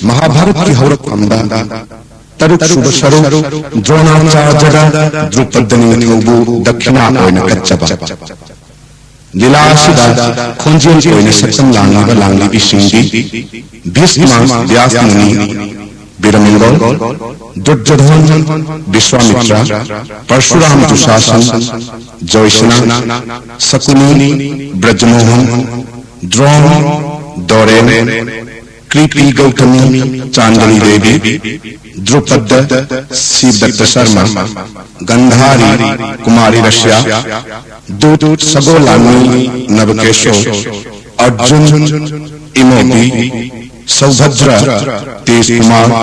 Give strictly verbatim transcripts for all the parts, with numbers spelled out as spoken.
ꯃꯍꯥꯚꯥꯔꯠꯀꯤ ꯍꯧꯔꯛꯐꯝꯗ ꯇꯔꯨꯛ ꯁꯨꯕ ꯁꯔꯨꯛ ꯗ꯭ꯔꯣꯅꯥꯆꯥꯔꯖꯗ ꯗ꯭ꯔꯨꯄꯗ ꯅꯤꯡꯊꯧꯕꯨ ꯗꯛꯈꯤꯅꯥ ꯑꯣꯏꯅ ꯀꯠꯆꯕ꯫ ꯂꯤꯂꯥ ꯑꯁꯤꯗ ꯈꯣꯟꯖꯦꯜ ꯑꯣꯏꯅ ꯁꯛꯇꯝ ꯂꯥꯡꯂꯤꯕ ꯂꯥꯡꯂꯤꯕꯤꯁꯤꯡꯗꯤ ꯚꯤꯁꯃ, ꯚ꯭ꯌꯥꯁ ꯃꯨꯅꯤ, ꯕꯤꯔꯃꯤꯡꯒꯣꯜ, ꯗꯨꯔꯖꯣꯙꯟ, ꯕꯤꯁ꯭ꯋꯥꯃꯤꯇ꯭ꯔ, ꯄꯔꯁꯨꯔꯥꯝ, ꯗꯨꯁꯥꯁꯟ, ꯖꯣꯏꯁꯅꯥ, ꯁꯀꯨꯅꯤ, ꯕ꯭ꯔꯖꯃꯣꯍꯟ, ꯗ꯭ꯔꯣꯟ, ꯗꯣꯔꯦꯟ, ꯀ꯭ꯔꯤꯄꯤ ꯒꯧꯇꯃꯤ, ꯆꯥꯟꯗꯅꯤ ꯗꯦꯕꯤ, ꯗ꯭ꯔꯨꯄꯗ, ꯁꯤꯕꯗꯠꯇ ꯁꯔꯃ, ꯒꯟꯙꯥꯔꯤ, ꯀꯨꯃꯥꯔꯤ ꯔꯁ꯭ꯌꯥ, ꯗꯨꯠ, ꯁꯒꯣꯂꯥꯟꯃꯤ, ꯅꯕꯀꯦꯁꯣ, ꯑꯔꯖꯨꯟ, ꯏꯃꯣꯕꯤ, ꯁꯧꯚꯗ꯭ꯔ, ꯇꯦꯖ ꯀꯨꯃꯥꯔ,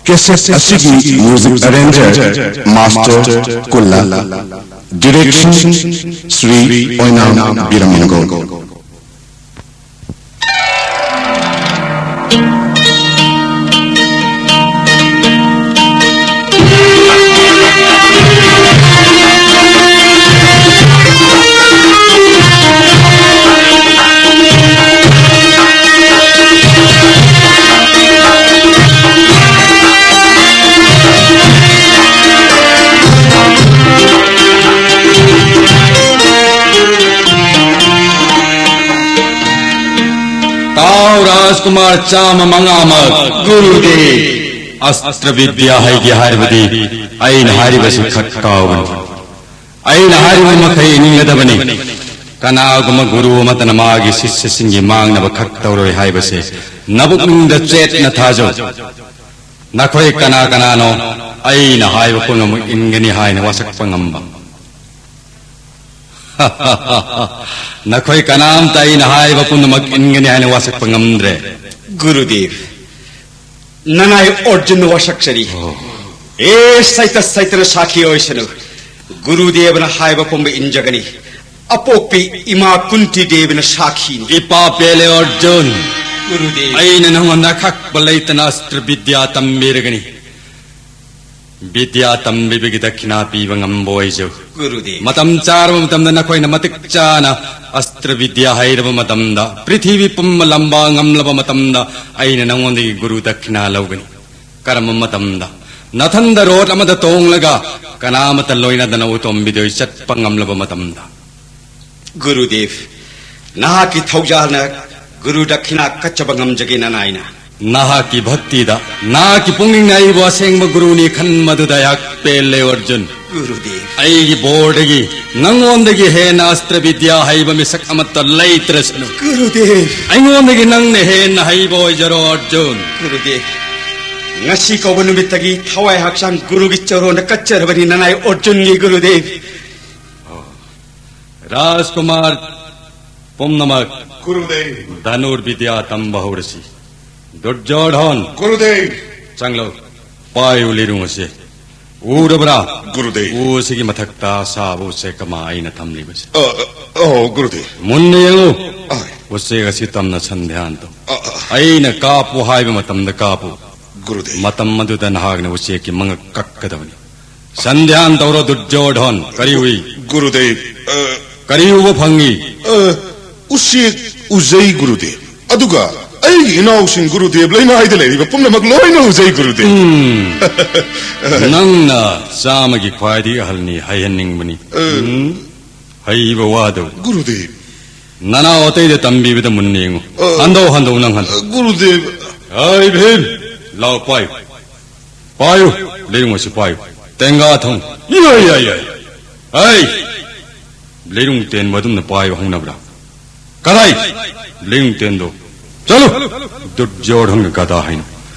ꯀꯦꯁꯦꯠ ꯑꯁꯤꯒꯤ ꯃ꯭ꯌꯨꯖꯤꯛ ꯑꯦꯔꯦꯟꯖꯔ ꯃꯥꯁꯇꯔ ꯀꯨꯜꯂ꯫ ꯗꯤꯔꯦꯛꯁꯟ ꯁ꯭ꯔꯤ ꯑꯣꯏꯅꯥꯝ ꯕꯤꯔꯃꯤꯡꯒꯣꯜ꯫ ꯇꯥꯎ ꯔꯥꯖꯀꯨꯃꯥꯔ ꯆꯥꯝꯃ ꯃꯉꯥꯃꯛ꯫ ꯒꯨꯔꯨꯗꯦꯕ꯫ ꯑꯁꯇ꯭ꯔ ꯕꯤꯗ꯭ꯌꯥ ꯍꯩꯒꯦ ꯍꯥꯏꯔꯕꯗꯤ ꯑꯩꯅ ꯍꯥꯏꯔꯤꯕꯁꯤ ꯈꯛ ꯇꯥꯎꯕꯅꯤ꯫ ꯑꯩꯅ ꯍꯥꯏꯔꯤꯕ ꯃꯈꯩ ꯏꯟꯒꯗꯕꯅꯤ꯫ ꯀꯅꯥꯒꯨꯝꯕ ꯒꯨꯔꯨ ꯑꯃꯠꯇꯅ ꯃꯥꯒꯤ ꯁꯤꯁ꯭ꯌꯁꯤꯡꯒꯤ ꯃꯥꯡꯅꯕ ꯈꯛ ꯇꯧꯔꯣꯏ ꯍꯥꯏꯕꯁꯦ ꯅꯕꯨꯛꯅꯤꯡꯗ ꯆꯦꯠꯅ ꯊꯥꯖꯧ꯫ ꯅꯈꯣꯏ ꯀꯅꯥ ꯀꯅꯥꯅꯣ ꯑꯩꯅ ꯍꯥꯏꯕ ꯄꯨꯝꯅꯃꯛ ꯏꯟꯒꯅꯤ ꯍꯥꯏꯅ ꯋꯥꯁꯛꯄ ꯉꯝꯕ? ꯅꯈꯣꯏ ꯀꯅꯥꯝꯇ ꯑꯩꯅ ꯍꯥꯏꯕ ꯄꯨꯝꯅꯃꯛ ꯏꯟꯒꯅꯤ ꯍꯥꯏꯅ ꯋꯥꯁꯛꯄ ꯉꯝꯗ꯭ꯔꯦ꯫ ꯒꯨꯔꯨꯗꯦꯕ, ꯅꯅꯥꯏ ꯑꯔꯖꯨꯟꯅ ꯋꯥꯁꯛꯆꯔꯤ꯫ ꯑꯣ꯫ ꯑꯦ ꯁꯩꯇ ꯁꯩꯇꯅ ꯁꯥꯈꯤ ꯑꯣꯏꯁꯅꯨ꯫ ꯒꯨꯔꯨꯗꯦꯕꯅ ꯍꯥꯏꯕ ꯄꯨꯝꯕ ꯏꯟꯖꯒꯅꯤ꯫ ꯑꯄꯣꯛꯄꯤ ꯏꯃꯥ ꯀꯨꯟꯇꯤ ꯗꯦꯕꯤꯅ ꯁꯥꯈꯤꯅꯤ꯫ ꯏꯄꯥ ꯄꯦꯂꯦ ꯑꯔꯖꯨꯟ, ꯒꯨꯔꯨꯗꯦꯕ꯫ ꯑꯩꯅ ꯅꯉꯣꯟꯗ ꯑꯈꯛꯄ ꯂꯩꯇꯅ ꯑꯁꯇ꯭ꯔ ꯕꯤꯗ꯭ꯌꯥ ꯇꯝꯕꯤꯔꯒꯅꯤ꯫ ꯕꯤꯗ꯭ꯌꯥ ꯇꯝꯕꯤꯕꯒꯤ ꯗꯛꯈꯤꯅꯥ ꯄꯤꯕ ꯉꯝꯕ ꯑꯣꯏꯖꯧ꯫ ꯒꯨꯔꯨꯗꯦꯕ꯫ ꯃꯇꯝ ꯆꯥꯔꯕ ꯃꯇꯝꯗ ꯅꯈꯣꯏꯅ ꯃꯇꯤꯛ ꯆꯥꯅ ꯑꯁꯇ꯭ꯔ ꯕꯤꯗ꯭ꯌꯥ ꯍꯩꯔꯕ ꯃꯇꯝꯗ, ꯄ꯭ꯔꯤꯊꯤꯕꯤ ꯄꯨꯝꯕ ꯂꯝꯕꯥ ꯉꯝꯂꯕ ꯃꯇꯝꯗ, ꯑꯩꯅ ꯅꯉꯣꯟꯗꯒꯤ ꯒꯨꯔꯨ ꯗꯛꯈꯤꯅꯥ ꯂꯧꯒꯅꯤ꯫ ꯀꯔꯝꯕ ꯃꯇꯝꯗ? ꯅꯊꯟꯗ ꯔꯣꯠ ꯑꯃꯗ ꯇꯣꯡꯂꯒ ꯀꯅꯥꯃꯠꯇ ꯂꯣꯏꯅꯗꯅ ꯎꯇꯣꯝꯕꯤꯗꯣꯏ ꯆꯠꯄ ꯉꯝꯂꯕ ꯃꯇꯝꯗ꯫ ꯒꯨꯔꯨꯗꯦꯕ, ꯅꯍꯥꯛꯀꯤ ꯊꯧꯖꯥꯜꯅ ꯒꯨꯔꯨ ꯗꯛꯈꯤꯅꯥ ꯀꯠꯆꯕ ꯉꯝꯖꯒꯦ ꯅꯅꯥꯏꯅ꯫ ꯅꯍꯥꯛꯀꯤ ꯚꯛꯇꯤꯗ, ꯅꯍꯥꯛꯀꯤ ꯄꯨꯛꯅꯤꯡꯅ ꯑꯩꯕꯨ ꯑꯁꯦꯡꯕ ꯒꯨꯔꯨꯅꯤ ꯈꯟꯕꯗꯨꯗ ꯑꯩꯍꯥꯛ ꯄꯦꯜꯂꯦ ꯑꯔꯖꯨꯟ꯫ ꯒꯨꯔꯨꯗꯦꯕ꯫ ꯑꯩꯒꯤ ꯕꯣꯔꯗꯒꯤ ꯅꯉꯣꯟꯗꯒꯤ ꯍꯦꯟꯅ ꯑꯁꯇ꯭ꯔ ꯕꯤꯗ꯭ꯌꯥ ꯍꯩꯕ ꯃꯤꯁꯛ ꯑꯃꯠꯇ ꯂꯩꯇ꯭ꯔꯁꯅꯨ꯫ ꯒꯨꯔꯨꯗꯦꯕ꯫ ꯑꯩꯉꯣꯟꯗꯒꯤ ꯅꯪꯅ ꯍꯦꯟꯅ ꯍꯩꯕ ꯑꯣꯏꯖꯔꯣ ꯑꯔꯖꯨꯟ꯫ ꯒꯨꯔꯨꯗꯦꯕ, ꯉꯁꯤ ꯀꯧꯕ ꯅꯨꯃꯤꯠꯇꯒꯤ ꯊꯋꯥꯏ ꯍꯛꯆꯥꯡ ꯒꯨꯔꯨꯒꯤ ꯆꯔꯣꯟꯗ ꯀꯠꯆꯔꯕꯅꯤ ꯅꯅꯥꯏ ꯑꯔꯖꯨꯟꯒꯤ ꯒꯨꯔꯨꯗꯦꯕ꯫ ꯔꯥꯖꯀꯨꯃꯥꯔ ꯄꯨꯝꯅꯃꯛ꯫ ꯒꯨꯔꯨꯗꯦꯕ꯫ ꯙꯅꯨꯔ ꯕꯤꯗ꯭ꯌꯥ ꯇꯝꯕ ꯍꯧꯔꯁꯤ꯫ ꯗꯨꯔꯖꯣꯙꯟ꯫ ꯒꯨꯔꯨꯗꯦꯕ꯫ ꯆꯪꯂꯣ꯫ ꯄꯥꯏꯌꯨ ꯂꯤꯔꯨꯡ ꯑꯁꯤ꯫ ꯎꯔꯕ꯭ꯔꯥ? ꯒꯨꯔꯨꯗꯦꯕ꯫ ꯎ ꯑꯁꯤꯒꯤ ꯃꯊꯛꯇ ꯑꯁꯥꯕ ꯎꯆꯦꯛ ꯑꯃ ꯑꯩꯅ ꯊꯝꯂꯤꯕꯁꯤ꯫ ꯑ, ꯑ, ꯑꯣ, ꯒꯨꯔꯨꯗꯦꯕ꯫ ꯃꯨꯟꯅ ꯌꯦꯡꯉꯨ꯫ ꯑ꯫ ꯎꯆꯦꯛ ꯑꯁꯤ ꯇꯝꯅ ꯁꯟꯙ꯭ꯌꯥꯟ ꯇꯧ꯫ ꯑ, ꯑ꯫ ꯑꯩꯅ ꯀꯥꯞꯄꯨ ꯍꯥꯏꯕ ꯃꯇꯝꯗ ꯀꯥꯞꯄꯨ꯫ ꯒꯨꯔꯨꯗꯦꯕ꯫ ꯃꯇꯝ ꯑꯗꯨꯗ ꯅꯍꯥꯛꯅ ꯎꯆꯦꯛꯀꯤ ꯃꯉꯛ ꯀꯛꯀꯗꯕꯅꯤ꯫ ꯁꯟꯙ꯭ꯌꯥꯟ ꯇꯧꯔꯣ ꯗꯨꯔꯖꯣꯙꯟ꯫ ꯀꯔꯤ ꯎꯏ? ꯒꯨꯔꯨꯗꯦꯕ, ꯑ, ꯀꯔꯤ ꯎꯕ ꯐꯪꯉꯤ? ꯑ, ꯎꯆꯦꯛ ꯎꯖꯩ ꯒꯨꯔꯨꯗꯦꯕ꯫ ꯑꯗꯨꯒ ꯑꯩꯒꯤ ꯏꯅꯥꯎꯁꯤꯡ ꯒꯨꯔꯨꯗꯦꯕ, ꯂꯩꯃꯥꯏꯗ ꯂꯩꯔꯤꯕ ꯄꯨꯝꯅꯃꯛ ꯂꯣꯏꯅ ꯎꯖꯩ ꯒꯨꯔꯨꯗꯦꯕ꯫ ꯎꯝ꯫ ꯅꯪꯅ ꯆꯥꯝꯃꯒꯤ ꯈ꯭ꯋꯥꯏꯗꯒꯤ ꯑꯍꯜꯅꯤ ꯍꯥꯏꯍꯟꯅꯤꯡꯕꯅꯤ꯫ ꯑ꯫ ꯎꯝ꯫ ꯍꯩꯕ ꯋꯥꯗꯧ꯫ ꯒꯨꯔꯨꯗꯦꯕ꯫ ꯅꯅꯥꯎ ꯑꯇꯩꯗ ꯇꯝꯕꯤꯕꯗ ꯃꯨꯟꯅ ꯌꯦꯡꯉꯨ꯫ ꯑ꯫ ꯍꯟꯗꯧ, ꯍꯟꯗꯧ, ꯅꯪ ꯍꯟꯗꯧ꯫ ꯑ, ꯒꯨꯔꯨꯗꯦꯕ꯫ ꯑꯩ ꯚꯤꯝ, ꯂꯥꯎ ꯄꯥꯏꯌꯨ꯫ ꯄꯥꯏꯌꯨ, ꯂꯩꯔꯨꯡ ꯑꯁꯤ ꯄꯥꯏꯌꯨ꯫ ꯇꯦꯡꯒꯥ ꯊꯝꯃꯨ꯫ ꯌꯥꯏ, ꯌꯥꯏ, ꯌꯥꯏ꯫ ꯑꯩ, ꯂꯩꯔꯨꯡ ꯇꯦꯟꯕ ꯑꯗꯨꯝꯅ ꯄꯥꯏꯕ ꯍꯧꯅꯕ꯭ꯔꯥ? ꯀꯗꯥꯏ? ꯂꯩꯔꯨꯡ ꯇꯦꯟꯗꯣ꯫ ꯆꯠꯂꯨ! ꯗꯨꯔꯖꯣꯙꯟꯒ ꯒꯗꯥ ꯍꯥꯏꯅ꯫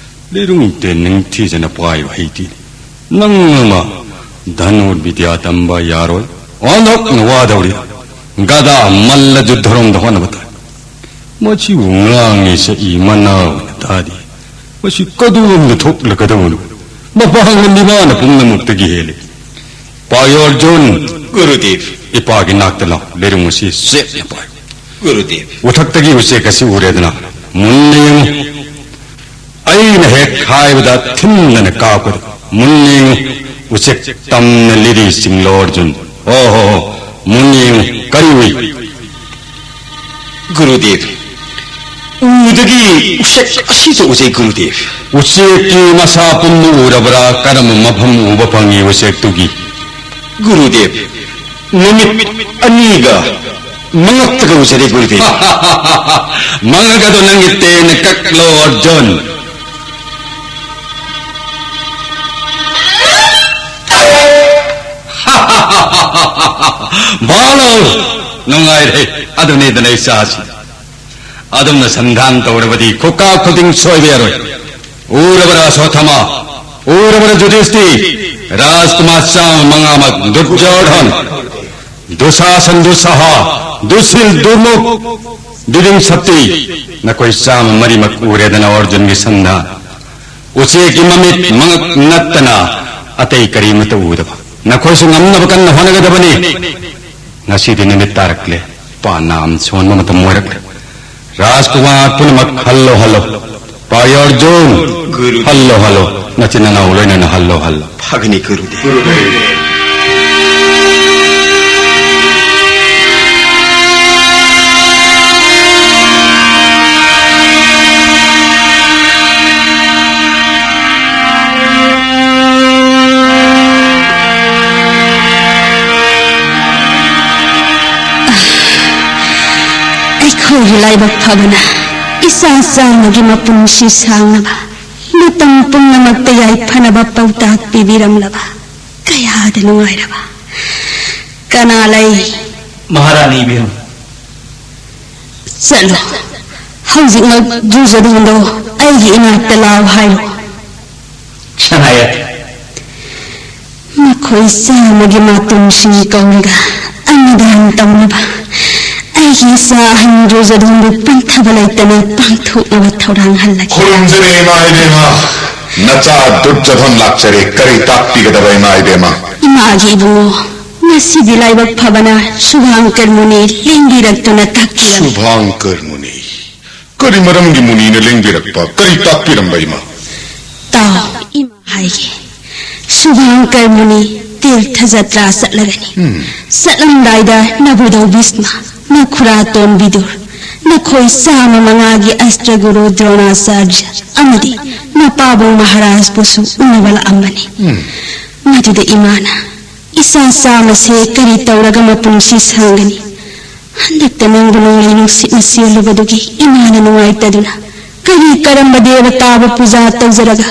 ꯂꯩꯔꯨꯡ ꯇꯦꯟ ꯅꯤꯡꯊꯤꯖꯅ ꯄꯥꯏꯕ ꯍꯩꯇꯦ꯫ ꯅꯪ ꯑꯃ ꯙꯅꯨꯔ ꯕꯤꯗ꯭ꯌꯥ ꯇꯝꯕ ꯌꯥꯔꯣꯏ꯫ ꯑꯣꯟꯊꯣꯛꯅ ꯋꯥꯗꯧꯔꯤ꯫ ꯒꯗꯥ ꯃꯜꯂ ꯖꯨꯗ꯭ꯙꯔꯣꯝꯗ ꯍꯣꯠꯅꯕ ꯇꯥꯏ꯫ ꯃꯁꯤꯕꯨ ꯉꯥꯡꯉꯤ ꯁꯛꯏ ꯃꯅꯥ ꯑꯣꯏꯅ ꯇꯥꯗꯦ꯫ ꯃꯁꯤ ꯀꯗꯣꯝꯗ ꯊꯣꯛꯂꯒꯗꯧꯕꯅꯣ? ꯃꯄꯥꯡꯒꯜꯗꯤ ꯃꯥꯅ ꯄꯨꯝꯅꯃꯛꯇꯒꯤ ꯍꯦꯜꯂꯤ꯫ ꯄꯥꯏꯌꯣ ꯑꯔꯖꯨꯟ꯫ ꯒꯨꯔꯨꯗꯦꯕ꯫ ꯏꯄꯥꯒꯤ ꯅꯥꯛꯇ ꯂꯥꯎ꯫ ꯂꯩꯔꯨꯡ ꯑꯁꯤ ꯆꯦꯠꯅ ꯄꯥꯏꯌꯨ꯫ ꯒꯨꯔꯨꯗꯦꯕ꯫ ꯎꯊꯛꯇꯒꯤ ꯎꯆꯦꯛ ꯑꯁꯤ ꯎꯔꯦꯗꯅ, ꯃꯨꯟꯅ ꯌꯦꯡꯉꯨ꯫ ꯑꯩꯅ ꯍꯦꯛ ꯍꯥꯏꯕꯗ ꯊꯤꯟꯗꯅ ꯀꯥꯞꯀꯗꯕ꯫ ꯃꯨꯟꯅ ꯌꯦꯡꯉꯨ꯫ ꯎꯆꯦꯛ ꯇꯝꯅ ꯂꯤꯔꯤ ꯆꯤꯡꯂꯣ ꯑꯔꯖꯨꯟ꯫ ꯍꯣ ꯍꯣ ꯍꯣ, ꯃꯨꯟꯅ ꯌꯦꯡꯉꯨ, ꯀꯔꯤ ꯎꯏ? ꯒꯨꯔꯨꯗꯦꯕ, ꯎꯗꯒꯤ ꯎꯆꯦꯛ ꯑꯁꯤꯁꯨ ꯎꯖꯩ, ꯒꯨꯔꯨꯗꯦꯕ꯫ ꯎꯆꯦꯛꯀꯤ ꯃꯁꯥ ꯄꯨꯝꯅ ꯎꯔꯕ꯭ꯔꯥ? ꯀꯔꯝꯕ ꯃꯐꯝ ꯎꯕ ꯐꯪꯉꯤ ꯎꯆꯦꯛꯇꯨꯒꯤ? ꯒꯨꯔꯨꯗꯦꯕ, ꯃꯃꯤꯠ ꯑꯅꯤꯒ ꯃꯉꯛꯇꯒ ꯎꯖꯔꯦ, ꯒꯨꯔꯨꯗꯦꯕ꯫ ꯃꯉꯛ ꯑꯗꯣ ꯅꯪꯒꯤ ꯇꯦꯟꯅ ꯀꯛꯂꯣ, ꯑꯔꯖꯨꯟ꯫ ꯚꯥꯅꯨ! ꯅꯨꯡꯉꯥꯏꯔꯦ꯫ ꯑꯗꯨꯅꯤꯗꯅ ꯏꯆꯥꯁꯤ꯫ ꯑꯗꯨꯝꯅ ꯁꯟꯗꯥꯟ ꯇꯧꯔꯕꯗꯤ ꯈꯨꯀꯥ ꯈꯨꯗꯤꯡ ꯁꯣꯏꯕ ꯌꯥꯔꯣꯏ꯫ ꯎꯔꯕꯔꯥ ꯑꯁ꯭ꯋꯠꯊꯥꯃꯥ? ꯎꯔꯕꯔꯥ ꯌꯨꯙꯤꯁꯇꯤ? ꯔꯥꯖꯀꯨꯃꯥꯔ ꯆꯥꯝꯃ ꯃꯉꯥꯃꯛ, ꯗꯨꯔꯖꯣꯙꯟ, ꯗꯨꯁꯥꯁꯟ, ꯗꯨꯁꯁꯥꯍ, ꯗꯨꯁꯤꯜ, ꯗꯨꯔꯃꯨꯛ, ꯕꯤꯕꯤꯝꯁꯇꯤ, ꯅꯈꯣꯏ ꯆꯥꯝꯃ ꯃꯔꯤꯃꯛ ꯎꯔꯦꯗꯅ ꯑꯔꯖꯨꯟꯒꯤ ꯁꯟꯗꯥꯟ꯫ ꯎꯆꯦꯛꯀꯤ ꯃꯃꯤꯠ ꯃꯉꯛ ꯅꯠꯇꯅ ꯑꯇꯩ ꯀꯔꯤꯃꯠꯇ ꯎꯗꯕ꯫ ꯅꯈꯣꯏꯁꯨ ꯉꯝꯅꯕ ꯀꯟꯅ ꯍꯣꯠꯅꯒꯗꯕꯅꯤ꯫ ꯉꯁꯤꯗꯤ ꯅꯨꯃꯤꯠ ꯇꯥꯔꯛꯂꯦ꯫ ꯄꯥ ꯅꯥꯝ ꯁꯣꯟꯕ ꯃꯇꯝ ꯑꯣꯏꯔꯛꯂꯦ꯫ ꯔꯥꯖꯀꯨꯃꯥꯔ ꯄꯨꯝꯅꯃꯛ ꯍꯜꯂꯣ, ꯍꯜꯂꯣ꯫ ꯄꯥꯔꯤ ꯑꯔꯖꯨꯟ, ꯒꯨꯔꯨ꯫ Hello, hello. ꯅꯆꯤꯟ ꯅꯅꯥꯎ ꯂꯣꯏꯅꯅ ꯍꯜꯂꯣ, ꯍꯜꯂꯣ꯫ ꯐꯒꯅꯤ, ꯒꯨꯔꯨꯗꯦꯕ꯫ ꯑꯩꯈꯣꯏꯒꯤ ꯂꯥꯏꯕꯛ ꯐꯕꯅ ꯏꯆꯥ ꯆꯥꯝꯃꯒꯤ ꯃꯄꯨꯟꯁꯤ ꯁꯥꯡꯅꯕ, ꯃꯇꯝ ꯄꯨꯝꯅꯃꯛꯇ ꯌꯥꯏꯐꯅꯕ ꯄꯥꯎꯇꯥꯛ ꯄꯤꯕꯤꯔꯝꯂꯕ ꯀꯌꯥꯗ ꯅꯨꯡꯉꯥꯏꯔꯕ꯫ ꯀꯅꯥ ꯂꯩ? ꯃꯍꯥꯔꯥꯅꯤ ꯏꯕꯦꯝ꯫ ꯆꯠꯂꯣ꯫ ꯍꯧꯖꯤꯛꯃꯛ ꯗꯨꯔꯖꯣꯙꯟꯗꯣ ꯑꯩꯒꯤ ꯏꯅꯥꯛꯇ ꯂꯥꯛꯑꯣ ꯍꯥꯏꯔꯣ꯫ ꯁꯅꯥꯌꯠ꯫ ꯃꯈꯣꯏ ꯆꯥꯝꯃꯒꯤ ꯃꯇꯨꯡꯁꯤꯡ ꯀꯧꯔꯒ ꯑꯅꯤꯗꯥꯟ ꯇꯧꯅꯕ ꯑꯩꯒꯤ ꯏꯆꯥ ꯑꯍꯟ ꯗꯨꯔꯖꯣꯙꯟꯕꯨ ꯄꯟꯊꯕ ꯂꯩꯇꯅ ꯄꯥꯡꯊꯣꯛꯅꯕ ꯊꯧꯔꯥꯡ ꯍꯜꯂꯒꯦ꯫ ꯈꯨꯔꯨꯝꯖꯔꯤ ꯏꯃꯥ ꯏꯕꯦꯝꯃ꯫ ꯅꯆꯥ ꯗꯨꯔꯖꯣꯙꯟ ꯂꯥꯛꯆꯔꯦ꯫ ꯀꯔꯤ ꯇꯥꯛꯄꯤꯒꯗꯕ ꯏꯃꯥ ꯏꯕꯦꯝꯃ? ꯏꯃꯥꯒꯤ ꯏꯕꯨꯡꯉꯣ, ꯉꯁꯤꯗꯤ ꯂꯥꯏꯕꯛ ꯐꯕꯅ ꯁꯨꯚꯥꯡꯀꯔ ꯃꯨꯅꯤ ꯂꯦꯡꯕꯤꯔꯛꯇꯨꯅ ꯇꯥꯛꯄꯤꯔꯝꯃꯤ꯫ ꯁꯨꯚꯥꯡꯀꯔ ꯃꯨꯅꯤ? ꯀꯔꯤ ꯃꯔꯝꯒꯤ ꯃꯨꯅꯤꯅ ꯂꯦꯡꯕꯤꯔꯛꯄ? ꯀꯔꯤ ꯇꯥꯛꯄꯤꯔꯝꯕ ꯏꯃꯥ? ꯇꯥꯎ, ꯏꯃꯥ ꯍꯥꯏꯒꯦ꯫ ꯁꯨꯚꯥꯡꯀꯔ ꯃꯨꯅꯤ ꯇꯤꯔꯊ ꯖꯇ꯭ꯔꯥ ꯆꯠꯂꯒꯅꯤ꯫ ꯆꯠꯂꯝꯗꯥꯏꯗ ꯅꯕꯨꯙꯧ ꯚꯤꯁꯃ, ꯅꯈꯨꯔꯥꯇꯣꯟ ꯕꯤꯗꯨꯔ, ꯅꯈꯣꯏ ꯆꯥꯝꯃ ꯃꯉꯥꯒꯤ ꯑꯁꯇ꯭ꯔꯒꯨꯔꯨ ꯗ꯭ꯔꯣꯅꯥꯆꯥꯔꯖ ꯑꯃꯗꯤ ꯃꯄꯥꯕꯨꯡ ꯃꯍꯥꯔꯥꯖꯕꯨꯁꯨ ꯎꯅꯕ ꯂꯥꯛꯑꯝꯕꯅꯤ꯫ ꯃꯗꯨꯗ ꯏꯃꯥꯅ, "ꯏꯆꯥ ꯆꯥꯝꯃꯁꯦ ꯀꯔꯤ ꯇꯧꯔꯒ ꯃꯄꯨꯟꯁꯤ ꯁꯥꯡꯒꯅꯤ? ꯍꯟꯗꯛꯇ ꯅꯪꯕꯨ ꯅꯣꯡꯂꯩ ꯅꯨꯡꯁꯤꯠꯅ ꯆꯦꯜꯂꯨꯕꯗꯨꯒꯤ ꯏꯃꯥꯅ ꯅꯨꯡꯉꯥꯏꯇꯗꯨꯅ ꯀꯔꯤ ꯀꯔꯝꯕ ꯗꯦꯕꯇꯥꯕꯨ ꯄꯨꯖꯥ ꯇꯧꯖꯔꯒ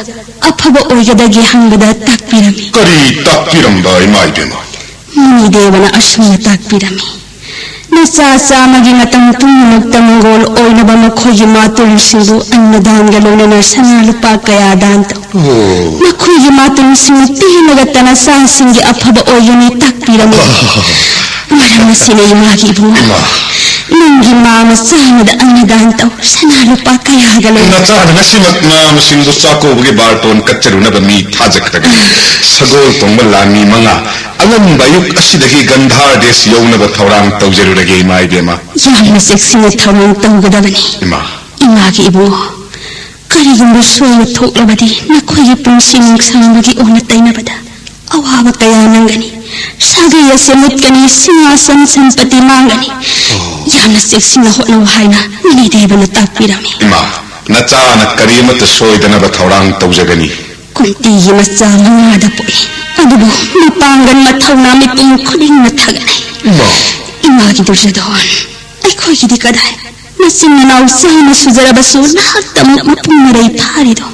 ꯑꯐꯕ ꯑꯣꯏꯒꯗꯒꯦ?" ꯍꯪꯕꯗ ꯇꯥꯛꯄꯤꯔꯝꯃꯤ꯫ ꯀꯔꯤ ꯇꯥꯛꯄꯤꯔꯝꯕ, ꯏꯃꯥ ꯏꯕꯦꯝꯃ? ꯃꯨꯅꯤ ꯗꯦꯕꯅ ꯑꯁꯨꯝꯅ ꯇꯥꯛꯄꯤꯔꯝꯃꯤ, "ꯅꯆꯥ ꯆꯥꯝꯃꯒꯤ ꯃꯇꯝ ꯄꯨꯝꯅꯃꯛꯇ ꯃꯪꯒꯣꯜ ꯑꯣꯏꯅꯕ ꯃꯈꯣꯏꯒꯤ ꯃꯥꯇꯨꯜꯁꯤꯡꯕꯨ ꯑꯟꯅ ꯗꯥꯟꯒ ꯂꯣꯏꯅꯅ ꯁꯅꯥ ꯂꯨꯄꯥ ꯀꯌꯥ ꯗꯥꯟ ꯇꯧ꯫ ꯑꯣ꯫ ꯃꯈꯣꯏꯒꯤ ꯃꯥꯇꯨꯜꯁꯤꯡꯅ ꯄꯦꯟꯂꯒꯇ ꯅꯆꯥꯁꯤꯡꯒꯤ ꯑꯐꯕ ꯑꯣꯏꯒꯅꯤ ꯇꯥꯛꯄꯤꯔꯝꯃꯤ꯫ ꯃꯔꯝ ꯑꯁꯤꯅ ꯏꯃꯥꯒꯤ ꯏꯕꯨꯡꯉꯣ, ꯏꯃꯥ꯫ ꯅꯪꯒꯤ ꯃꯥ ꯃꯆꯥ ꯑꯃꯗ ꯑꯟꯅ ꯗꯥꯟ ꯇꯧ, ꯁꯅꯥ ꯂꯨꯄꯥ ꯀꯌꯥꯒ ꯂꯣꯏꯅꯅ꯫ ꯅꯆꯥꯅ ꯉꯁꯤꯃꯛ ꯃꯥ ꯃꯁꯤꯡꯕꯨ ꯆꯥꯛꯀꯧꯕꯒꯤ ꯕꯥꯔꯇꯣꯟ ꯀꯠꯆꯔꯨꯅꯕ ꯃꯤ ꯊꯥꯖꯈ꯭ꯔꯒꯅꯤ꯫ ꯁꯒꯣꯜ ꯇꯣꯡꯕ ꯂꯥꯟꯃꯤ ꯃꯉꯥ ꯑꯉꯟꯕ ꯑꯌꯨꯛ ꯑꯁꯤꯗꯒꯤ ꯒꯟꯙꯥꯔ ꯗꯦꯁ ꯌꯧꯅꯕ ꯊꯧꯔꯥꯡ ꯇꯧꯖꯔꯨꯔꯒꯦ, ꯏꯃꯥ ꯏꯕꯦꯝꯃ꯫ ꯌꯥꯝꯅ ꯆꯦꯛꯁꯤꯟꯅ ꯊꯧꯔꯥꯡ ꯇꯧꯒꯗꯕꯅꯤ꯫ ꯏꯃꯥ꯫ ꯏꯃꯥꯒꯤ ꯏꯕꯨꯡꯉꯣ, ꯀꯔꯤꯒꯨꯝꯕ ꯁꯣꯏꯕ ꯊꯣꯛꯂꯕꯗꯤ ꯅꯈꯣꯏꯒꯤ ꯄꯨꯟꯁꯤ ꯅꯨꯡꯁꯥꯡꯕꯒꯤ ꯑꯣꯟꯅ ꯇꯩꯅꯕꯗ ꯑꯋꯥꯕ ꯀꯌꯥ ꯅꯪꯒꯅꯤ꯫ ꯁꯥꯒꯩ ꯑꯁꯦ ꯃꯨꯠꯀꯅꯤ, ꯁꯤꯡꯍꯥꯁꯟ ꯁꯟꯄꯇꯤ ꯃꯥꯡꯒꯅꯤ꯫ ꯌꯥꯝꯅ ꯆꯦꯛꯁꯤꯟꯅ ꯍꯣꯠꯅꯧ ꯍꯥꯏꯅ ꯃꯨꯅꯤ ꯗꯦꯕꯅ ꯇꯥꯛꯄꯤꯔꯝꯃꯤ꯫ ꯏꯃꯥ, ꯅꯆꯥꯅ ꯀꯔꯤ ꯑꯃꯠꯇ ꯁꯣꯏꯗꯅꯕ ꯊꯧꯔꯥꯡ ꯇꯧꯖꯒꯅꯤ꯫ ꯀꯨꯟꯇꯤꯒꯤ ꯃꯆꯥ ꯃꯉꯥꯗ ꯄꯣꯛꯏ, ꯑꯗꯨꯕꯨ ꯃꯄꯥꯡꯒꯜ ꯃꯊꯧꯅꯥ ꯃꯤꯄꯨꯝ ꯈꯨꯗꯤꯡꯅ ꯊꯥꯒꯠꯅꯩ꯫ ꯏꯃꯥ꯫ ꯏꯃꯥꯒꯤ ꯗꯨꯔꯖꯣꯙꯣꯟ, ꯑꯩꯈꯣꯏꯒꯤꯗꯤ ꯀꯗꯥꯏ? ꯃꯆꯤꯟ ꯃꯅꯥꯎ ꯆꯥꯝꯃ ꯁꯨꯖꯔꯕꯁꯨ ꯅꯍꯥꯛꯇꯃꯛ ꯃꯄꯨꯡ ꯃꯔꯩ ꯐꯥꯔꯤꯗꯣ꯫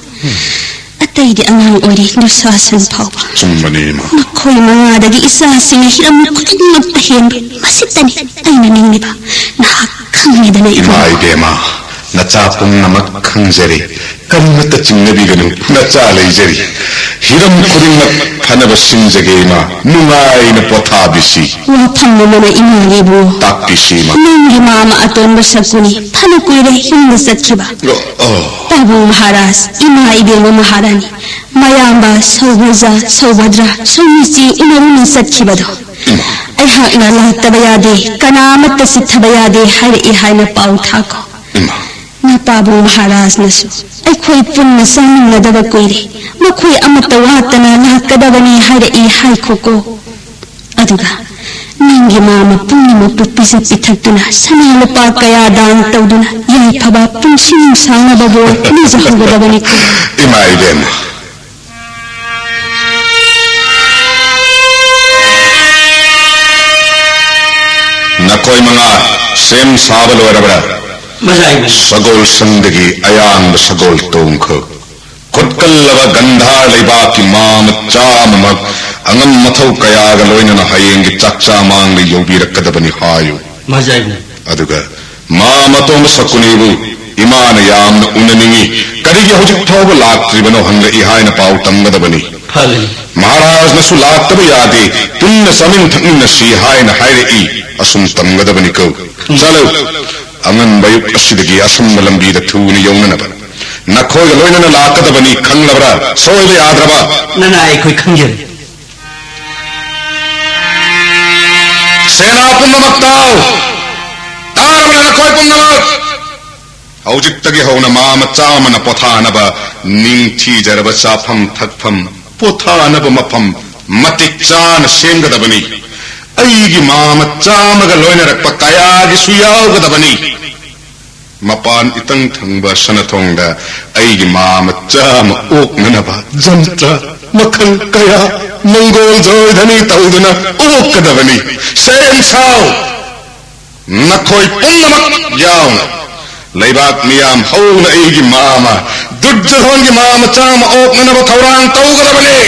ꯑꯇꯩꯗꯤ ꯑꯉꯥꯡ ꯑꯣꯏꯔꯤ, ꯗꯨꯁꯥꯁꯟ ꯐꯥꯎꯕ꯫ ꯆꯨꯝꯕꯅꯤ, ꯏꯃꯥ꯫ ꯃꯈꯣꯏ ꯃꯉꯥꯗꯒꯤ ꯏꯆꯥꯁꯤꯡꯅ ꯍꯤꯔꯝ ꯈꯨꯗꯤꯡꯃꯛꯇ ꯍꯦꯟꯕ꯫ ꯃꯁꯤꯇꯅꯤ ꯑꯩꯅ ꯅꯤꯡꯂꯤꯕ꯫ ꯅꯍꯥꯛ ꯈꯪꯉꯦꯗꯅ, ꯏꯃꯥ ꯏꯕꯨꯡꯉꯣ꯫ ꯏꯕꯦꯝꯃ, ꯅꯆꯥ ꯄꯨꯝꯅꯃꯛ ꯈꯪꯖꯔꯦ꯫ ꯀꯔꯤꯃꯠꯇ ꯆꯤꯡꯅꯕꯤꯒꯅꯨ, ꯅꯆꯥ ꯂꯩꯖꯔꯤ꯫ ꯍꯤꯔꯝ ꯈꯨꯗꯤꯡꯃꯛ ꯐꯅꯕ ꯁꯤꯟꯖꯒꯦ, ꯏꯃꯥ꯫ ꯅꯨꯡꯉꯥꯏꯅ ꯄꯣꯊꯥꯕꯤꯁꯤ꯫ ꯋꯥꯐꯝ ꯑꯃꯅ, ꯏꯃꯥꯒꯤ ꯏꯕꯨꯡꯉꯣ꯫ ꯇꯥꯛꯄꯤꯁꯤ, ꯏꯃꯥ꯫ ꯅꯪꯒꯤ ꯃꯥꯃ ꯑꯇꯣꯟꯕ ꯁꯀꯨꯅꯤ ꯐꯅ ꯀꯨꯏꯔꯦ ꯌꯨꯝꯗ ꯆꯠꯈꯤꯕ꯫ ꯑꯣ, ꯑꯣ꯫ ꯄꯥꯕꯨꯡ ꯃꯍꯥꯔꯥꯖ, ꯏꯃꯥ ꯏꯕꯦꯝꯃ ꯃꯍꯥꯔꯥꯅꯤ, ꯃꯌꯥꯝꯕ ꯁꯧꯒ꯭ꯔꯖ, ꯁꯧꯚꯗ꯭ꯔ, ꯁꯧꯃꯤꯆꯤ ꯎꯅꯔꯨꯅ ꯆꯠꯈꯤꯕꯗꯣ꯫ ꯏꯃꯥ꯫ ꯑꯩꯍꯥꯛꯅ ꯂꯥꯛꯇꯕ ꯌꯥꯗꯦ, ꯀꯅꯥ ꯑꯃꯠꯇ ꯆꯤꯠꯊꯕ ꯌꯥꯗꯦ ꯍꯥꯏꯔꯛꯏ ꯍꯥꯏꯅ ꯄꯥꯎ ꯊꯥꯈꯣ꯫ ꯏꯃꯥ꯫ ꯅꯄꯥꯕꯨꯡ ꯃꯍꯥꯔꯥꯖꯅꯁꯨ ꯑꯩꯈꯣꯏ ꯄꯨꯟꯅ ꯆꯥꯃꯤꯟꯅꯗꯕ ꯀꯨꯏꯔꯦ, ꯃꯈꯣꯏ ꯑꯃꯠꯇ ꯋꯥꯠꯇꯅ ꯂꯥꯛꯀꯗꯕꯅꯤ ꯍꯥꯏꯔꯛꯏ ꯍꯥꯏꯈꯣꯀꯣ꯫ ꯑꯗꯨꯒ ꯅꯪꯒꯤ ꯃꯥꯃ ꯄꯨꯝꯅꯃꯛꯄꯨ ꯄꯤꯖ ꯄꯤꯊꯛꯇꯨꯅ ꯁꯅꯥ ꯂꯨꯄꯥ ꯀꯌꯥ ꯗꯥꯟ ꯇꯧꯗꯨꯅ ꯌꯥꯏꯐꯕ ꯄꯨꯟꯁꯤ ꯅꯨꯡꯁꯥꯡꯅꯕ ꯕꯣꯔ ꯅꯤꯖꯍꯧꯒꯗꯕꯅꯤꯀꯣ꯫ ꯏꯃꯥ ꯏꯕꯦꯝꯃ, ꯅꯈꯣꯏ ꯃꯉꯥ ꯁꯦꯝ ꯁꯥꯕ ꯂꯣꯏꯔꯕ꯭ꯔꯥ? Magi, Magi. ꯁꯒꯣꯜ ꯁꯪꯗꯒꯤ ꯑꯌꯥꯡꯕ ꯁꯒꯣꯜ ꯇꯣꯡꯈꯣ꯫ ꯈꯨꯠ ꯀꯜꯂꯕ ꯒꯟꯙꯥꯔ ꯂꯩꯕꯥꯛꯀꯤ ꯃꯥꯃ ꯆꯥꯝꯃꯃꯛ ꯑꯉꯝ ꯃꯊꯧ ꯀꯌꯥꯒ ꯂꯣꯏꯅꯅ ꯍꯌꯦꯡꯒꯤ ꯆꯥꯛꯆꯥ ꯃꯥꯡꯗ ꯌꯧꯕꯤꯔꯛꯀꯗꯕꯅꯤ ꯍꯥꯏꯌꯨ꯫ Magi, Magi. ꯑꯗꯨꯒ ꯃꯥ ꯃꯇꯣꯝꯕ ꯁꯀꯨꯅꯤꯕꯨ ꯏꯃꯥꯅ ꯌꯥꯝꯅ ꯎꯅꯅꯤꯡꯏ, ꯀꯔꯤꯒꯤ ꯍꯧꯖꯤꯛ ꯐꯥꯎꯕ ꯂꯥꯛꯇ꯭ꯔꯤꯕꯅꯣ ꯍꯪꯂꯛꯏ ꯍꯥꯏꯅ ꯄꯥꯎ ꯇꯝꯒꯗꯕꯅꯤ꯫ ꯐꯒꯅꯤ꯫ ꯃꯍꯥꯔꯥꯖꯅꯁꯨ ꯂꯥꯛꯇꯕ ꯌꯥꯗꯦ, ꯄꯨꯟꯅ ꯆꯥꯃꯤꯟ ꯊꯛꯃꯤꯟꯅꯁꯤ ꯍꯥꯏꯅ ꯍꯥꯏꯔꯛꯏ, ꯑꯁꯨꯝ ꯇꯝꯒꯗꯕꯅꯤꯀꯣ꯫ ꯆꯠꯂꯨ, ꯑꯉꯟꯕ ꯑꯌꯨꯛ ꯑꯁꯤꯗꯒꯤ ꯑꯁꯨꯝꯕ ꯂꯝꯕꯤꯗ ꯊꯨꯅ ꯌꯧꯅꯅꯕ ꯅꯈꯣꯏꯒ ꯂꯣꯏꯅꯅ ꯂꯥꯛꯀꯗꯕꯅꯤ, ꯈꯪꯂꯕ꯭ꯔꯥ? ꯁꯣꯏꯕ ꯌꯥꯗ꯭ꯔꯕ꯫ ꯅꯅꯥꯏ ꯑꯩꯈꯣꯏ ꯈꯪꯖꯔꯦ꯫ ꯁꯦꯅꯥ ꯄꯨꯝꯅꯃꯛ ꯇꯥꯎ! ꯇꯥꯔꯕ꯭ꯔꯥ ꯅꯈꯣꯏ ꯄꯨꯝꯅꯃꯛ? ꯍꯧꯖꯤꯛꯇꯒꯤ ꯍꯧꯅ ꯃꯥ ꯃꯆꯥ ꯑꯃꯅ ꯄꯣꯊꯥꯅꯕ ꯅꯤꯡꯊꯤꯖꯔꯕ ꯆꯥꯐꯝ ꯊꯛꯐꯝ, ꯄꯣꯊꯥꯅꯕ ꯃꯐꯝ ꯃꯇꯤꯛ ꯆꯥꯅ ꯁꯦꯝꯒꯗꯕꯅꯤ꯫ ꯑꯩꯒꯤ ꯃꯥ ꯃꯆꯥ ꯑꯃꯒ ꯂꯣꯏꯅꯔꯛꯄ ꯀꯌꯥꯒꯤꯁꯨ ꯌꯥꯎꯒꯗꯕꯅꯤ꯫ ꯃꯄꯥꯟ ꯏꯇꯪ ꯊꯪꯕ ꯁꯅꯊꯣꯡꯗ ꯑꯩꯒꯤ ꯃꯥ ꯃꯆꯥ ꯑꯃ ꯑꯣꯛꯅꯅꯕ ꯖꯟꯇ꯭ꯔ ꯃꯈꯜ ꯀꯌꯥ ꯃꯪꯒꯣꯜ ꯖꯣꯏꯙꯅꯤ ꯇꯧꯗꯨꯅ ꯑꯣꯛꯀꯗꯕꯅꯤ꯫ ꯁꯦꯝ ꯁꯥꯎ! ꯅꯈꯣꯏ ꯄꯨꯝꯅꯃꯛ ꯌꯥꯎꯅ ꯂꯩꯕꯥꯛ ꯃꯤꯌꯥꯝ ꯍꯧꯅ ꯑꯩꯒꯤ ꯃꯥ ꯑꯃ, ꯗꯨꯔꯖꯣꯙꯟꯒꯤ ꯃꯥ ꯃꯆꯥ ꯑꯃ ꯑꯣꯛꯅꯅꯕ ꯊꯧꯔꯥꯡ ꯇꯧꯒꯗꯕꯅꯤ꯫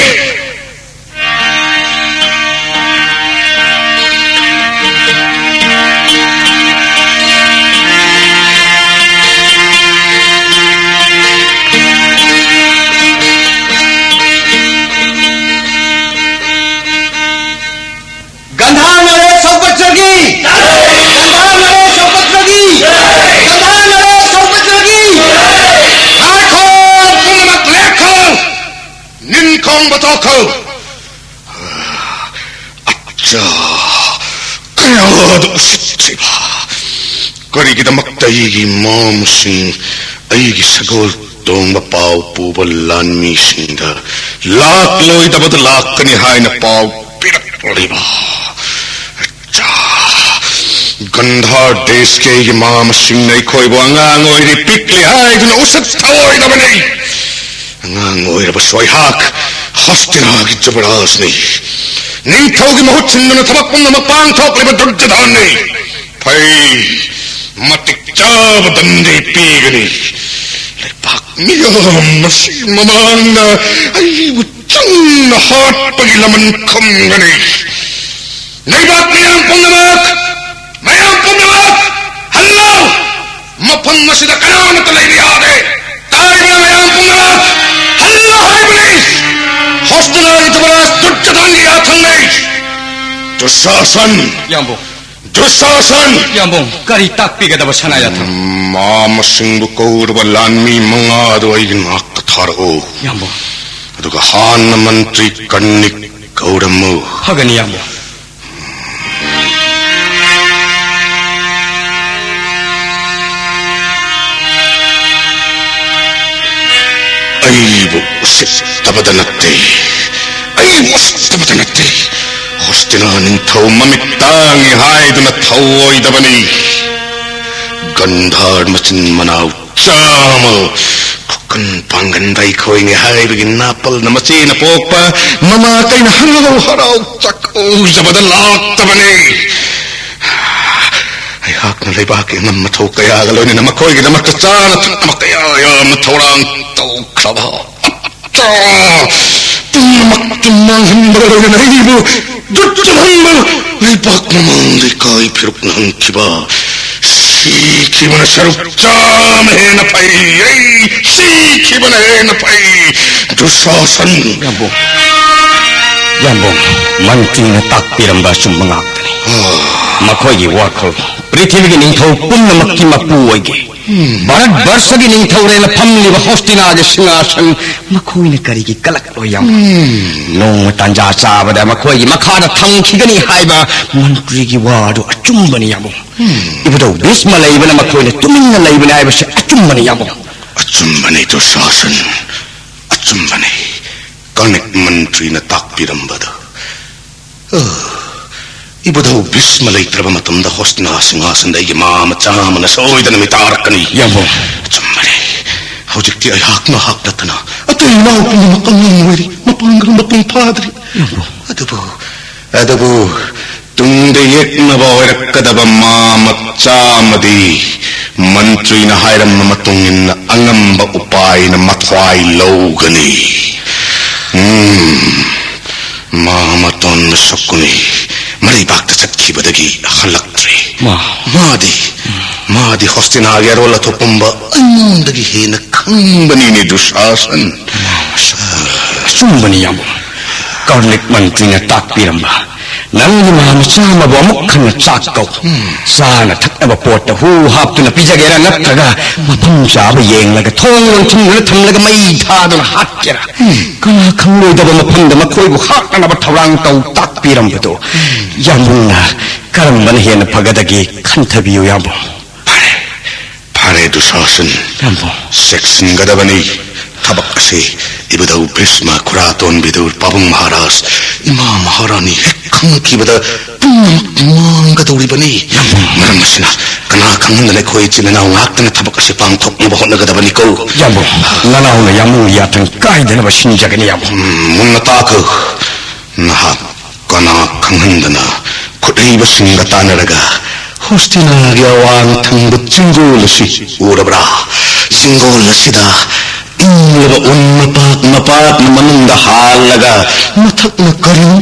ꯒꯟꯙꯥꯔ ꯅꯔꯦꯁ ꯁꯧꯒꯠꯆꯒꯤ! ꯒꯟꯙꯥꯔ ꯅꯔꯦꯁ ꯁꯧꯒꯠꯆꯒꯤ! ꯒꯟꯙꯥꯔ ꯅꯔꯦꯁ ꯁꯧꯒꯠꯆꯒꯤ! ꯍꯥꯏꯈꯣ! ꯄꯨꯝꯅꯃꯛ ꯂꯦꯞꯈꯣ! ꯅꯤꯟ ꯈꯣꯡꯕ ꯇꯣꯛꯈꯣ! ꯑꯠꯆꯥ! ꯀꯌꯥꯗ ꯎꯁꯤꯠꯇ꯭ꯔꯤꯕ! ꯀꯔꯤꯒꯤꯗꯃꯛꯇ ꯑꯩꯒꯤ ꯃꯥꯝꯁꯤꯡ, ꯑꯩꯒꯤ ꯁꯒꯣꯜ ꯇꯣꯡꯕ ꯄꯥꯎ ꯄꯨꯕ ꯂꯥꯟꯃꯤꯁꯤꯡꯗ ꯂꯥꯛꯂꯣꯏꯗꯕꯗ ꯂꯥꯛꯀꯅꯤ ꯍꯥꯏꯅ ꯄꯥꯎ ꯄꯤꯔꯛꯂꯤꯕ꯫ ꯆꯥ! ꯒꯟꯙꯥꯔ ꯗꯦꯁꯀꯤ ꯑꯩꯒꯤ ꯃꯃꯥ ꯃꯁꯤꯡꯅ ꯑꯩꯈꯣꯏꯕꯨ ꯑꯉꯥꯡ ꯑꯣꯏꯔꯤ, ꯄꯤꯛꯂꯤ ꯍꯥꯏꯗꯨꯅ ꯎꯁꯤꯠ ꯊꯑꯣꯏꯗꯕꯅꯤ꯫ ꯑꯉꯥꯡ ꯑꯣꯏꯔꯕꯁꯨ ꯑꯩꯍꯥꯛ ꯍꯣꯁꯇꯤꯅꯥꯒꯤ ꯖꯨꯕꯔꯥꯖꯅꯤ꯫ ꯅꯤꯡꯊꯧꯒꯤ ꯃꯍꯨꯠ ꯁꯤꯟꯗꯨꯅ ꯊꯕꯛ ꯄꯨꯝꯅꯃꯛ ꯄꯥꯡꯊꯣꯛꯂꯤꯕ ꯗꯨꯔꯖꯣꯙꯟꯅꯤ꯫ ꯐꯩ, ꯃꯇꯤꯛ ꯆꯥꯕ ꯗꯟꯗꯤ ꯄꯤꯒꯅꯤ꯫ ꯂꯩꯕꯥꯛ ꯃꯤꯌꯥꯝ ꯑꯁꯤ ꯃꯃꯥꯡꯗ ꯑꯩꯕꯨ ꯆꯪꯅ ꯍꯥꯠꯄꯒꯤ ꯂꯃꯟ ꯈꯨꯝꯒꯅꯤ꯫ ꯂꯩꯕꯥꯛ ꯃꯤꯌꯥꯝ ꯄꯨꯝꯅꯃꯛ, ꯃꯌꯥꯝ ꯄꯨꯝꯅꯃꯛ, ꯍꯜꯂꯣ! ꯃꯐꯝ ꯑꯁꯤꯗ ꯀꯅꯥꯃꯠꯇ ꯂꯩꯕ ꯌꯥꯗꯦ꯫ ꯇꯥꯔꯤꯕ ꯃꯌꯥꯝ ꯄꯨꯝꯅꯃꯛ, ꯍꯜꯂꯣ ꯍꯥꯏꯕꯅꯤ꯫ ꯍꯣꯁꯇꯤꯅꯥꯒꯤ ꯖꯨꯕꯔꯥꯖ ꯗꯨꯔꯖꯣꯙꯟꯒꯤ ꯌꯥꯊꯪꯅꯤ꯫ ꯗꯨꯁꯥꯁꯟ! ꯌꯥꯝꯕꯨꯡ꯫ ꯗꯨꯁꯥꯁꯟ! ꯌꯥꯝꯕꯨꯡ, ꯀꯔꯤ ꯇꯥꯛꯄꯤꯒꯗꯕ ꯁꯅꯥ ꯌꯥꯊꯪ? ꯃꯃꯥ ꯃꯁꯤꯡꯕꯨ ꯀꯧꯔꯕ ꯂꯥꯟꯃꯤ ꯃꯉꯥꯗꯨ ꯑꯩꯒꯤ ꯅꯥꯛꯇ ꯊꯥꯔꯛꯎ꯫ ꯌꯥꯝꯕꯨꯡ꯫ ꯑꯗꯨꯒ ꯍꯥꯟꯅ ꯃꯟꯇ꯭ꯔꯤ ꯀꯔꯅꯤꯛ ꯀꯧꯔꯝꯃꯨ꯫ ꯐꯒꯅꯤ, ꯌꯥꯝꯕꯨꯡ꯫ ꯑꯩꯕꯨ ꯎꯁꯤꯠꯇꯕꯗ ꯅꯠꯇꯦ, ꯑꯩꯕꯨ ꯎꯁꯤꯠꯇꯕꯗ ꯅꯠꯇꯦ꯫ ꯍꯣꯁꯇꯤꯅꯥ ꯅꯤꯡꯊꯧ ꯃꯃꯤꯠ ꯇꯥꯡꯉꯤ ꯍꯥꯏꯗꯨꯅ ꯊꯧꯑꯣꯏꯗꯕꯅꯤ꯫ ꯒꯟꯙꯥꯔ ꯃꯆꯤꯟ ꯃꯅꯥꯎ ꯆꯥꯝꯃ, ꯈꯨꯀꯟ ꯄꯥꯡꯒꯟꯕ ꯑꯩꯈꯣꯏꯅꯤ ꯍꯥꯏꯕꯒꯤ ꯅꯥꯄꯜꯅ ꯃꯆꯦꯅ ꯄꯣꯛꯄ ꯃꯃꯥ ꯀꯩꯅ ꯍꯔꯥꯎ ꯍꯔꯥꯎ ꯆꯥꯛꯀꯧꯖꯕꯗ ꯂꯥꯛꯇꯕꯅꯤ꯫ ꯑꯩꯍꯥꯛꯅ ꯂꯩꯕꯥꯛꯀꯤ ꯑꯉꯝ ꯑꯊꯧ ꯀꯌꯥꯒ ꯂꯣꯏꯅꯅ ꯃꯈꯣꯏꯒꯤꯗꯃꯛꯇ ꯆꯥꯅ ꯊꯛꯅꯕ ꯀꯌꯥ ꯌꯥꯝꯅ ꯊꯧꯔꯥꯡ ꯇꯧꯈ꯭ꯔꯕ꯫ ꯄꯨꯝꯅꯃꯛꯇꯨ ꯃꯥꯡꯍꯟꯕꯒ ꯂꯣꯏꯅꯅ ꯑꯩꯕꯨ ꯗꯨꯠ ꯆꯠꯍꯟꯕ, ꯂꯩꯕꯥꯛ ꯃꯃꯥꯡꯗ ꯏꯀꯥꯏ ꯐꯤꯔꯨꯛ ꯅꯪꯈꯤꯕ, ꯁꯤꯈꯤꯕꯅ ꯁꯔꯨꯛ ꯆꯥꯝꯃ ꯍꯦꯟꯅ ꯐꯩ꯫ ꯑꯩ ꯁꯤꯈꯤꯕꯅ ꯍꯦꯟꯅ ꯐꯩ꯫ ꯗꯨꯁꯥꯁꯟ! ꯌꯥꯝꯕꯨꯡ, ꯌꯥꯝꯕꯨꯡ, ꯃꯟꯇ꯭ꯔꯤꯅ ꯇꯥꯛꯄꯤꯔꯝꯕ ꯑꯆꯨꯝꯕ ꯉꯥꯛꯇꯅꯤ꯫ ꯃꯈꯣꯏꯒꯤ ꯋꯥꯈꯜ ꯄ꯭ꯔꯤꯊꯤꯕꯤꯒꯤ ꯅꯤꯡꯊꯧ ꯄꯨꯝꯅꯃꯛꯀꯤ ꯃꯄꯨ ꯑꯣꯏꯒꯦ꯫ ꯚꯥꯔꯠ ꯕꯔꯁꯒꯤ ꯅꯤꯡꯊꯧꯔꯦꯜꯅ ꯐꯝꯂꯤꯕ ꯍꯣꯁꯇꯤꯅꯥꯒꯤ ꯁꯤꯡꯍꯥꯁꯟ ꯃꯈꯣꯏꯅ ꯀꯔꯤꯒꯤ ꯀꯂꯛꯂꯣꯏ ꯌꯥꯝ? ꯅꯣꯡꯃ ꯇꯥꯟꯖꯥ ꯆꯥꯕꯗ ꯃꯈꯣꯏꯒꯤ ꯃꯈꯥꯗ ꯊꯝꯈꯤꯒꯅꯤ ꯍꯥꯏꯕ ꯃꯟꯇ꯭ꯔꯤꯒꯤ ꯋꯥꯗꯨ ꯑꯆꯨꯝꯕꯅꯤ, ꯌꯥꯝꯕꯨꯡ꯫ ꯏꯕꯨꯙꯧ ꯚꯤꯁꯃ ꯂꯩꯕꯅ ꯃꯈꯣꯏꯅ ꯇꯨꯃꯤꯟꯅ ꯂꯩꯕꯅꯤ ꯍꯥꯏꯕꯁꯤ ꯑꯆꯨꯝꯕꯅꯤ, ꯌꯥꯝꯕꯨꯡ꯫ ꯑꯆꯨꯝꯕꯅꯤ ꯗꯨꯁꯥꯁꯟ, ꯑꯆꯨꯝꯕꯅꯤ꯫ ꯀꯔꯅꯤꯛ ꯃꯟꯇ꯭ꯔꯤꯅ ꯇꯥꯛꯄꯤꯔꯝꯕꯗꯨ꯫ ꯑ, ꯏꯕꯨꯙꯧ ꯚꯤꯁꯃ ꯂꯩꯇ꯭ꯔꯕ ꯃꯇꯝꯗ ꯍꯣꯁꯇꯤꯅꯥ ꯁꯤꯡꯍꯥꯁꯟꯗ ꯑꯩꯒꯤ ꯃꯥ ꯃꯆꯥ ꯑꯃꯅ ꯁꯣꯏꯗꯅ ꯃꯤꯇꯥꯔꯛꯀꯅꯤ꯫ ꯌꯥꯝꯕꯨꯡ꯫ ꯑꯆꯨꯝꯕꯅꯤ꯫ ꯍꯧꯖꯤꯛꯇꯤ ꯑꯩꯍꯥꯛ ꯅꯍꯥꯛ ꯅꯠꯇꯅ ꯑꯇꯩ ꯏꯅꯥꯎ ꯄꯨꯝꯅꯃꯛ ꯑꯉꯥꯡ ꯑꯣꯏꯔꯤ, ꯃꯄꯥꯡꯒꯜ ꯃꯄꯨꯡ ꯐꯥꯗ꯭ꯔꯤ꯫ ꯌꯥꯝꯕꯨꯡ꯫ ꯑꯗꯨꯕꯨ, ꯑꯗꯨꯕꯨ ꯇꯨꯡꯗ ꯌꯦꯛꯅꯕ ꯑꯣꯏꯔꯛꯀꯗꯕ ꯃꯥ ꯃꯆꯥ ꯑꯃꯗꯤ ꯃꯟꯇ꯭ꯔꯤꯅ ꯍꯥꯏꯔꯝꯕ ꯃꯇꯨꯡ ꯏꯟꯅ ꯑꯉꯝꯕ ꯎꯄꯥꯏꯅ ꯃꯊ꯭ꯋꯥꯏ ꯂꯧꯒꯅꯤ꯫ ꯎꯝ, ꯃꯥ ꯃꯇꯣꯟ ꯃꯁꯛꯀꯨꯅꯤ ꯃꯔꯩꯕꯥꯛꯇ ꯆꯠꯈꯤꯕꯗꯒꯤ ꯍꯜꯂꯛꯇ꯭ꯔꯤ꯫ ꯃꯥ꯫ ꯃꯥꯗꯤ, ꯃꯥꯗꯤ ꯍꯣꯁꯇꯤꯅꯥꯒꯤ ꯑꯔꯣꯜ ꯑꯊꯣꯛ ꯄꯨꯝꯕ ꯑꯩꯉꯣꯟꯗꯒꯤ ꯍꯦꯟꯅ ꯈꯪꯕꯅꯤꯅꯦ, ꯗꯨꯁꯥꯁꯟ꯫ ꯑꯆꯨꯝꯕꯅꯤ, ꯌꯥꯝꯕꯨꯡ꯫ ꯀꯔꯅꯤꯛ ꯃꯟꯇ꯭ꯔꯤꯅ ꯇꯥꯛꯄꯤꯔꯝꯕ ꯅꯪꯒꯤ ꯃꯍꯥ ꯃꯆꯥ ꯑꯃꯕꯨ ꯑꯃꯨꯛ ꯍꯟꯅ ꯆꯥꯛ ꯀꯧ꯫ ꯆꯥꯅ ꯊꯛꯅꯕ ꯄꯣꯠꯇ ꯍꯨ ꯍꯥꯞꯇꯨꯅ ꯄꯤꯖꯒꯦꯔꯥ, ꯅꯠꯇ꯭ꯔꯒ ꯃꯐꯝ ꯆꯥꯕ ꯌꯦꯡꯂꯒ ꯊꯣꯡ ꯂꯣꯟꯁꯤꯟꯗꯨꯅ ꯊꯝꯂꯒ ꯃꯩ ꯊꯥꯗꯨꯅ ꯍꯥꯠꯀꯦꯔꯥ? ꯀꯅꯥ ꯈꯪꯂꯣꯏꯗꯕ ꯃꯐꯝꯗ ꯃꯈꯣꯏꯕꯨ ꯍꯥꯠꯅꯅꯕ ꯊꯧꯔꯥꯡ ꯇꯧ ꯇꯥꯛꯄꯤꯔꯝꯕꯗꯣ ꯌꯥꯝꯕꯨꯡꯅ ꯀꯔꯝꯕꯅ ꯍꯦꯟꯅ ꯐꯒꯗꯒꯦ ꯈꯟꯊꯕꯤꯌꯨ, ꯌꯥꯝꯕꯨꯡ꯫ ꯐꯔꯦ, ꯐꯔꯦ, ꯗꯨꯁꯥꯁꯟ꯫ ꯌꯥꯝꯕꯨꯡ꯫ ꯆꯦꯛꯁꯤꯟꯒꯗꯕꯅꯤ꯫ ꯊꯕꯛ ꯑꯁꯤ ꯏꯕꯨꯙꯧ ꯚꯤꯁꯃ, ꯈꯨꯔꯥꯇꯣꯟ ꯕꯤꯗꯨꯔ, ꯄꯥꯕꯨꯡ ꯃꯍꯥꯔꯥꯖ, ꯏꯃꯥ ꯃꯍꯥꯔꯥꯅꯤ ꯍꯦꯛ ꯈꯪꯈꯤꯕꯗ ꯄꯨꯝꯅꯃꯛ ꯃꯥꯡꯒꯗꯧꯔꯤꯕꯅꯤ꯫ ꯌꯥꯝꯕꯨꯡ꯫ ꯃꯔꯝ ꯑꯁꯤꯅ ꯀꯅꯥ ꯈꯪꯍꯟꯗꯅ ꯑꯩꯈꯣꯏ ꯏꯆꯤꯟ ꯏꯅꯥꯎ ꯉꯥꯛꯇꯅ ꯊꯕꯛ ꯑꯁꯤ ꯄꯥꯡꯊꯣꯛꯅꯕ ꯍꯣꯠꯅꯒꯗꯕꯅꯤꯀꯣ꯫ ꯌꯥꯝꯕꯨꯡ, ꯅꯅꯥꯎꯅ ꯌꯥꯝꯕꯨꯡꯒꯤ ꯌꯥꯊꯪ ꯀꯥꯏꯗꯅꯕ ꯁꯤꯟꯖꯒꯅꯤ, ꯌꯥꯝꯕꯨꯡ꯫ ꯎꯝ, ꯃꯨꯟꯅ ꯇꯥꯈꯣ꯫ ꯅꯍꯥꯛ ꯀꯅꯥ ꯈꯪꯍꯟꯗꯅ ꯈꯨꯠꯍꯩꯕꯁꯤꯡꯒ ꯇꯥꯟꯅꯔꯒ ꯍꯣꯁꯇꯤꯅꯥꯒꯤ ꯑꯋꯥꯡ ꯊꯪꯕ ꯆꯤꯡꯒꯣꯜ ꯑꯁꯤ ꯎꯔꯕ꯭ꯔꯥ? ꯆꯤꯡꯒꯣꯜ ꯑꯁꯤꯗ ꯏꯪꯂꯕ ꯎꯟ ꯃꯄꯥꯛ ꯃꯄꯥꯛꯅ ꯃꯅꯨꯡꯗ ꯍꯥꯜꯂꯒ ꯃꯊꯛꯅ ꯀꯔꯤꯅꯣ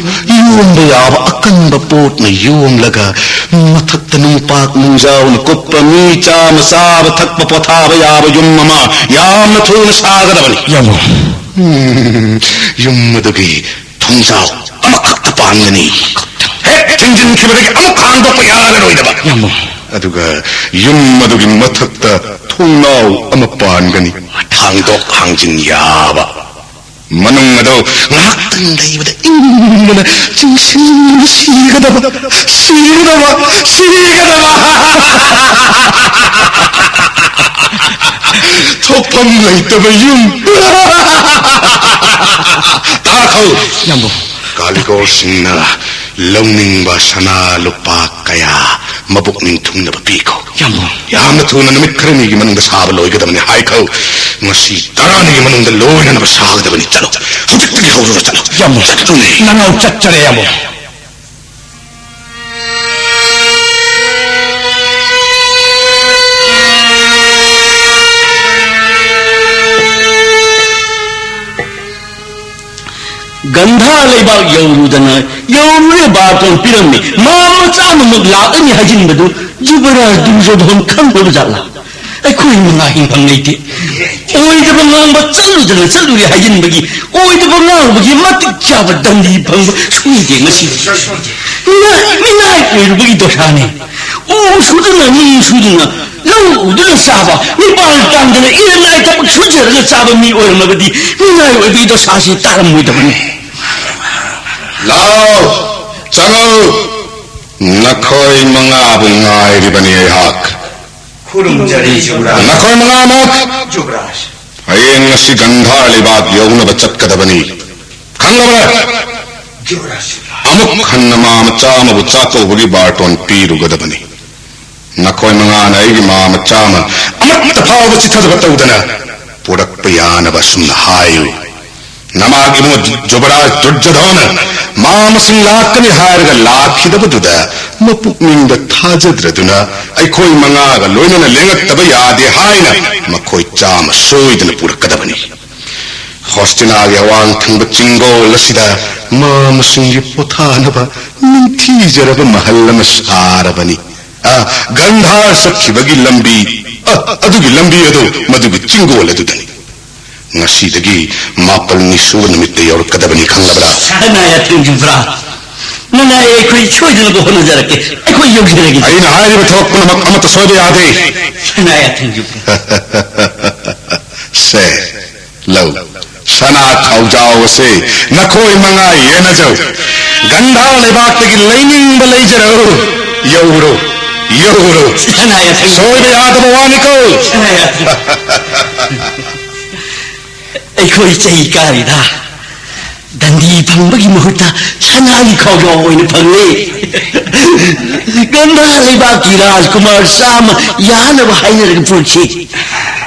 ꯌꯣꯝꯕ ꯌꯥꯕ ꯑꯀꯟꯕ ꯄꯣꯠꯅ ꯌꯣꯝꯂꯒ ꯃꯊꯛꯇ ꯅꯨꯡꯄꯥꯛ ꯅꯨꯡꯖꯥꯎꯅ ꯀꯨꯞꯄ ꯃꯤ ꯆꯥꯃ ꯆꯥꯕ ꯊꯛꯄ ꯄꯣꯊꯥꯕ ꯌꯥꯕ ꯌꯨꯝ ꯑꯃ ꯌꯥꯝꯅ ꯊꯨꯅ ꯁꯥꯒꯗꯕꯅꯤ꯫ ꯌꯥꯝꯕꯨꯡ꯫ ꯎꯝ, ꯌꯨꯝ ꯑꯗꯨꯒꯤ ꯊꯣꯡꯖꯥꯎ ꯑꯃꯈꯛꯇ ꯄꯥꯟꯒꯅꯤ꯫ ꯍꯦꯛ ꯊꯤꯡꯖꯤꯟꯈꯤꯕꯗꯒꯤ ꯑꯃꯨꯛ ꯍꯥꯡꯗꯣꯛꯄ ꯌꯥꯔꯔꯣꯏꯗꯕ꯫ ꯌꯥꯝꯕꯨꯡ꯫ ꯑꯗꯨꯒ ꯌꯨꯝ ꯑꯗꯨꯒꯤ ꯃꯊꯛꯇ ꯊꯣꯡꯅꯥꯎ ꯑꯃ ꯄꯥꯟꯒꯅꯤ꯫ ꯍꯥꯡꯗꯣꯛ ꯍꯥꯡꯖꯤꯟ ꯌꯥꯕ꯫ ꯃꯅꯨꯡ ꯑꯗꯨ ꯉꯥꯏꯍꯥꯛꯇꯪ ꯂꯩꯕꯗ ꯏꯪꯕꯅ ꯆꯤꯡꯁꯤꯟꯗꯨꯅ ꯁꯤꯒꯗꯕ, ꯁꯤꯒꯗꯕ, ꯁꯤꯒꯗꯕ꯫ ꯊꯣꯛꯐꯝ ꯂꯩꯇꯕ ꯌꯨꯝ꯫ ꯇꯥꯈꯧ꯫ ꯌꯥꯝꯕꯨꯡ꯫ ꯀꯥꯂꯤꯒꯣꯔꯁꯤꯡꯅ ꯂꯧꯅꯤꯡꯕ ꯁꯅꯥ ꯂꯨꯄꯥ ꯀꯌꯥ ꯃꯕꯨꯛ ꯅꯤꯡꯊꯨꯡꯅꯕ ꯄꯤꯈꯣ꯫ ꯌꯥꯝꯕꯨꯡ꯫ ꯌꯥꯝꯅ ꯊꯨꯅ ꯅꯨꯃꯤꯠ ꯈꯔꯅꯤꯒꯤ ꯃꯅꯨꯡꯗ ꯁꯥꯕ ꯂꯣꯏꯒꯗꯕꯅꯤ ꯍꯥꯏꯈꯧ꯫ ꯉꯁꯤ ꯇꯔꯥꯅꯤꯒꯤ ꯃꯅꯨꯡꯗ ꯂꯣꯏꯅꯅꯕ ꯁꯥꯒꯗꯕꯅꯤ꯫ ꯆꯠꯂꯣ꯫ ꯍꯧꯖꯤꯛꯇꯒꯤ ꯍꯧꯔꯒ ꯆꯠꯂꯣ꯫ ꯌꯥꯝꯕꯨꯡ꯫ ꯆꯠꯂꯨꯅꯦ꯫ ꯅꯅꯥꯎ ꯆꯠꯆꯔꯦ ꯌꯥꯝꯕꯨꯡ꯫ ꯒꯟꯙꯥ ꯂꯩꯕꯥꯛ ꯌꯧꯔꯨꯗꯅ, ꯌꯧꯔꯨꯔꯦ ꯕꯥꯔꯇꯣꯟ ꯄꯤꯔꯝꯃꯤ꯫ ꯃꯥ ꯃꯆꯥ ꯑꯃꯃꯨꯛ ꯂꯥꯛꯂꯅꯤ ꯍꯥꯏꯖꯤꯟꯕꯗꯨ ꯌꯨꯕꯔꯥꯖ ꯗꯨꯔꯖꯣꯙꯣꯟ ꯈꯪꯗꯕ ꯖꯥꯠꯂꯥ? ꯑꯩꯈꯣꯏ ꯃꯉꯥ ꯍꯤꯡꯐꯝ ꯂꯩꯇꯦ꯫ ꯑꯣꯏꯗꯕ ꯉꯥꯡꯕ ꯆꯠꯂꯨꯗꯅ ꯆꯠꯂꯨꯔꯦ ꯍꯥꯏꯖꯤꯟꯕꯒꯤ, ꯑꯣꯏꯗꯕ ꯉꯥꯡꯕꯒꯤ ꯃꯇꯤꯛ ꯆꯥꯕ ꯗꯟꯗꯤ ꯐꯪꯕ ꯁꯣꯏꯗꯦ ꯉꯁꯤ꯫ ꯃꯤꯅꯥꯏ, ꯃꯤꯅꯥꯏ ꯑꯣꯏꯔꯨꯕꯒꯤ ꯗꯣꯁꯥꯅꯤ꯫ ꯎ ꯁꯨꯗꯨꯅ, ꯅꯨꯡ ꯁꯨꯗꯨꯅ, ꯂꯧ ꯎꯗꯨꯅ ꯆꯥꯕ, ꯅꯤꯄꯥꯜ ꯇꯥꯡꯗꯅ ꯏꯔꯅꯥꯏ ꯊꯕꯛ ꯁꯨꯖꯔꯒ ꯆꯥꯕ ꯃꯤ ꯑꯣꯏꯔꯝꯃꯕꯗꯤ ꯃꯤꯅꯥꯏ ꯑꯣꯏꯕꯒꯤ ꯗꯣꯁꯥꯁꯤ ꯇꯥꯔꯝꯃꯣꯏꯗꯕꯅꯤ꯫ ꯂꯥꯎ, ꯆꯪꯉꯨ꯫ ꯅꯈꯣꯏ ꯃꯉꯥꯕꯨ ꯉꯥꯏꯔꯤꯕꯅꯤ ꯑꯩꯍꯥꯛ꯫ ꯈꯨꯔꯨꯝꯖꯔꯤ ꯌꯨꯕꯔꯥꯖ꯫ ꯅꯈꯣꯏ ꯃꯉꯥꯃꯛ ꯌꯨꯕꯔꯥꯖ꯫ ꯍꯌꯦꯡ ꯉꯁꯤ ꯒꯟꯙꯥꯔ ꯂꯩꯕꯥꯛ ꯌꯧꯅꯕ ꯆꯠꯀꯗꯕꯅꯤ꯫ ꯈꯪꯂꯕ꯭ꯔꯥ? ꯌꯨꯕꯔꯥꯖ꯫ ꯑꯃꯨꯛ ꯍꯟꯅ ꯃꯥ ꯃꯆꯥ ꯑꯃꯕꯨ ꯆꯥꯛꯀꯧꯕꯒꯤ ꯕꯥꯔꯇꯣꯟ ꯄꯤꯔꯨꯒꯗꯕꯅꯤ꯫ ꯅꯈꯣꯏ ꯃꯉꯥꯅ ꯑꯩꯒꯤ ꯃꯥ ꯃꯆꯥ ꯑꯃ ꯑꯃꯠꯇ ꯐꯥꯎꯕ ꯆꯤꯠꯊꯗꯕ ꯇꯧꯗꯅ ꯄꯨꯔꯛꯄ ꯌꯥꯅꯕ ꯑꯁꯨꯝꯅ ꯍꯥꯏꯌꯨ꯫ ꯅꯃꯥꯒꯤ ꯏꯕꯨꯡ ꯖꯨꯕꯔꯥꯖ ꯗꯨꯔꯖꯣꯙꯅ ꯃꯥ ꯃꯁꯤꯡ ꯂꯥꯛꯀꯅꯤ ꯍꯥꯏꯔꯒ ꯂꯥꯛꯈꯤꯗꯕꯗꯨꯗ ꯃꯄꯨꯛꯅꯤꯡꯗ ꯊꯥꯖꯗ꯭ꯔꯗꯨꯅ ꯑꯩꯈꯣꯏ ꯃꯉꯥꯒ ꯂꯣꯏꯅꯅ ꯂꯦꯡꯉꯛꯇꯕ ꯌꯥꯗꯦ ꯍꯥꯏꯅ ꯃꯈꯣꯏ ꯆꯥꯝꯃ ꯁꯣꯏꯗꯅ ꯄꯨꯔꯛꯀꯗꯕꯅꯤ꯫ ꯍꯣꯁꯇꯤꯅꯥꯒꯤ ꯑꯋꯥꯡ ꯊꯪꯕ ꯆꯤꯡꯒꯣꯜ ꯑꯁꯤꯗ ꯃꯥ ꯃꯁꯤꯡꯒꯤ ꯄꯣꯊꯥꯅꯕ ꯅꯤꯡꯊꯤꯖꯔꯕ ꯃꯍꯜ ꯑꯃ ꯁꯥꯔꯕꯅꯤ꯫ ꯑ, ꯒꯟꯙꯥꯔ ꯆꯠꯈꯤꯕꯒꯤ ꯂꯝꯕꯤ, ꯑ, ꯑꯗꯨꯒꯤ ꯂꯝꯕꯤ ꯑꯗꯨ ꯃꯗꯨꯒꯤ ꯆꯤꯡꯒꯣꯜ ꯑꯗꯨꯗꯅꯤ꯫ ꯉꯁꯤꯗꯒꯤ ꯃꯥꯄꯜꯅꯤ ꯁꯨꯕ ꯅꯨꯃꯤꯠꯇ ꯌꯧꯔꯛꯀꯗꯕꯅꯤ, ꯈꯪꯂꯕ꯭ꯔꯥ? ꯁꯅꯥ ꯌꯥꯊꯪ ꯌꯨꯕꯔꯥꯖ꯫ ꯅꯅꯥꯏ ꯑꯩꯈꯣꯏ ꯁꯣꯏꯗꯅꯕ ꯍꯣꯠꯅꯖꯔꯛꯀꯦ꯫ ꯑꯩꯈꯣꯏ ꯌꯧꯖꯔꯒꯦ꯫ ꯑꯩꯅ ꯍꯥꯏꯔꯤꯕ ꯊꯕꯛ ꯄꯨꯝꯅꯃꯛ ꯑꯃꯠꯇ ꯁꯣꯏꯕ ꯌꯥꯗꯦ꯫ ꯁꯅꯥ ꯌꯥꯊꯪ ꯌꯨꯕꯔꯥꯖ꯫ ꯁꯦ, ꯂꯧ꯫ ꯁꯅꯥ ꯈꯥꯎꯖꯥꯎ ꯑꯁꯦ ꯅꯈꯣꯏ ꯃꯉꯥ ꯌꯦꯟꯅꯖꯧ꯫ ꯒꯟꯙꯥꯔ ꯂꯩꯕꯥꯛꯇꯒꯤ ꯂꯩꯅꯤꯡꯕ ꯂꯩꯖꯔꯛꯎ꯫ ꯌꯧꯔꯣ꯫ ꯌꯧꯔꯨ꯫ ꯁꯅꯥ ꯌꯥꯊꯪ꯫ ꯁꯣꯏꯕ ꯌꯥꯗꯕ ꯋꯥꯅꯤꯀꯣ꯫ ꯁꯅꯥ ꯌꯥꯊꯪ꯫ ꯑꯩꯈꯣꯏ ꯆꯩ ꯀꯥꯔꯤꯗ ꯗꯟꯗꯤ ꯐꯪꯕꯒꯤ ꯃꯍꯨꯠꯇ ꯁꯅꯥꯒꯤ ꯈꯥꯎꯖꯥꯎ ꯑꯣꯏꯅ ꯐꯪꯂꯦ꯫ ꯒꯟꯙꯥ ꯂꯩꯕꯥꯛꯀꯤ ꯔꯥꯖꯀꯨꯃꯥꯔ ꯆꯥꯝꯃ ꯌꯥꯅꯕ ꯍꯥꯏꯅꯔꯒ ꯄꯨꯔꯛꯈꯤ꯫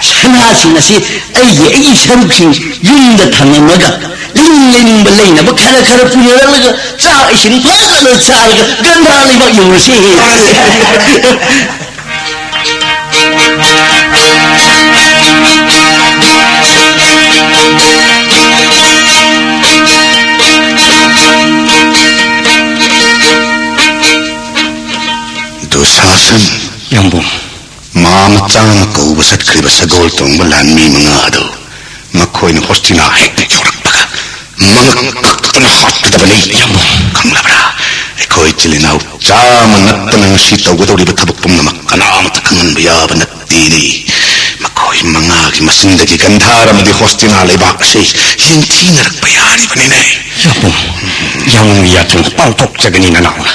ꯁꯅꯥꯁꯤꯡ ꯑꯁꯤ ꯑꯩꯒꯤ ꯑꯩꯒꯤ ꯁꯔꯨꯛꯁꯤꯡ ꯌꯨꯝꯗ ꯊꯝꯂꯝꯃꯒ ꯂꯩꯅꯤꯡ ꯂꯩꯅꯤꯡꯕ ꯂꯩꯅꯕ ꯈꯔ ꯈꯔ ꯄꯨꯅꯔꯛꯂꯒ ꯆꯥꯛ ꯏꯁꯤꯡ ꯐꯖꯅ ꯆꯥꯔꯒ ꯒꯟꯙꯥ ꯂꯩꯕꯥꯛ ꯌꯧꯔꯁꯤ꯫ ꯗꯨꯁꯥꯁꯟ꯫ ꯌꯥꯝꯕꯨꯡ꯫ ꯃꯥ ꯃꯆꯥꯅ ꯀꯧꯕ ꯆꯠꯈ꯭ꯔꯤꯕ ꯁꯒꯣꯜ ꯇꯣꯡꯕ ꯂꯥꯟꯃꯤ ꯃꯉꯥ ꯑꯗꯨ ꯃꯈꯣꯏꯅ ꯍꯣꯁꯇꯤꯅꯥ ꯍꯦꯛ ꯌꯧꯔꯛꯄꯒ ꯃꯉꯛ ꯀꯛꯇꯨꯅ ꯍꯥꯠꯀꯗꯕꯅꯤ꯫ ꯌꯥꯝꯕꯨꯡ꯫ ꯈꯪꯂꯕ꯭ꯔꯥ? ꯑꯩꯈꯣꯏ ꯏꯆꯤꯜ ꯏꯅꯥꯎ ꯆꯥꯝꯃ ꯅꯠꯇꯅ ꯉꯁꯤ ꯇꯧꯒꯗꯧꯔꯤꯕ ꯊꯕꯛ ꯄꯨꯝꯅꯃꯛ ꯀꯅꯥꯃꯠꯇ ꯈꯪꯍꯟꯕ ꯌꯥꯕ ꯅꯠꯇꯦꯅꯦ꯫ ꯃꯈꯣꯏ ꯃꯉꯥꯒꯤ ꯃꯆꯤꯟꯗꯒꯤ ꯒꯟꯙꯥꯔ ꯑꯃꯗꯤ ꯍꯣꯁꯇꯤꯅꯥ ꯂꯩꯕꯥꯛ ꯑꯁꯤ ꯌꯦꯡꯊꯤꯅꯔꯛꯄ ꯌꯥꯔꯤꯕꯅꯤꯅꯦ꯫ ꯌꯥꯝꯕꯨꯡ, ꯌꯥꯝꯕꯨꯡꯒꯤ ꯌꯥꯊꯪ ꯄꯥꯡꯊꯣꯛꯆꯒꯅꯤ ꯅꯅꯥꯎꯅ꯫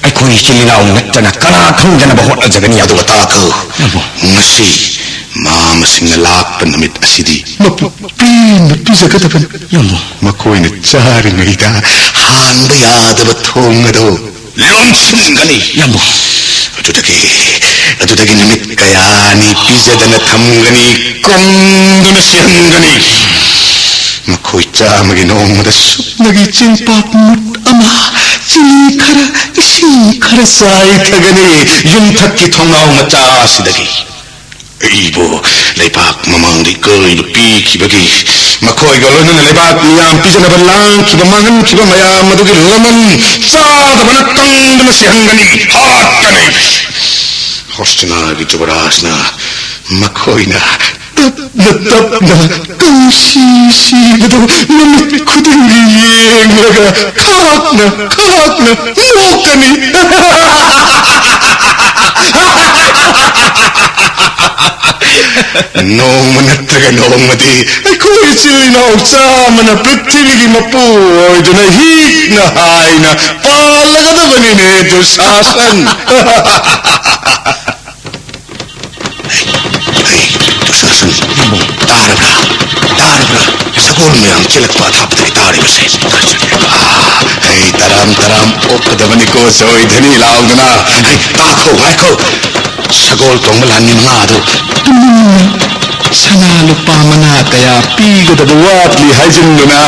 ꯑꯩꯈꯣꯏ ꯏꯆꯤꯜ ꯏꯅꯥꯎ ꯅꯠꯇꯅ ꯀꯅꯥ ꯈꯪꯗꯅꯕ ꯍꯣꯠꯅꯖꯒꯅꯤ꯫ ꯑꯗꯨꯒ ꯇꯥꯈꯣ꯫ ꯌꯥꯝꯕꯨꯡ꯫ ꯉꯁꯤ ꯃꯥ ꯃꯁꯤꯡꯅ ꯂꯥꯛꯄ ꯅꯨꯃꯤꯠ ꯑꯁꯤꯗꯤ ꯃꯄꯨ ꯄꯦꯟꯅ ꯄꯤꯖꯒꯗꯕꯅꯤ꯫ ꯌꯥꯝꯕꯨꯡ꯫ ꯃꯈꯣꯏꯅ ꯆꯥꯔꯤꯉꯩꯗ ꯍꯥꯡꯕ ꯌꯥꯗꯕ ꯊꯣꯡ ꯑꯗꯨ ꯂꯣꯟꯁꯤꯟꯒꯅꯤ꯫ ꯌꯥꯝꯕꯨꯡ꯫ ꯑꯗꯨꯗꯒꯤ, ꯑꯗꯨꯗꯒꯤ ꯅꯨꯃꯤꯠ ꯀꯌꯥꯅꯤ ꯄꯤꯖꯗꯅ ꯊꯝꯒꯅꯤ, ꯀꯪꯗꯨꯅ ꯁꯤꯍꯟꯒꯅꯤ꯫ ꯃꯈꯣꯏ ꯆꯥꯝꯃꯒꯤ ꯅꯣꯡꯃꯗ ꯁꯨꯞꯅꯒꯤ ꯆꯦꯡꯄꯥꯛ ꯃꯨꯠ ꯑꯃ, ꯆꯤꯅꯤ ꯈꯔ, ꯏꯁꯤꯡ ꯈꯔ ꯆꯥꯏꯊꯒꯅꯤ ꯌꯨꯝꯊꯛꯀꯤ ꯊꯣꯡꯅꯥꯎ ꯃꯆꯥ ꯑꯁꯤꯗꯒꯤ꯫ ꯑꯩꯕꯨ ꯂꯩꯕꯥꯛ ꯃꯃꯥꯡꯗ ꯏꯀꯥꯏꯕ ꯄꯤꯈꯤꯕꯒꯤ, ꯃꯈꯣꯏꯒ ꯂꯣꯏꯅꯅ ꯂꯩꯕꯥꯛ ꯃꯤꯌꯥꯝ ꯄꯤꯖꯅꯕ ꯂꯥꯡꯈꯤꯕ, ꯃꯥꯡꯍꯟꯈꯤꯕ ꯃꯌꯥꯝ ꯑꯗꯨꯒꯤ ꯂꯃꯟ ꯆꯥꯗꯕꯅ ꯀꯪꯗꯨꯅ ꯁꯤꯍꯟꯒꯅꯤ, ꯍꯥꯠꯀꯅꯤ꯫ ꯍꯣꯁꯇꯤꯅꯥꯒꯤ ꯖꯨꯕꯔꯥꯖꯅ ꯃꯈꯣꯏꯅ ꯇꯞꯅ ꯇꯞꯅ ꯀꯪꯁꯤ ꯁꯤꯕꯗꯨ ꯅꯨꯃꯤꯠ ꯈꯨꯗꯤꯡꯒꯤ ꯌꯦꯡꯂꯒ ꯈꯥꯛꯅ ꯈꯥꯛꯅ ꯅꯣꯛꯀꯅꯤ꯫ ꯅꯣꯡꯃ ꯅꯠꯇ꯭ꯔꯒ ꯅꯣꯡꯃꯗꯤ ꯑꯩꯈꯣꯏ ꯏꯆꯤꯜ ꯏꯅꯥꯎ ꯆꯥꯝꯃꯅ ꯄ꯭ꯔꯤꯊꯤꯕꯤꯒꯤ ꯃꯄꯨ ꯑꯣꯏꯗꯨꯅ ꯍꯤꯛꯅ ꯍꯥꯏꯅ ꯄꯥꯜꯂꯒꯗꯕꯅꯤꯅꯦ, ꯗꯨꯁꯥꯁꯟ꯫ ꯍꯩ, ꯗꯨꯁꯥꯁꯟ, ꯇꯥꯔꯕ꯭ꯔꯥ? ꯇꯥꯔꯕ꯭ꯔꯥ? ꯁꯒꯣꯜ ꯃꯌꯥꯝ ꯆꯦꯜꯂꯛꯄ ꯑꯊꯥꯞꯄꯗꯒꯤ ꯇꯥꯔꯤꯕꯁꯦ꯫ ꯑꯥ, ꯍꯩ, ꯇꯔꯥꯝ ꯇꯔꯥꯝ ꯑꯣꯛꯀꯗꯕꯅꯤꯀꯣ, ꯁꯣꯏꯗꯅꯤ ꯂꯥꯎꯗꯅ꯫ ꯍꯩ, ꯇꯥꯈꯣ, ꯉꯥꯏꯈꯣ꯫ ꯁꯒꯣꯜ ꯇꯣꯡꯕ ꯂꯥꯟꯃꯤ ꯃꯉꯥ ꯑꯗꯨ ꯇꯨꯃꯤꯟꯅ ꯁꯅꯥ ꯂꯨꯄꯥ ꯃꯅꯥ ꯀꯌꯥ ꯄꯤꯒꯗꯕ ꯋꯥꯠꯂꯤ ꯍꯥꯏꯖꯤꯟꯗꯨꯅ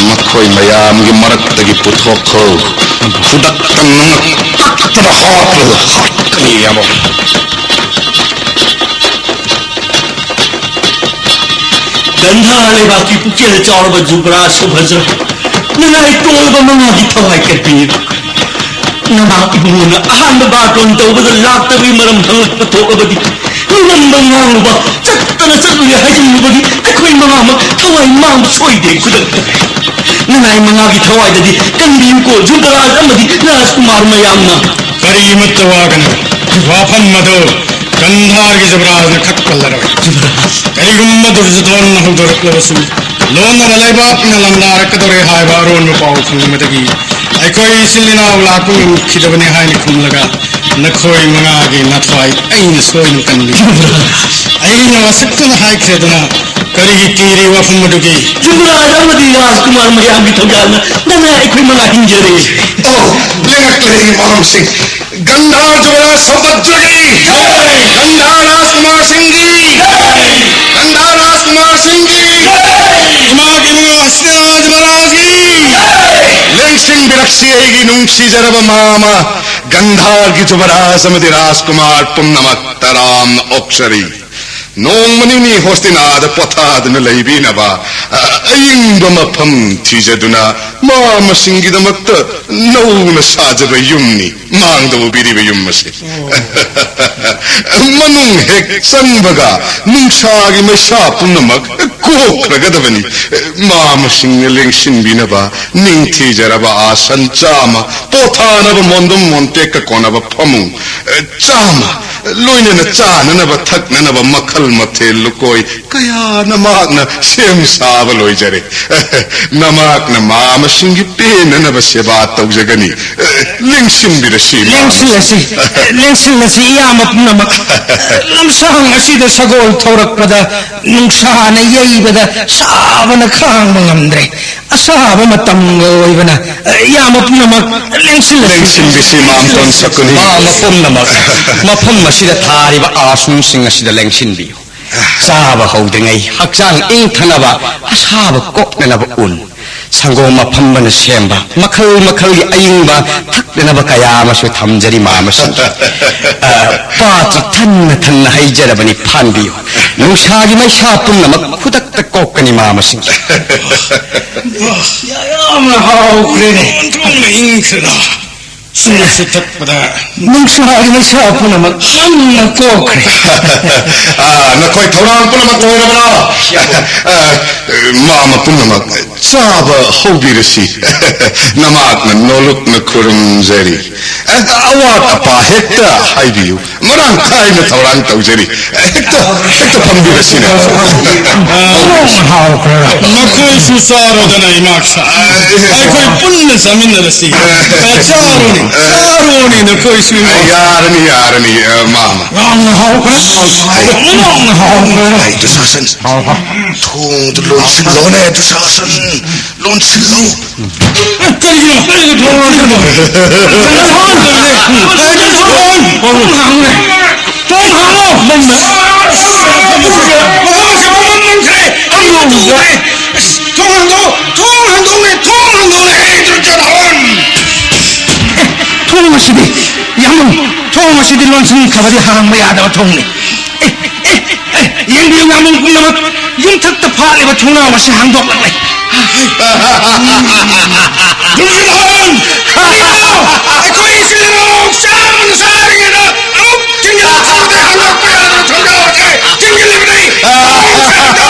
ꯃꯈꯣꯏ ꯃꯌꯥꯝꯒꯤ ꯃꯔꯛꯇꯒꯤ ꯄꯨꯊꯣꯛꯈꯣ꯫ ꯈꯨꯗꯛꯇ ꯅꯪꯅ ꯀꯛꯇꯕ ꯍꯥꯠꯂꯨ꯫ ꯍꯥꯠꯀꯅꯤ, ꯏꯌꯥꯝꯕ꯫ ꯒꯟꯙꯥꯔ ꯂꯩꯕꯥꯛꯀꯤ ꯄꯨꯛꯆꯦꯜ ꯆꯥꯎꯔꯕ ꯖꯨꯕꯔꯥꯖ ꯁꯨꯚꯗ꯭ꯔ, ꯅꯅꯥꯏ ꯇꯣꯜꯂꯕ ꯃꯉꯥꯒꯤ ꯊꯋꯥꯏ ꯀꯟꯕꯤꯌꯨ꯫ ꯅꯃꯥ ꯏꯕꯨꯡꯉꯣꯅ ꯑꯍꯥꯟꯕ ꯕꯥꯔꯇꯣꯟ ꯇꯧꯕꯗ ꯂꯥꯛꯇꯕꯒꯤ ꯃꯔꯝ ꯍꯪꯂꯛꯄ ꯊꯣꯛꯂꯕꯗꯤ, ꯉꯝꯕ ꯉꯥꯡꯂꯨꯕ, ꯆꯠꯇꯅ ꯆꯠꯂꯨꯔꯦ ꯍꯥꯏꯖꯤꯜꯂꯨꯕꯒꯤ ꯑꯩꯈꯣꯏ ꯃꯉꯥꯃꯛ ꯊꯋꯥꯏ ꯃꯥꯡꯕ ꯁꯣꯏꯗꯦ ꯈꯨꯗꯛꯇ꯫ ꯅꯅꯥꯏ ꯃꯉꯥꯒꯤ ꯊꯋꯥꯏꯗꯗꯤ ꯀꯟꯕꯤꯌꯨꯀꯣ ꯖꯨꯕꯔꯥꯖ ꯑꯃꯗꯤ ꯔꯥꯖꯀꯨꯃꯥꯔ ꯃꯌꯥꯝꯅ꯫ ꯀꯔꯤꯃꯠꯇ ꯋꯥꯒꯅꯨ, ꯋꯥꯐꯝ ꯑꯗꯨ ꯒꯟꯙꯥꯔꯒꯤ ꯖꯨꯕꯔꯥꯖꯅ ꯈꯛ ꯄꯜꯂꯔꯣꯏ꯫ ꯖꯨꯕꯔꯥꯖ꯫ ꯀꯔꯤꯒꯨꯝꯕ ꯗꯨꯔꯖꯣꯙꯟꯅ ꯍꯧꯗꯣꯔꯛꯂꯕꯁꯨ, ꯂꯣꯟꯅꯕ ꯂꯩꯕꯥꯛꯅ ꯂꯥꯟꯗꯥꯔꯛꯀꯗꯧꯔꯦ ꯍꯥꯏꯕ ꯑꯔꯣꯟꯕ ꯄꯥꯎ ꯐꯪꯕꯗꯒꯤ ꯑꯩꯈꯣꯏ ꯏꯆꯤꯜ ꯏꯅꯥꯎ ꯂꯥꯛꯄ ꯉꯝꯈꯤꯗꯕꯅꯤ ꯍꯥꯏꯅ ꯈꯨꯝꯂꯒ ꯅꯈꯣꯏ ꯃꯉꯥꯒꯤ ꯅꯊ꯭ꯋꯥꯏ ꯑꯩꯅ ꯁꯣꯏꯗꯅ ꯀꯟꯕꯤ꯫ ꯑꯩꯅ ꯋꯥꯁꯛꯇꯨꯅ ꯍꯥꯏꯈ꯭ꯔꯦꯗꯅ, ꯀꯔꯤꯒꯤ ꯀꯤꯔꯤ ꯋꯥꯐꯝ ꯑꯗꯨꯒꯤ? ꯌꯨꯕꯔꯥꯖ ꯑꯃꯗꯤ ꯔꯥꯖꯀꯨꯃꯥꯔ ꯃꯌꯥꯝꯒꯤ ꯊꯧꯖꯥꯜꯅ ꯅꯅꯥꯏ ꯑꯩꯈꯣꯏ ꯃꯉꯥ ꯍꯤꯡꯖꯔꯦ꯫ ꯑꯣ, ꯂꯦꯡꯉꯛꯂꯦ ꯃꯔꯝꯁꯤꯡ꯫ ꯒꯟꯙꯥꯔ ꯖꯨꯕꯔꯥꯖ ꯁꯝꯕꯠꯇ꯭ꯔꯒꯤ! ꯒꯟꯙꯥꯔ ꯔꯥꯖꯀꯨꯃꯥꯔ ꯁꯤꯡꯒꯤ! ꯒꯟꯙꯥꯔ ꯔꯥꯖꯀꯨꯃꯥꯔ ꯁꯤꯡꯒꯤ! ꯏꯃꯥꯒꯤ ꯃꯉꯥ ꯍꯁꯇꯤꯅꯥ ꯖꯨꯕꯔꯥꯖꯒꯤ! ꯂꯦꯡꯁꯤꯟꯕꯤꯔꯛꯁꯤ ꯑꯩꯒꯤ ꯅꯨꯡꯁꯤꯖꯔꯕ ꯃꯥꯃ, ꯒꯟꯙꯥꯔꯒꯤ ꯖꯨꯕꯔꯥꯖ ꯑꯃꯗꯤ ꯔꯥꯖꯀꯨꯃꯥꯔ ꯄꯨꯝꯅꯃꯛ ꯇꯔꯥꯝꯅ ꯑꯣꯛꯆꯔꯤ꯫ ꯅꯣꯡꯃ ꯅꯤꯅꯤ ꯍꯣꯁꯇꯤꯅꯥꯗ ꯄꯣꯊꯥꯗꯨꯅ ꯂꯩꯕꯤꯅꯕ, ꯑ, ꯑꯏꯪꯕ ꯃꯐꯝ ꯊꯤꯖꯗꯨꯅ ꯃꯥꯃꯁꯤꯡꯒꯤꯗꯃꯛꯇ ꯅꯧꯅ ꯁꯥꯖꯕ ꯌꯨꯝꯅꯤ꯫ ꯃꯥꯡꯗ ꯎꯕꯤꯔꯤꯕ ꯌꯨꯝ ꯑꯁꯤ꯫ ꯃꯅꯨꯡ ꯍꯦꯛ ꯆꯪꯕꯒ ꯅꯨꯡꯁꯥꯒꯤ ꯃꯩꯁꯥ ꯄꯨꯝꯅꯃꯛ ꯀꯣꯛꯈ꯭ꯔꯒꯗꯕꯅꯤ꯫ ꯃꯥꯃꯁꯤꯡꯅ ꯂꯦꯡꯁꯤꯟꯕꯤꯅꯕ ꯅꯤꯡꯊꯤꯖꯔꯕ ꯑꯥꯁꯟ ꯆꯥꯝꯃ, ꯄꯣꯊꯥꯅꯕ ꯃꯣꯟꯗꯨꯝ ꯃꯣꯟꯇꯦꯛꯀ ꯀꯣꯟꯅꯕ ꯐꯃꯨꯡ ꯆꯥꯝꯃ, ꯂꯣꯏꯅꯅ ꯆꯥꯅꯅꯕ ꯊꯛꯅꯅꯕ ꯃꯈꯜ ꯃꯊꯦꯜ ꯂꯨꯀꯣꯏ ꯀꯌꯥ ꯅꯃꯥꯛꯅ ꯁꯦꯝ ꯁꯥꯕ ꯂꯣꯏꯖꯔꯦ꯫ ꯅꯃꯥꯛꯅ ꯃꯥ ꯃꯁꯤꯡꯒꯤ ꯄꯦꯟꯅꯅꯕ ꯁꯦꯕꯥ ꯇꯧꯖꯒꯅꯤ꯫ ꯂꯦꯡꯁꯤꯟꯕꯤꯔꯁꯤ, ꯃꯥ꯫ ꯂꯦꯡꯁꯤꯜꯂꯁꯤ, ꯂꯦꯡꯁꯤꯜꯂꯁꯤ, ꯏꯌꯥꯝꯕ ꯄꯨꯝꯅꯃꯛ꯫ ꯂꯝꯁꯥꯡ ꯑꯁꯤꯗ ꯁꯒꯣꯜ ꯊꯧꯔꯛꯄꯗ, ꯅꯨꯡꯁꯥꯅ ꯌꯩꯕꯗ ꯁꯥꯕꯅ ꯈꯥꯡꯕ ꯉꯝꯗ꯭ꯔꯦ꯫ ꯑꯁꯥꯕ ꯃꯇꯝꯒ ꯑꯣꯏꯕꯅ, ꯏꯌꯥꯝꯕ ꯄꯨꯝꯅꯃꯛ ꯂꯦꯡꯁꯤꯜꯂꯁꯤ꯫ ꯂꯦꯡꯁꯤꯟꯕꯤꯁꯤ, ꯃꯥꯝꯇꯣꯟ ꯁꯀꯨꯅꯤ꯫ ꯃꯥ ꯃꯄꯨꯝꯅꯃꯛ ꯃꯐꯝ ꯑꯁꯤꯗ ꯊꯥꯔꯤꯕ ꯑꯥꯁꯅꯁꯤꯡ ꯑꯁꯤꯗ ꯂꯦꯡꯁꯤꯟꯕꯤꯌꯨ꯫ ꯆꯥꯕ ꯍꯧꯗ꯭ꯔꯤꯉꯩ ꯍꯛꯆꯥꯡ ꯏꯪꯊꯅꯕ, ꯑꯁꯥꯕ ꯀꯣꯛꯅꯅꯕ ꯎꯟ, ꯁꯪꯒꯣꯝ ꯑꯐꯝꯕꯅ ꯁꯦꯝꯕ ꯃꯈꯜ ꯃꯈꯜꯒꯤ ꯑꯏꯪꯕ ꯊꯛꯅꯅꯕ ꯀꯌꯥ ꯑꯃꯁꯨ ꯊꯝꯖꯔꯤ, ꯃꯥꯃꯁꯤꯡ꯫ ꯑ, ꯄꯥꯇ꯭ꯔ ꯊꯟꯅ ꯊꯟꯅ ꯍꯩꯖꯔꯕꯅꯤ, ꯐꯥꯟꯕꯤꯌꯨ꯫ ꯅꯨꯡꯁꯥꯒꯤ ꯃꯩꯁꯥ ꯄꯨꯝꯅꯃꯛ ꯈꯨꯗꯛꯇ ꯀꯣꯛꯀꯅꯤ, ꯃꯥꯃꯁꯤꯡ꯫ ꯌꯥꯝꯅ ꯍꯥꯎꯈ꯭ꯔꯦꯅꯦ꯫ ꯑꯣꯟꯊꯣꯛꯅ ꯏꯪꯈ꯭ꯔꯦꯗ꯫ ꯁꯨꯝꯅꯁꯨ ꯊꯛꯄꯗ ꯅꯨꯡꯁꯥꯒꯤ ꯃꯩꯁꯥ ꯄꯨꯝꯅꯃꯛ ꯌꯥꯝꯅ ꯀꯣꯛꯈ꯭ꯔꯦ꯫ ꯑꯥ, ꯅꯈꯣꯏ ꯊꯧꯔꯥꯡ ꯄꯨꯝꯅꯃꯛ ꯂꯣꯏꯔꯕ꯭ꯔꯣ? ꯑꯥ, ꯃꯥꯃ ꯄꯨꯝꯅꯃꯛ ꯆꯥꯕ ꯍꯧꯕꯤꯔꯁꯤ꯫ ꯅꯃꯥꯛꯅ ꯅꯣꯂꯨꯛꯅ ꯈꯨꯔꯨꯝꯖꯔꯤ꯫ ꯑꯦ, ꯑꯋꯥꯠ ꯑꯄꯥ ꯍꯦꯛꯇ ꯍꯥꯏꯕꯤꯌꯨ꯫ ꯃꯔꯥꯡ ꯀꯥꯏꯅ ꯊꯧꯔꯥꯡ ꯇꯧꯖꯔꯤ꯫ ꯍꯦꯛꯇ, ꯍꯦꯛꯇ ꯐꯝꯕꯤꯔꯁꯤꯅꯦ꯫ ꯍꯥꯎꯈ꯭ꯔꯦ꯫ ꯅꯈꯣꯏꯁꯨ ꯆꯥꯔꯣꯗꯅ, ꯏꯃꯥꯛꯁꯥ꯫ ꯑꯩꯈꯣꯏ ꯄꯨꯟꯅ ꯆꯥꯃꯤꯟꯅꯔꯁꯤ꯫ ꯆꯥꯔꯣꯅꯦ, ꯆꯥꯔꯣꯅꯦ ꯅꯈꯣꯏꯁꯨ, ꯏꯃꯥꯛꯁꯥ꯫ ꯌꯥꯔꯅꯤ, ꯌꯥꯔꯅꯤ, ꯑ, ꯃꯥꯃ꯫ ꯌꯥꯝꯅ ꯍꯥꯎꯈ꯭ꯔꯦ꯫ ꯌꯥꯝꯅ ꯍꯥꯎꯈ꯭ꯔꯦ꯫ ꯑꯩ, ꯗꯨꯁꯥꯁꯟ, ꯍꯥꯎ, ꯍꯥꯎ꯫ ꯊꯣꯡꯗꯨ ꯂꯣꯟꯁꯤꯜꯂꯣꯅꯦ, ꯗꯨꯁꯥꯁꯟ꯫ ꯂꯣꯟꯁꯤꯜꯂꯨ꯫ ꯀꯔꯤꯒꯤꯅꯣ? ꯀꯔꯤꯒꯤꯅꯣ? ꯊꯣꯡ ꯍꯥꯡꯉꯨꯅꯦ꯫ ꯊꯣꯡ ꯍꯥꯡꯉꯨꯅꯦ꯫ ꯊꯣꯡ ꯍꯥꯡꯉꯣ꯫ ꯊꯣꯡ ꯍꯥꯡꯉꯣ꯫ ꯊꯣꯡ ꯍꯥꯡꯗꯣꯛꯑꯣ꯫ ꯊꯣꯡ ꯍꯥꯡꯗꯣꯛꯑꯣꯅꯦ꯫ ꯊꯣꯡ ꯍꯥꯡꯗꯣꯛꯑꯣꯅꯦ꯫ ꯑꯦ, ꯗꯨꯔꯖꯣꯙꯟ! ꯑꯦ, ꯊꯣꯡ ꯑꯁꯤꯗꯤ, ꯌꯥꯝꯕꯨꯡ, ꯊꯣꯡ ꯑꯁꯤꯗꯤ ꯂꯣꯟꯁꯤꯟꯈ꯭ꯔꯕꯗꯤ ꯍꯥꯡꯕ ꯌꯥꯗꯕ ꯊꯣꯡꯅꯤ꯫ ꯑꯦ, ꯑꯦ, ꯑꯦ, ꯌꯦꯡꯕꯤꯌꯨ, ꯌꯥꯝꯕꯨꯡ ꯄꯨꯝꯅꯃꯛ, ꯌꯨꯝꯊꯛꯇ ꯐꯥꯠꯂꯤꯕ ꯊꯣꯡꯅꯥꯎ ꯑꯁꯤ ꯍꯥꯡꯗꯣꯛꯂꯛꯂꯦ꯫ ꯗꯨꯔꯖꯣꯙꯟ! ꯀꯔꯤꯅꯣ? ꯑꯩꯈꯣꯏ ꯏꯆꯤꯜ ꯏꯅꯥꯎ ꯆꯥꯕꯅ ꯆꯥꯔꯤꯉꯩꯗ ꯑꯃꯨꯛ ꯊꯤꯡꯖꯤꯜꯂꯛꯄꯗ ꯍꯥꯡꯗꯣꯛꯄ ꯌꯥꯗꯕ ꯊꯣꯡꯅꯥꯎ ꯑꯁꯤ ꯊꯤꯡꯖꯤꯜꯂꯤꯕꯅꯤ꯫ ꯊꯣꯡ ꯍꯥꯡꯗꯣꯛ!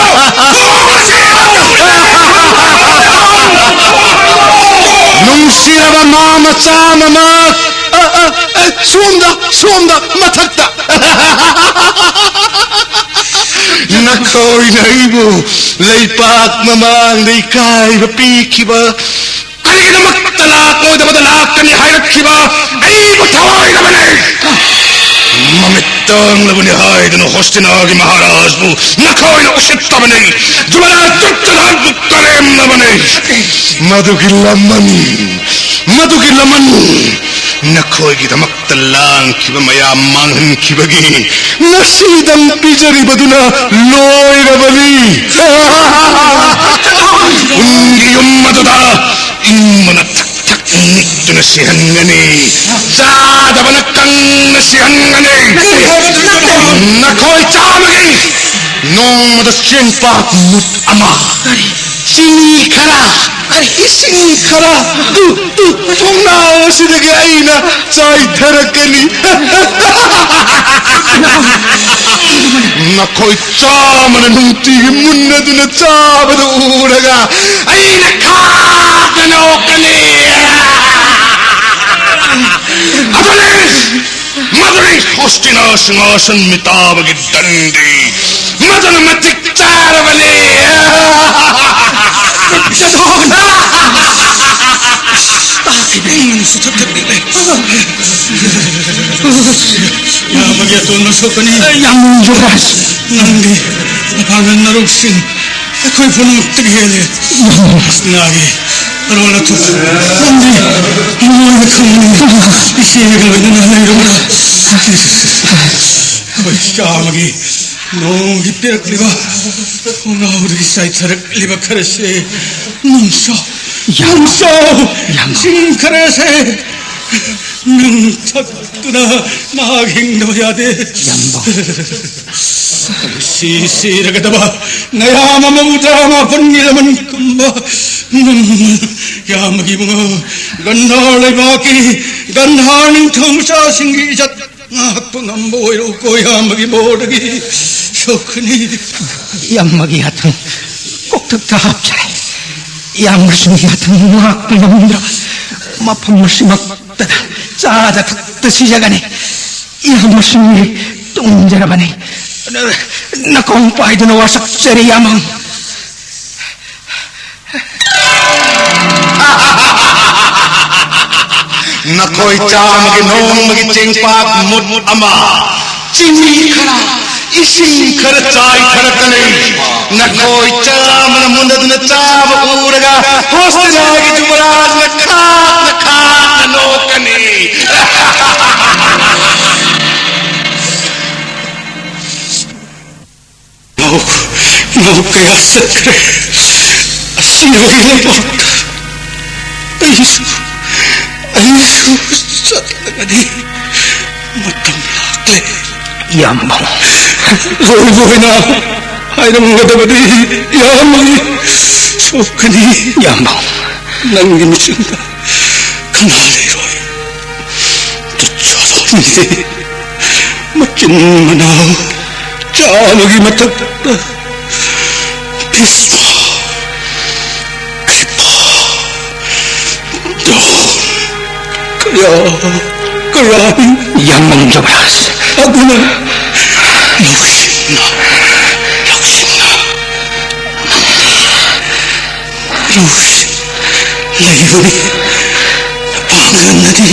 ꯊꯣꯡ ꯑꯁꯤ ꯍꯥꯡꯗꯣꯛ! ꯅꯨꯡꯁꯤꯔꯕ ꯃꯥ ꯃꯆꯥ ꯃꯃꯥ, ꯑ, ꯑ, ꯑ, ꯁꯣꯝꯗ, ꯁꯣꯝꯗ, ꯃꯊꯛꯇ꯫ ꯅꯈꯣꯏꯅ ꯑꯩꯕꯨ ꯂꯩꯄꯥꯛ ꯃꯃꯥꯡꯗ ꯏꯀꯥꯏꯕ ꯄꯤꯈꯤꯕ, ꯀꯔꯤꯒꯤꯗꯃꯛꯇ ꯂꯥꯛꯂꯣꯏꯗꯕꯗ ꯂꯥꯛꯀꯅꯤ ꯍꯥꯏꯔꯛꯈꯤꯕ ꯑꯩꯕꯨ ꯊꯋꯥꯏꯗꯕꯅꯤ꯫ ꯃꯃꯤꯠ ꯇꯥꯡꯂꯕꯅꯤ ꯍꯥꯏꯗꯨꯅ ꯍꯣꯁꯇꯤꯅꯥꯒꯤ ꯃꯍꯥꯔꯥꯖꯕꯨ ꯅꯈꯣꯏꯅ ꯎꯁꯤꯠꯇꯕꯅꯤ꯫ ꯖꯨꯕꯂꯥ ꯗꯨꯔꯖꯣꯙꯟꯕꯨ ꯀꯔꯦꯝꯅꯕꯅꯤ꯫ ꯃꯗꯨꯒꯤ ꯂꯃꯟ, ꯃꯗꯨꯒꯤ ꯂꯃꯟ ꯅꯈꯣꯏꯒꯤꯗꯃꯛꯇ ꯂꯥꯡꯈꯤꯕ ꯃꯌꯥꯝ ꯃꯥꯡꯍꯟꯈꯤꯕꯒꯤ ꯉꯁꯤꯗꯪ ꯄꯤꯖꯔꯤꯕꯗꯨꯅ ꯂꯣꯏꯔꯕꯅꯤ꯫ ꯎꯟꯒꯤ ꯌꯨꯝ ꯑꯗꯨꯗ ꯏꯪꯕꯅ ꯊꯛ ꯊꯛ ꯅꯤꯛꯇꯨꯅ ꯁꯤꯍꯟꯒꯅꯤ꯫ ꯆꯥꯗꯕꯅ ꯀꯪꯅ ꯁꯤꯍꯟꯒꯅꯤ꯫ ꯅꯈꯣꯏ ꯆꯥꯕꯒꯤ ꯅꯣꯡꯃꯗ ꯆꯦꯡꯄꯥꯛ ꯃꯨꯠ ꯑꯃ, ꯆꯤꯅꯤ ꯈꯔ, ꯏꯁꯤꯡ ꯈꯔ, ꯇꯨ, ꯇꯨ, ꯊꯣꯡꯅꯥꯎ ꯑꯁꯤꯗꯒꯤ ꯑꯩꯅ ꯆꯥꯏꯊꯔꯛꯀꯅꯤ꯫ ꯅꯈꯣꯏ ꯆꯥꯃꯅ ꯅꯨꯡꯇꯤꯒꯤ ꯃꯨꯟꯅꯗꯨꯅ ꯆꯥꯕꯗꯨ ꯎꯔꯒ ꯑꯩꯅ ꯈꯥꯛꯇ ꯅꯣꯛꯀꯅꯤ꯫ ꯑꯗꯨꯅꯤ, ꯃꯗꯨꯅꯤ ꯍꯣꯁꯇꯤꯅꯥ ꯁꯤꯡꯍꯥꯁꯟ ꯃꯤꯇꯥꯕꯒꯤ ꯗꯟꯗꯤ꯫ ꯃꯗꯨꯅ ꯃꯇꯤꯛ ꯆꯥꯔꯕꯅꯤ꯫ ꯇꯥꯈꯤꯕ ꯏꯪꯅꯁꯨ ꯊꯛꯊꯛ ꯅꯤꯛꯂꯦ꯫ ꯌꯥꯝꯕꯒꯤ ꯑꯇꯣꯟꯕ ꯁꯣꯛꯀꯅꯤ꯫ ꯌꯥꯝ ꯌꯨꯕ꯭ꯔꯥ? ꯅꯪꯗꯤ ꯃꯄꯥꯡꯒꯜ ꯅꯔꯧꯁꯤꯡ ꯑꯩꯈꯣꯏ ꯄꯨꯝꯅꯃꯛꯇꯒꯤ ꯍꯦꯜꯂꯦ꯫ ꯉꯥꯒꯤ ꯑꯔꯣꯜ ꯑꯊꯨꯞ ꯅꯪꯗꯤ ꯃꯣꯏꯅ ꯈꯪꯕꯅꯤ꯫ ꯏꯆꯦꯒ ꯂꯣꯏꯅꯅ ꯂꯩꯔꯨꯕ꯭ꯔꯥ? ꯑꯩꯈꯣꯏ ꯆꯥꯕꯒꯤ ꯅꯣꯡꯃꯒꯤ ꯄꯤꯔꯛꯂꯤꯕ ꯈꯣꯡꯒ꯭ꯔꯥꯎꯗꯒꯤ ꯆꯥꯏꯊꯔꯛꯂꯤꯕ ꯈꯔꯁꯦ ꯅꯪꯁꯨ, ꯌꯥꯝ, ꯅꯪꯁꯨ ꯌꯥꯝ꯫ ꯆꯤꯡ ꯈꯔꯁꯦ ꯅꯪ ꯊꯛꯇꯨꯅ ꯅꯍꯥꯛ ꯍꯤꯡꯗꯕ ꯌꯥꯗꯦ꯫ ꯌꯥꯝꯕ꯫ ꯁꯤ ꯁꯤꯔꯒꯗꯕ ꯅꯌꯥꯝ ꯑꯃꯕꯨ ꯇꯔꯥꯃꯥꯄꯟꯒꯤ ꯂꯃꯟ ꯀꯨꯝꯕ ꯅꯪ ꯌꯥꯝꯕꯒꯤ ꯃꯉꯥ ꯒꯟꯙꯥꯔ ꯂꯩꯕꯥꯛꯀꯤ ꯒꯟꯙꯥꯔ ꯅꯤꯡꯊꯧ ꯃꯆꯥꯁꯤꯡꯒꯤ ꯏꯖꯠ ꯉꯥꯛꯄ ꯉꯝꯕ ꯑꯣꯏꯔꯣꯀꯣ, ꯏꯌꯥꯝꯕꯒꯤ ꯃꯣꯔꯗꯒꯤ ꯁꯣꯛꯀꯅꯤ꯫ ꯏꯌꯥꯝꯕꯒꯤ ꯍꯥꯊꯪ ꯀꯣꯛꯊꯛꯇ ꯍꯥꯞꯆꯔꯦ꯫ ꯏꯌꯥꯝꯕꯁꯤꯡꯒꯤ ꯍꯥꯊꯪ ꯉꯥꯛꯄ ꯉꯝꯗ꯭ꯔꯕ ꯃꯐꯝ ꯑꯁꯤꯃꯛꯇꯗ ꯆꯥꯗ ꯊꯛꯇ ꯁꯤꯖꯒꯅꯤ꯫ ꯏꯌꯥꯝꯕꯁꯤꯡꯒꯤ ꯇꯨꯡꯖꯔꯕꯅꯤ꯫ ꯅꯀꯣꯡ ꯄꯥꯏꯗꯨꯅ ꯋꯥꯁꯛꯆꯔꯤ, ꯏꯌꯥꯝꯕ꯫ ꯅꯈꯣꯏ ꯆꯥꯝꯃꯒꯤ ꯅꯣꯡꯃꯒꯤ ꯆꯦꯡꯄꯥꯛ ꯃꯨꯠ ꯑꯃ, ꯆꯤꯅꯤ ꯈꯔ, ꯏꯁꯤꯡ ꯈꯔ ꯆꯥꯏꯊꯔꯛꯀꯅꯤ꯫ ꯅꯈꯣꯏ ꯆꯥꯝꯃꯅ ꯃꯨꯟꯅꯗꯨꯅ ꯆꯥꯕ ꯎꯔꯒ ꯍꯣꯁꯇꯤꯅꯥꯒꯤ ꯖꯨꯕꯔꯥꯖꯅ ꯈꯥꯛꯅ ꯈꯥꯛꯅ ꯅꯣꯛꯀꯅꯤ꯫ ꯉꯥꯎ-, ꯉꯥꯎ ꯀꯌꯥ ꯆꯠꯈ꯭ꯔꯦ꯫ ꯑꯁꯤꯕꯒꯤ ꯂꯩꯕꯥꯛꯇ ꯑꯩꯁꯨ, ꯑꯩꯁꯨ ꯆꯠꯂꯒꯅꯤ꯫ ꯃꯇꯝ ꯂꯥꯛꯂꯦ꯫ ꯏꯌꯥꯝꯕ꯫ ꯂꯣꯏꯕ ꯑꯣꯏꯅ ꯍꯥꯏꯔꯝꯒꯗꯕꯅꯤ꯫ ꯏꯌꯥꯝꯕꯒꯤ ꯁꯣꯛꯀꯅꯤ꯫ ꯏꯌꯥꯝꯕ꯫ ꯅꯪꯒꯤ ꯃꯤꯆꯪꯗ ꯀꯅꯥ ꯂꯩꯔꯣꯏ? ꯆꯠꯆꯔꯣꯏ꯫ ꯃꯆꯤꯟ ꯃꯅꯥꯎ ꯆꯥꯝꯃꯒꯤ ꯃꯊꯛꯇ ꯚꯤꯁꯃ, ꯀ꯭ꯔꯤꯄ, ꯗ꯭ꯔꯣꯟ, ꯀꯌꯥ, ꯀꯌꯥꯅꯤ꯫ ꯌꯥꯝꯃꯝ ꯖꯨꯕꯔꯥꯖ꯫ ꯑꯗꯨꯅ ꯂꯧꯁꯤꯡꯅ, ꯂꯧꯁꯤꯡꯅ ꯂꯧꯁꯤꯡ ꯂꯩꯕꯅꯤ꯫ ꯄꯥꯡꯒꯜꯅꯗꯤ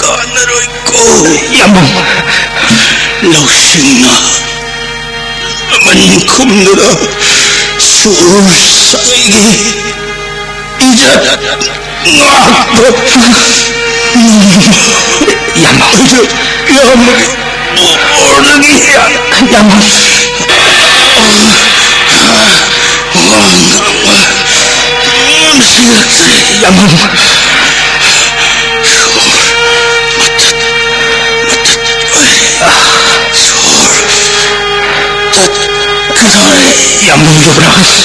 ꯀꯥꯟꯅꯔꯣꯏꯀꯣ꯫ ꯌꯥꯝꯕꯨꯡ꯫ ꯂꯧꯁꯤꯡꯅ ꯑꯃꯅꯤ ꯈꯨꯝꯗꯨꯅ ꯁꯣꯔ ꯁꯥꯏꯒꯤ ꯏꯖꯠ ꯉꯥꯛꯄ ꯉꯝꯕ꯫ ꯌꯥꯝꯕꯨꯡ꯫ ꯏꯌꯥꯝꯕꯒꯤ ꯕꯣꯔꯗꯒꯤ꯫ ꯌꯥꯝꯕꯨꯡ꯫ ꯌꯥꯝꯕꯨꯡ꯫ ꯌꯥꯝꯕꯨꯡ ꯌꯨꯕꯔꯥꯖ꯫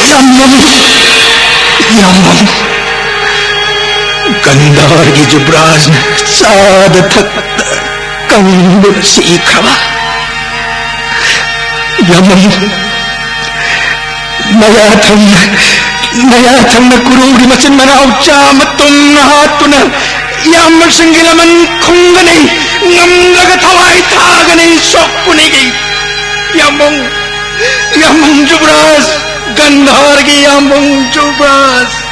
ꯌꯥꯝꯕꯨꯡ! ꯌꯥꯝꯕꯨꯡ! ꯒꯟꯙꯥꯔꯒꯤ ꯖꯨꯕꯔꯥꯖꯅ ꯆꯥꯗ ꯊꯛꯇ ꯀꯪꯕ ꯁꯤꯈ꯭ꯔꯕ ꯌꯥꯝꯕꯨꯡ, ꯃꯌꯥ ꯊꯪꯅ, ꯃꯌꯥ ꯊꯪꯅ ꯀꯨꯔꯨꯒꯤ ꯃꯆꯤꯟ ꯃꯅꯥꯎ ꯆꯥꯃ ꯇꯨꯝꯅ ꯍꯥꯠꯇꯨꯅ ꯏꯌꯥꯝꯕꯁꯤꯡꯒꯤ ꯂꯃꯟ ꯈꯨꯝꯒꯅꯤ, ꯉꯝꯂꯒ ꯊꯋꯥꯏ ꯊꯥꯒꯅꯤ, ꯁꯣꯛꯄꯅꯤꯒꯤ ꯌꯥꯝꯕꯨꯡ, ꯌꯥꯝꯕꯨꯡ ꯖꯨꯕ꯭ꯔꯥꯖ, ꯒꯟꯙꯥꯔꯒꯤ ꯌꯥꯝꯕꯨꯡ ꯖꯨꯕ꯭ꯔꯥꯖ꯫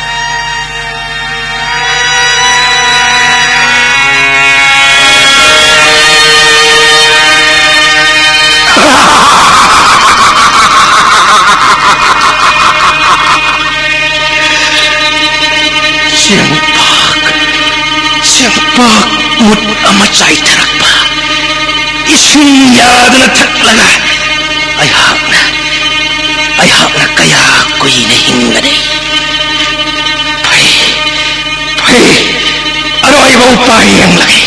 ꯆꯦꯡꯄꯥꯛ, ꯆꯦꯡꯄꯥꯛ ꯃꯨꯠ ꯑꯃ ꯆꯥꯏꯊꯔꯛꯄ꯫ ꯏꯁꯤꯡ ꯌꯥꯗꯅ ꯊꯛꯂꯒ ꯑꯩꯍꯥꯛꯅ, ꯑꯩꯍꯥꯛꯅ ꯀꯌꯥ ꯀꯨꯏꯅ ꯍꯤꯡꯒꯅꯤ? ꯐꯩ, ꯐꯩ, ꯑꯔꯣꯏꯕ ꯎꯄꯥꯏ ꯌꯦꯡꯂꯒꯦ꯫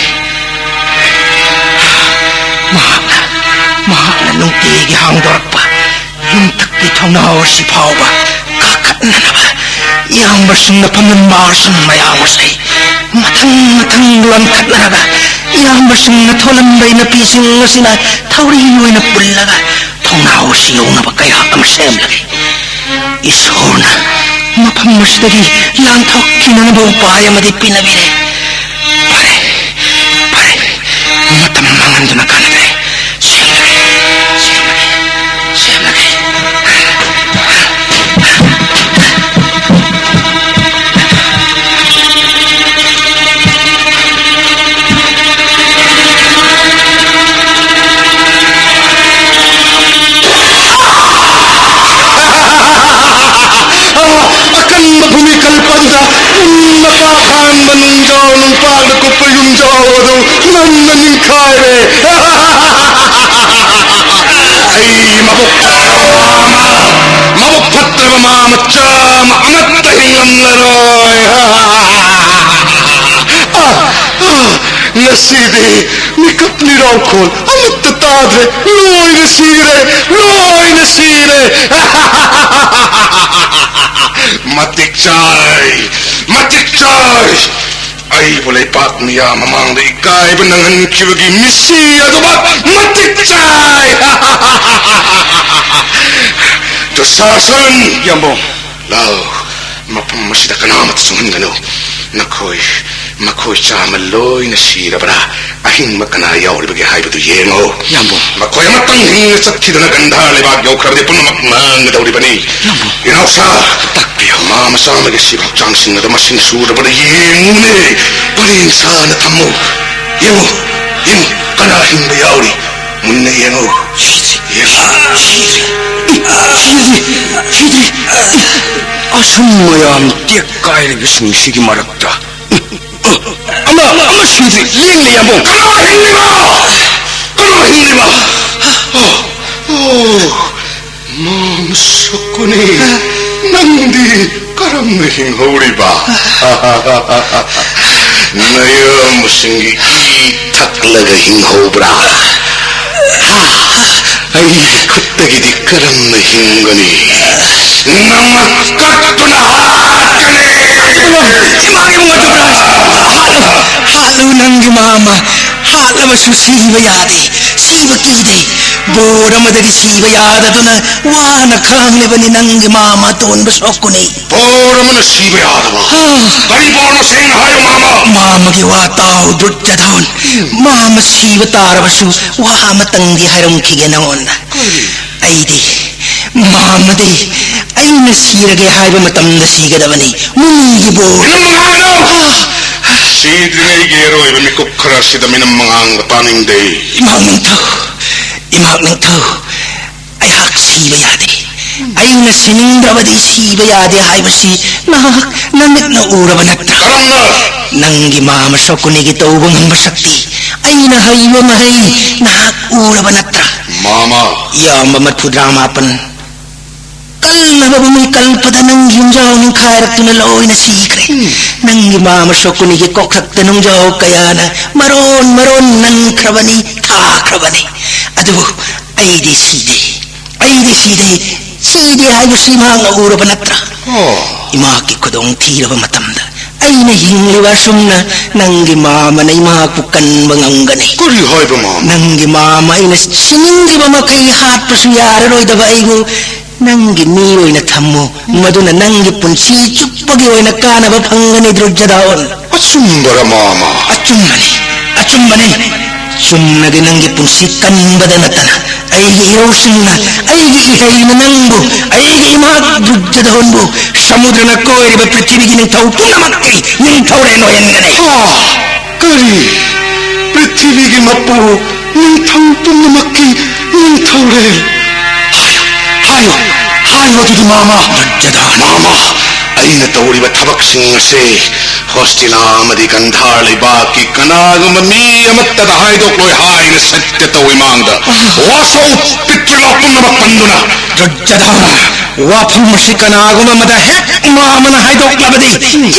ꯃꯍꯥꯛꯅ, ꯃꯍꯥꯛꯅ ꯅꯨꯡꯇꯤꯒꯤ ꯍꯥꯡꯗꯣꯔꯛꯄ ꯌꯨꯝꯊꯛꯀꯤ ꯊꯣꯡꯅꯥꯎ ꯑꯁꯤ ꯐꯥꯎꯕ ꯀꯥꯈꯠꯅꯅꯕ ꯏꯌꯥꯝꯕꯁꯤꯡꯅ ꯐꯝꯍꯟꯕ ꯑꯥꯁꯟ ꯃꯌꯥꯝ ꯑꯁꯤ ꯃꯊꯪ ꯃꯊꯪ ꯂꯣꯟꯈꯠꯅꯔꯒ ꯏꯌꯥꯝꯕꯁꯤꯡꯅ ꯊꯣꯜꯍꯟꯕ ꯏꯅꯄꯤꯁꯤꯡ ꯑꯁꯤꯅ ꯊꯧꯔꯤ ꯑꯣꯏꯅ ꯄꯨꯜꯂꯒ ꯊꯣꯡꯅꯥꯎ ꯑꯁꯤ ꯌꯧꯅꯕ ꯀꯌꯥ ꯑꯃ ꯁꯦꯝꯂꯒꯦ꯫ ꯏꯁꯣꯔꯅ ꯃꯐꯝ ꯑꯁꯤꯗꯒꯤ ꯂꯥꯟꯊꯣꯛꯈꯤꯅꯅꯕ ꯎꯄꯥꯏ ꯑꯃꯗꯤ ꯄꯤꯅꯕꯤꯔꯦ꯫ ꯐꯔꯦ, ꯐꯔꯦ, ꯃꯇꯝ ꯃꯥꯡꯍꯟꯗꯨꯅ ꯀꯥꯟꯅꯗ꯭ꯔꯦ꯫ ꯁꯦꯝꯂꯒꯦ, ꯁꯦꯝꯂꯒꯦ, ꯁꯦꯝꯂꯒꯦ꯫ ꯑꯀꯟꯕ ꯐꯨꯝꯃꯤ ꯀꯜꯂꯛꯄ ꯑꯗꯨꯗ ꯄꯨꯟꯅ ꯀꯥꯈꯥꯟꯕ ꯅꯨꯡꯖꯥꯎ ꯅꯨꯡꯄꯥꯛꯅ ꯀꯨꯞꯄ ꯌꯨꯝꯖꯥꯎ ꯑꯗꯨ ꯉꯝꯅ ꯅꯤꯡꯈꯥꯏꯔꯦ꯫ ꯑꯩ ꯃꯕꯨꯛ ꯐꯠꯇꯕ ꯃꯥ ꯑꯃ, ꯃꯕꯨꯛ ꯐꯠꯇ꯭ꯔꯕ ꯃꯥ ꯃꯆꯥ ꯑꯃ ꯑꯃꯠꯇ ꯍꯤꯡꯂꯝꯂꯔꯣꯏ꯫ ꯑ, ꯑ, ꯉꯁꯤꯗꯤ ꯃꯤꯀꯞ ꯃꯤꯔꯥꯎꯈꯣꯜ ꯑꯃꯠꯇ ꯇꯥꯗ꯭ꯔꯦ꯫ ꯂꯣꯏꯅ ꯁꯤꯔꯦ, ꯂꯣꯏꯅ ꯁꯤꯔꯦ꯫ ꯃꯇꯤꯛ ꯆꯥꯏ, ꯃꯇꯤꯛ ꯆꯥꯏ꯫ ꯑꯩꯕꯨ ꯂꯩꯄꯥꯛ ꯃꯤꯌꯥꯝ ꯃꯃꯥꯡꯗ ꯏꯀꯥꯏꯕ ꯅꯪꯍꯟꯈꯤꯕꯒꯤ ꯃꯤꯁꯤ ꯑꯗꯨꯃꯛ ꯃꯇꯤꯛ ꯆꯥꯏ꯫ ꯗꯨꯁꯥꯁꯟ! ꯌꯥꯝꯕꯨꯡ꯫ ꯂꯥꯎ, ꯃꯐꯝ ꯑꯁꯤꯗ ꯀꯅꯥꯃꯠꯇ ꯆꯪꯍꯟꯒꯅꯨ꯫ ꯅꯈꯣꯏ, ꯃꯈꯣꯏ ꯆꯥꯝꯃ ꯂꯣꯏꯅ ꯁꯤꯔꯕ꯭ꯔꯥ? ꯑꯍꯤꯡꯕ ꯀꯅꯥ ꯌꯥꯎꯔꯤꯕꯒꯦ ꯍꯥꯏꯕꯗꯨ ꯌꯦꯡꯉꯨ꯫ ꯌꯥꯝꯕꯨꯡ꯫ ꯃꯈꯣꯏ ꯑꯃꯇꯪ ꯍꯤꯡꯅ ꯆꯠꯈꯤꯗꯅ ꯒꯟꯙꯥꯔ ꯂꯩꯕꯥꯛ ꯌꯧꯈ꯭ꯔꯕꯗꯤ ꯄꯨꯝꯅꯃꯛ ꯃꯥꯡꯒꯗꯧꯔꯤꯕꯅꯤ꯫ ꯌꯥꯝꯕꯨꯡ꯫ ꯏꯅꯥꯎꯁꯥ! ꯇꯥꯛꯄꯤꯌꯨ꯫ ꯃꯥ ꯃꯆꯥ ꯑꯃꯒꯤ ꯁꯤꯕ ꯍꯛꯆꯥꯡꯁꯤꯡ ꯑꯗꯨ ꯃꯁꯤꯡ ꯁꯨꯔꯕꯗ ꯌꯦꯡꯉꯨꯅꯦ꯫ ꯄꯔꯦꯡ ꯁꯥꯅ ꯊꯝꯃꯨ꯫ ꯌꯦꯡꯉꯨ, ꯌꯦꯡꯉꯨ, ꯀꯅꯥ ꯍꯤꯡꯕ ꯌꯥꯎꯔꯤ? ꯃꯨꯟꯅ ꯌꯦꯡꯉꯨ꯫ ꯁꯤꯗ꯭ꯔꯤ, ꯌꯦꯡꯉꯨ꯫ ꯁꯤꯗ꯭ꯔꯤ, ꯁꯤꯗ꯭ꯔꯤ, ꯁꯤꯗ꯭ꯔꯤ꯫ ꯑꯁꯨꯝ ꯃꯌꯥꯝ ꯇꯦꯛ ꯀꯥꯏꯔꯤꯕꯁꯤꯡꯁꯤꯒꯤ ꯃꯔꯛꯇ ꯑꯃ, ꯑꯃ ꯁꯤꯗ꯭ꯔꯤ꯫ ꯂꯦꯡꯂꯦ, ꯌꯥꯝꯕꯨꯡ꯫ ꯀꯅꯥ ꯍꯤꯡꯂꯤꯕ? ꯀꯅꯥ ꯍꯤꯡꯂꯤꯕ? ꯑꯣ, ꯑꯣ, ꯃꯥꯝ ꯁꯣꯀꯨꯅꯤ, ꯅꯪꯗꯤ ꯀꯔꯝꯅ ꯍꯤꯡꯍꯧꯔꯤꯕ? ꯅꯌꯥꯝꯕꯁꯤꯡꯒꯤ ꯏ ꯊꯛꯂꯒ ꯍꯤꯡꯍꯧꯕ꯭ꯔꯥ? ꯑꯩꯒꯤ ꯈꯨꯠꯇꯒꯤꯗꯤ ꯀꯔꯝꯅ ꯍꯤꯡꯒꯅꯤ? ꯅꯃꯛ ꯀꯠꯇꯨꯅ ꯍꯥꯠꯀꯅꯤ! ꯏꯃꯥꯒꯤ ꯃꯉꯛꯇ ꯍꯥꯠꯂꯨ, ꯅꯪꯒꯤ ꯃꯥꯝꯃ꯫ ꯍꯥꯠꯂꯕꯁꯨ ꯁꯤꯕ ꯌꯥꯗꯦ, ꯁꯤꯕ ꯀꯤꯗꯦ꯫ ꯕꯣꯔ ꯑꯃꯗꯒꯤ ꯁꯤꯕ ꯌꯥꯗꯗꯨꯅ ꯋꯥꯅ ꯈꯥꯡꯂꯤꯕꯅꯤ ꯅꯪꯒꯤ ꯃꯥꯝꯃ ꯑꯇꯣꯟꯕ ꯁꯣꯀꯨꯅꯤ꯫ ꯕꯣꯔ ꯑꯃꯅ ꯁꯤꯕ ꯌꯥꯗꯕ? ꯑꯥ꯫ ꯀꯔꯤ ꯕꯣꯔꯅꯣ, ꯁꯦꯡꯅ ꯍꯥꯏꯌꯨ, ꯃꯥꯝꯃ꯫ ꯃꯥꯝꯃꯒꯤ ꯋꯥ ꯇꯥꯎ, ꯗꯨꯔꯖꯣꯙꯟ꯫ ꯃꯥꯝꯃ ꯁꯤꯕ ꯇꯥꯔꯕꯁꯨ ꯋꯥ ꯑꯃꯇꯪꯗꯤ ꯍꯥꯏꯔꯝꯈꯤꯒꯦ ꯅꯉꯣꯟꯗ꯫ ꯀꯔꯤ? ꯑꯩꯗꯤ, ꯃꯥꯝꯃꯗꯤ ꯑꯩꯅ ꯁꯤꯔꯒꯦ ꯍꯥꯏꯕ ꯃꯇꯝꯗ ꯁꯤꯒꯗꯕꯅꯤ꯫ ꯃꯨꯅꯤꯒꯤ ꯕꯣꯔ꯫ ꯃꯤꯅꯝ ꯃꯉꯥꯡꯒꯅꯨ! ꯑꯥ! ꯁꯤꯗ꯭ꯔꯤꯉꯩꯒꯤ ꯑꯔꯣꯏꯕ ꯃꯤꯀꯨꯞ ꯈꯔ ꯑꯁꯤꯗ ꯃꯤꯅꯝ ꯃꯉꯥꯡꯕ ꯇꯥꯅꯤꯡꯗꯦ꯫ ꯏꯃꯥꯛ ꯅꯤꯡꯊꯧ, ꯏꯃꯥꯛ ꯅꯤꯡꯊꯧ, ꯑꯩꯍꯥꯛ ꯁꯤꯕ ꯌꯥꯗꯦ꯫ ꯑꯩꯅ ꯁꯤꯅꯤꯡꯗ꯭ꯔꯕꯗꯤ ꯁꯤꯕ ꯌꯥꯗꯦ ꯍꯥꯏꯕꯁꯤ ꯅꯍꯥꯛ ꯅꯃꯤꯠꯅ ꯎꯔꯕ ꯅꯠꯇ꯭ꯔꯥ? ꯀꯔꯝꯅ? ꯅꯪꯒꯤ ꯃꯥꯝꯃ ꯁꯣꯀꯨꯅꯤꯒꯤ ꯇꯧꯕ ꯉꯝꯕ ꯁꯛꯇꯤ, ꯑꯩꯅ ꯍꯩꯕ ꯃꯍꯩ ꯅꯍꯥꯛ ꯎꯔꯕ ꯅꯠꯇ꯭ꯔꯥ? ꯃꯥꯝꯃ꯫ ꯏꯌꯥꯝꯕ ꯃꯔꯐꯨꯇꯔꯥ ꯃꯥꯄꯟ꯫ ꯀꯜꯂꯕ ꯃꯩ ꯀꯜꯄꯗ ꯅꯪꯒꯤ ꯌꯨꯝꯖꯥꯎ ꯅꯤꯡꯈꯥꯏꯔꯛꯇꯨꯅ ꯂꯣꯏꯅ ꯁꯤꯈ꯭ꯔꯦ꯫ ꯅꯪꯒꯤ ꯃꯥꯝꯃ ꯁꯣꯀꯨꯅꯤꯒꯤ ꯀꯣꯛꯊꯛꯇ ꯅꯨꯡꯖꯥꯎ ꯀꯌꯥꯅ ꯃꯔꯣꯟ ꯃꯔꯣꯟ ꯅꯟꯈ꯭ꯔꯕꯅꯤ, ꯊꯥꯈ꯭ꯔꯕꯅꯤ꯫ ꯑꯗꯨꯕꯨ ꯑꯩꯗꯤ ꯁꯤꯗꯦ, ꯑꯩꯗꯤ ꯁꯤꯗꯦ, ꯁꯤꯗꯦ ꯍꯥꯏꯕꯁꯤ ꯏꯃꯥꯛꯅ ꯎꯔꯕ ꯅꯠꯇ꯭ꯔꯥ? ꯑꯣ꯫ ꯏꯃꯥꯛꯀꯤ ꯈꯨꯗꯣꯡ ꯊꯤꯔꯕ ꯃꯇꯝꯗ ꯑꯩꯅ ꯍꯤꯡꯂꯤꯕ ꯑꯁꯨꯝꯅ ꯅꯪꯒꯤ ꯃꯥꯃꯅ ꯏꯃꯥꯕꯨ ꯀꯟꯕ ꯉꯝꯒꯅꯤ꯫ ꯀꯔꯤ ꯍꯥꯏꯕ, ꯃꯥꯃ? ꯅꯪꯒꯤ ꯃꯥꯃ ꯑꯩꯅ ꯁꯤꯅꯤꯡꯂꯤꯕ ꯃꯈꯩ ꯍꯥꯠꯄꯁꯨ ꯌꯥꯔꯔꯣꯏꯗꯕ ꯑꯩꯕꯨ ꯅꯪꯒꯤ ꯃꯤ ꯑꯣꯏꯅ ꯊꯝꯃꯨ, ꯃꯗꯨꯅ ꯅꯪꯒꯤ ꯄꯨꯟꯁꯤ ꯆꯨꯞꯄꯒꯤ ꯑꯣꯏꯅ ꯀꯥꯟꯅꯕ ꯐꯪꯒꯅꯤ, ꯗꯨꯔꯖꯣꯙꯟ꯫ ꯑꯆꯨꯝꯕꯔ, ꯃꯥꯃ? ꯑꯆꯨꯝꯕꯅꯤ, ꯑꯆꯨꯝꯕꯅꯤ꯫ ꯆꯨꯝꯅꯒꯤ ꯅꯪꯒꯤ ꯄꯨꯟꯁꯤ ꯀꯟꯕꯗ ꯅꯠꯇꯅ ꯑꯩꯒꯤ ꯏꯔꯧꯁꯤꯡꯅ, ꯑꯩꯒꯤ ꯏꯍꯩꯅ ꯅꯪꯕꯨ, ꯑꯩꯒꯤ ꯏꯃꯥ ꯗꯨꯔꯖꯣꯙꯟꯕꯨ ꯁꯃꯨꯗ꯭ꯔꯅ ꯀꯣꯏꯔꯤꯕ ꯄ꯭ꯔꯤꯊꯤꯕꯤꯒꯤ ꯅꯤꯡꯊꯧ ꯄꯨꯝꯅꯃꯛꯀꯤ ꯅꯤꯡꯊꯧꯔꯦꯜ ꯑꯣꯏꯍꯟꯒꯅꯤ꯫ ꯍꯥ? ꯀꯔꯤ? ꯄ꯭ꯔꯤꯊꯤꯕꯤꯒꯤ ꯃꯄꯨ, ꯅꯤꯡꯊꯧ ꯄꯨꯝꯅꯃꯛꯀꯤ ꯅꯤꯡꯊꯧꯔꯦꯜ? ꯍꯥꯏꯌꯨ, ꯍꯥꯏꯌꯨ, ꯍꯥꯏꯌꯨ ꯑꯗꯨꯗꯤ, ꯃꯥꯃ꯫ ꯗꯨꯔꯖꯣꯙꯟ꯫ ꯃꯥꯃ, ꯑꯩꯅ ꯇꯧꯔꯤꯕ ꯊꯕꯛꯁꯤꯡ ꯑꯁꯤ ꯍꯣꯁꯇꯤꯅꯥ ꯑꯃꯗꯤ ꯒꯟꯙꯥꯔ ꯂꯩꯕꯥꯛꯀꯤ ꯀꯅꯥꯒꯨꯝꯕ ꯃꯤ ꯑꯃꯠꯇꯗ ꯍꯥꯏꯗꯣꯛꯂꯣꯏ ꯍꯥꯏꯅ ꯁꯠꯇ ꯇꯧꯏ ꯃꯥꯡꯗ꯫ ꯋꯥꯁꯧ, ꯄꯤꯇ꯭ꯔꯂꯣꯛ ꯄꯨꯝꯅꯃꯛ ꯄꯟꯗꯨꯅ꯫ ꯗꯨꯔꯖꯣꯙꯟ, ꯋꯥꯐꯝ ꯑꯁꯤ ꯀꯅꯥꯒꯨꯝꯕ ꯑꯃꯗ ꯍꯦꯛ ꯃꯥꯃꯅ ꯍꯥꯏꯗꯣꯛꯂꯕꯗꯤ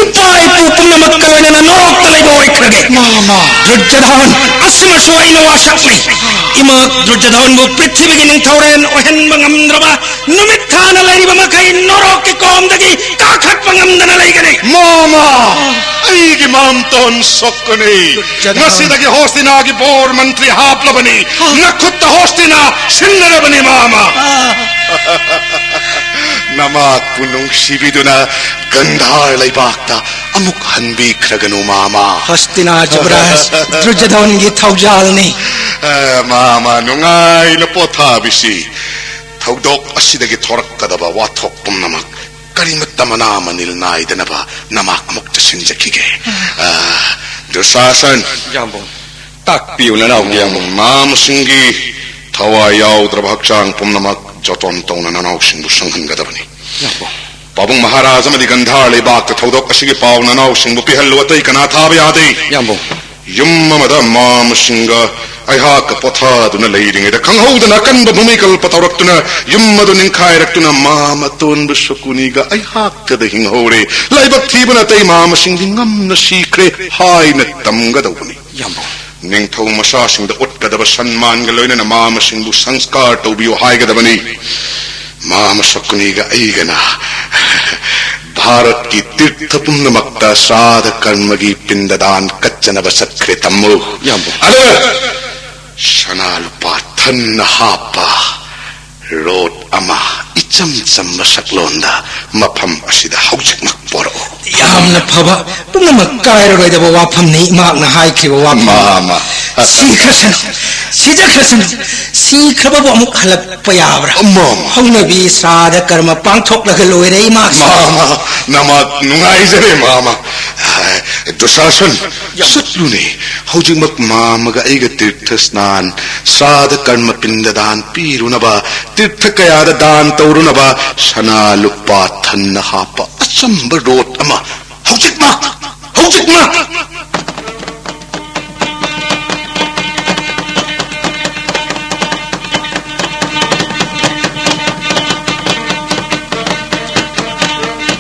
ꯏꯄꯥ ꯏꯄꯨ ꯄꯨꯝꯅꯃꯛꯀ ꯂꯣꯏꯅꯅ ꯅꯣꯔꯣꯛꯇ ꯂꯩꯕ ꯑꯣꯏꯈ꯭ꯔꯒꯦ꯫ ꯃꯥꯃ꯫ ꯗꯨꯔꯖꯣꯙꯟ, ꯑꯁꯤꯃꯁꯨ ꯑꯩꯅ ꯋꯥꯁꯛꯅꯤ꯫ ꯏꯃꯥ ꯗꯨꯔꯖꯣꯙꯟꯕꯨ ꯄ꯭ꯔꯤꯊꯤꯕꯤꯒꯤ ꯅꯤꯡꯊꯧꯔꯦꯜ ꯑꯣꯏꯍꯟꯕ ꯉꯝꯗ꯭ꯔꯕ ꯅꯨꯃꯤꯠ ꯊꯥꯅ ꯂꯩꯔꯤꯕ ꯃꯈꯩ ꯅꯣꯔꯣꯛꯀꯤ ꯀꯣꯝꯗꯒꯤ ꯀꯥꯈꯠꯄ ꯉꯝꯗꯅ ꯂꯩꯒꯅꯤ꯫ ꯃꯥꯃ, ꯑꯩꯒꯤ ꯃꯥꯝꯇꯣꯟ ꯁꯣꯛꯀꯅꯤ꯫ ꯗꯨꯔꯖꯣꯙꯟ꯫ ꯉꯁꯤꯗꯒꯤ ꯍꯣꯁꯇꯤꯅꯥꯒꯤ ꯕꯣꯔ ꯃꯟꯇ꯭ꯔꯤ ꯍꯥꯞꯂꯕꯅꯤ꯫ ꯅꯈꯨꯠꯇ ꯍꯣꯁꯇꯤꯅꯥ ꯁꯤꯟꯅꯔꯕꯅꯤ, ꯃꯥꯃ꯫ ꯅꯃꯥꯛꯄꯨ ꯅꯨꯡꯁꯤꯕꯤꯗꯨꯅ ꯒꯟꯙꯥꯔ ꯂꯩꯕꯥꯛꯇ ꯑꯃꯨꯛ ꯍꯟꯕꯤꯈ꯭ꯔꯒꯅꯨ, ꯃꯥꯃ꯫ ꯍꯣꯁꯇꯤꯅꯥ ꯖꯨꯕꯔꯥꯖ ꯗꯨꯔꯖꯣꯙꯟꯒꯤ ꯊꯧꯖꯥꯜꯅꯤ꯫ ꯑ, ꯃꯥꯃ, ꯅꯨꯡꯉꯥꯏꯅ ꯄꯣꯊꯥꯕꯤꯁꯤ꯫ ꯊꯧꯗꯣꯛ ꯑꯁꯤꯗꯒꯤ ꯊꯣꯔꯛꯀꯗꯕ ꯋꯥꯊꯣꯛ ꯄꯨꯝꯅꯃꯛ ꯀꯔꯤꯃꯠꯇ ꯃꯅꯥ ꯃꯅꯤꯜ ꯅꯥꯏꯗꯅꯕ ꯅꯃꯥꯛ ꯑꯃꯨꯛ ꯆꯠꯁꯤꯟꯖꯈꯤꯒꯦ꯫ ꯑ, ꯗꯨꯁꯥꯁꯟ꯫ ꯌꯥꯝꯕꯨꯡ, ꯇꯥꯛꯄꯤꯌꯨ ꯅꯅꯥꯎꯒꯤ ꯌꯥꯝꯕꯨꯡ꯫ ꯃꯥꯃꯁꯤꯡꯒꯤ ꯊꯋꯥꯏ ꯌꯥꯎꯗ꯭ꯔꯕ ꯍꯛꯆꯥꯡ ꯄꯨꯝꯅꯃꯛ ꯖꯣꯇꯣꯟ ꯇꯧꯅ ꯅꯅꯥꯎꯁꯤꯡꯕꯨ ꯁꯪꯍꯟꯒꯗꯕꯅꯤ꯫ ꯌꯥꯝꯕꯨꯡ꯫ ꯄꯥꯕꯨꯡ ꯃꯍꯥꯔꯥꯖ ꯑꯃꯗꯤ ꯒꯟꯙꯥꯔ ꯂꯩꯕꯥꯛꯇ ꯊꯧꯗꯣꯛ ꯑꯁꯤꯒꯤ ꯄꯥꯎ ꯅꯅꯥꯎꯁꯤꯡꯕꯨ ꯄꯤꯍꯜꯂꯨ, ꯑꯇꯩ ꯀꯅꯥ ꯊꯥꯕ ꯌꯥꯗꯦ꯫ ꯌꯥꯝꯕꯨꯡ꯫ ꯌꯨꯝ ꯑꯃꯗ ꯃꯥꯃꯁꯤꯡꯒ ꯑꯩꯍꯥꯛꯀ ꯄꯣꯊꯥꯗꯨꯅ ꯂꯩꯔꯤꯉꯩꯗ ꯈꯪꯍꯧꯗꯅ ꯑꯀꯟꯕ ꯚꯨꯃꯤꯀꯜꯄ ꯇꯧꯔꯛꯇꯨꯅ ꯌꯨꯝ ꯑꯗꯨ ꯅꯤꯡꯈꯥꯏꯔꯛꯇꯨꯅ ꯃꯥꯃ ꯇꯣꯟꯕ ꯁꯀꯨꯅꯤꯒ ꯑꯩꯍꯥꯛꯀꯗ ꯍꯤꯡꯍꯧꯔꯦ꯫ ꯂꯥꯏꯕꯛ ꯊꯤꯕꯅ ꯑꯇꯩ ꯃꯥꯃꯁꯤꯡꯗꯤ ꯉꯝꯅ ꯁꯤꯈ꯭ꯔꯦ ꯍꯥꯏꯅ ꯇꯝꯒꯗꯧꯕꯅꯤ꯫ ꯌꯥꯝꯕꯨꯡ꯫ ꯅꯤꯡꯊꯧ ꯃꯆꯥꯁꯤꯡꯗ ꯎꯠꯀꯗꯕ ꯁꯟꯃꯥꯟꯒ ꯂꯣꯏꯅꯅ ꯃꯥꯃꯁꯤꯡꯕꯨ ꯁꯪꯁꯀꯥꯔ ꯇꯧꯕꯤꯌꯨ ꯍꯥꯏꯒꯗꯕꯅꯤ꯫ ꯃꯥꯃ ꯁꯀꯨꯅꯤꯒ ꯑꯩꯒꯅ ꯚꯥꯔꯠꯀꯤ ꯇꯤꯔꯊ ꯄꯨꯝꯅꯃꯛꯇ ꯁ꯭ꯔꯥꯗ ꯀꯔꯃꯒꯤ ꯄꯤꯟꯗꯗꯥꯟ ꯀꯠꯆꯅꯕ ꯆꯠꯈ꯭ꯔꯦ, ꯇꯝꯃꯨ꯫ ꯏꯌꯥꯝꯕ꯫ ꯑꯗꯨꯒ ꯁꯅꯥ ꯂꯨꯄꯥ ꯊꯟꯅ ꯍꯥꯞꯄ ꯔꯣꯠ ꯑꯃ ꯏꯆꯝ ꯆꯝꯕ ꯁꯛꯂꯣꯟꯗ ꯃꯐꯝ ꯑꯁꯤꯗ ꯍꯧꯖꯤꯛꯃꯛ ꯄꯣꯔꯛꯎ꯫ ꯌꯥꯝꯅ ꯐꯕ, ꯄꯨꯝꯅꯃꯛ ꯀꯥꯏꯔꯔꯣꯏꯗꯕ ꯋꯥꯐꯝꯅꯤ ꯏꯃꯥꯛꯅ ꯍꯥꯏꯈꯤꯕ ꯋꯥꯐꯝ꯫ ꯃꯥꯃ꯫ ꯁꯤꯈ꯭ꯔꯁꯅꯨ, ꯁꯤꯖꯈ꯭ꯔꯁꯅꯨ, ꯁꯤꯈ꯭ꯔꯕꯕꯨ ꯑꯃꯨꯛ ꯍꯜꯂꯛꯄ ꯌꯥꯕ꯭ꯔꯥ? ꯃꯥꯃ꯫ ꯍꯧꯅꯕꯤ ꯁ꯭ꯔꯥꯗ ꯀꯔꯃ ꯄꯥꯡꯊꯣꯛꯂꯒ ꯂꯣꯏꯔꯦ ꯏꯃꯥꯛꯁꯨ꯫ ꯃꯥꯃ, ꯅꯃꯥ ꯅꯨꯡꯉꯥꯏꯖꯔꯦ ꯃꯥꯃ꯫ ꯗꯨꯁꯥꯁꯟ, ꯆꯠꯂꯨꯅꯦ꯫ ꯍꯧꯖꯤꯛꯃꯛ ꯃꯥꯃꯒ ꯑꯩꯒ ꯇꯤꯔꯊ ꯁ꯭ꯅꯥꯟ, ꯁ꯭ꯔꯥꯗ ꯀꯔꯃ ꯄꯤꯟꯗ ꯗꯥꯟ ꯄꯤꯔꯨꯅꯕ, ꯇꯤꯔꯊ ꯀꯌꯥꯗ ꯗꯥꯟ ꯇꯧꯔꯨꯅꯕ ꯁꯅꯥ ꯂꯨꯄꯥ ꯊꯟꯅ ꯍꯥꯞꯄ ꯑꯆꯝꯕ ꯔꯣꯠ ꯑꯃ ꯍꯧꯖꯤꯛꯃꯛ, ꯍꯧꯖꯤꯛꯃꯛ!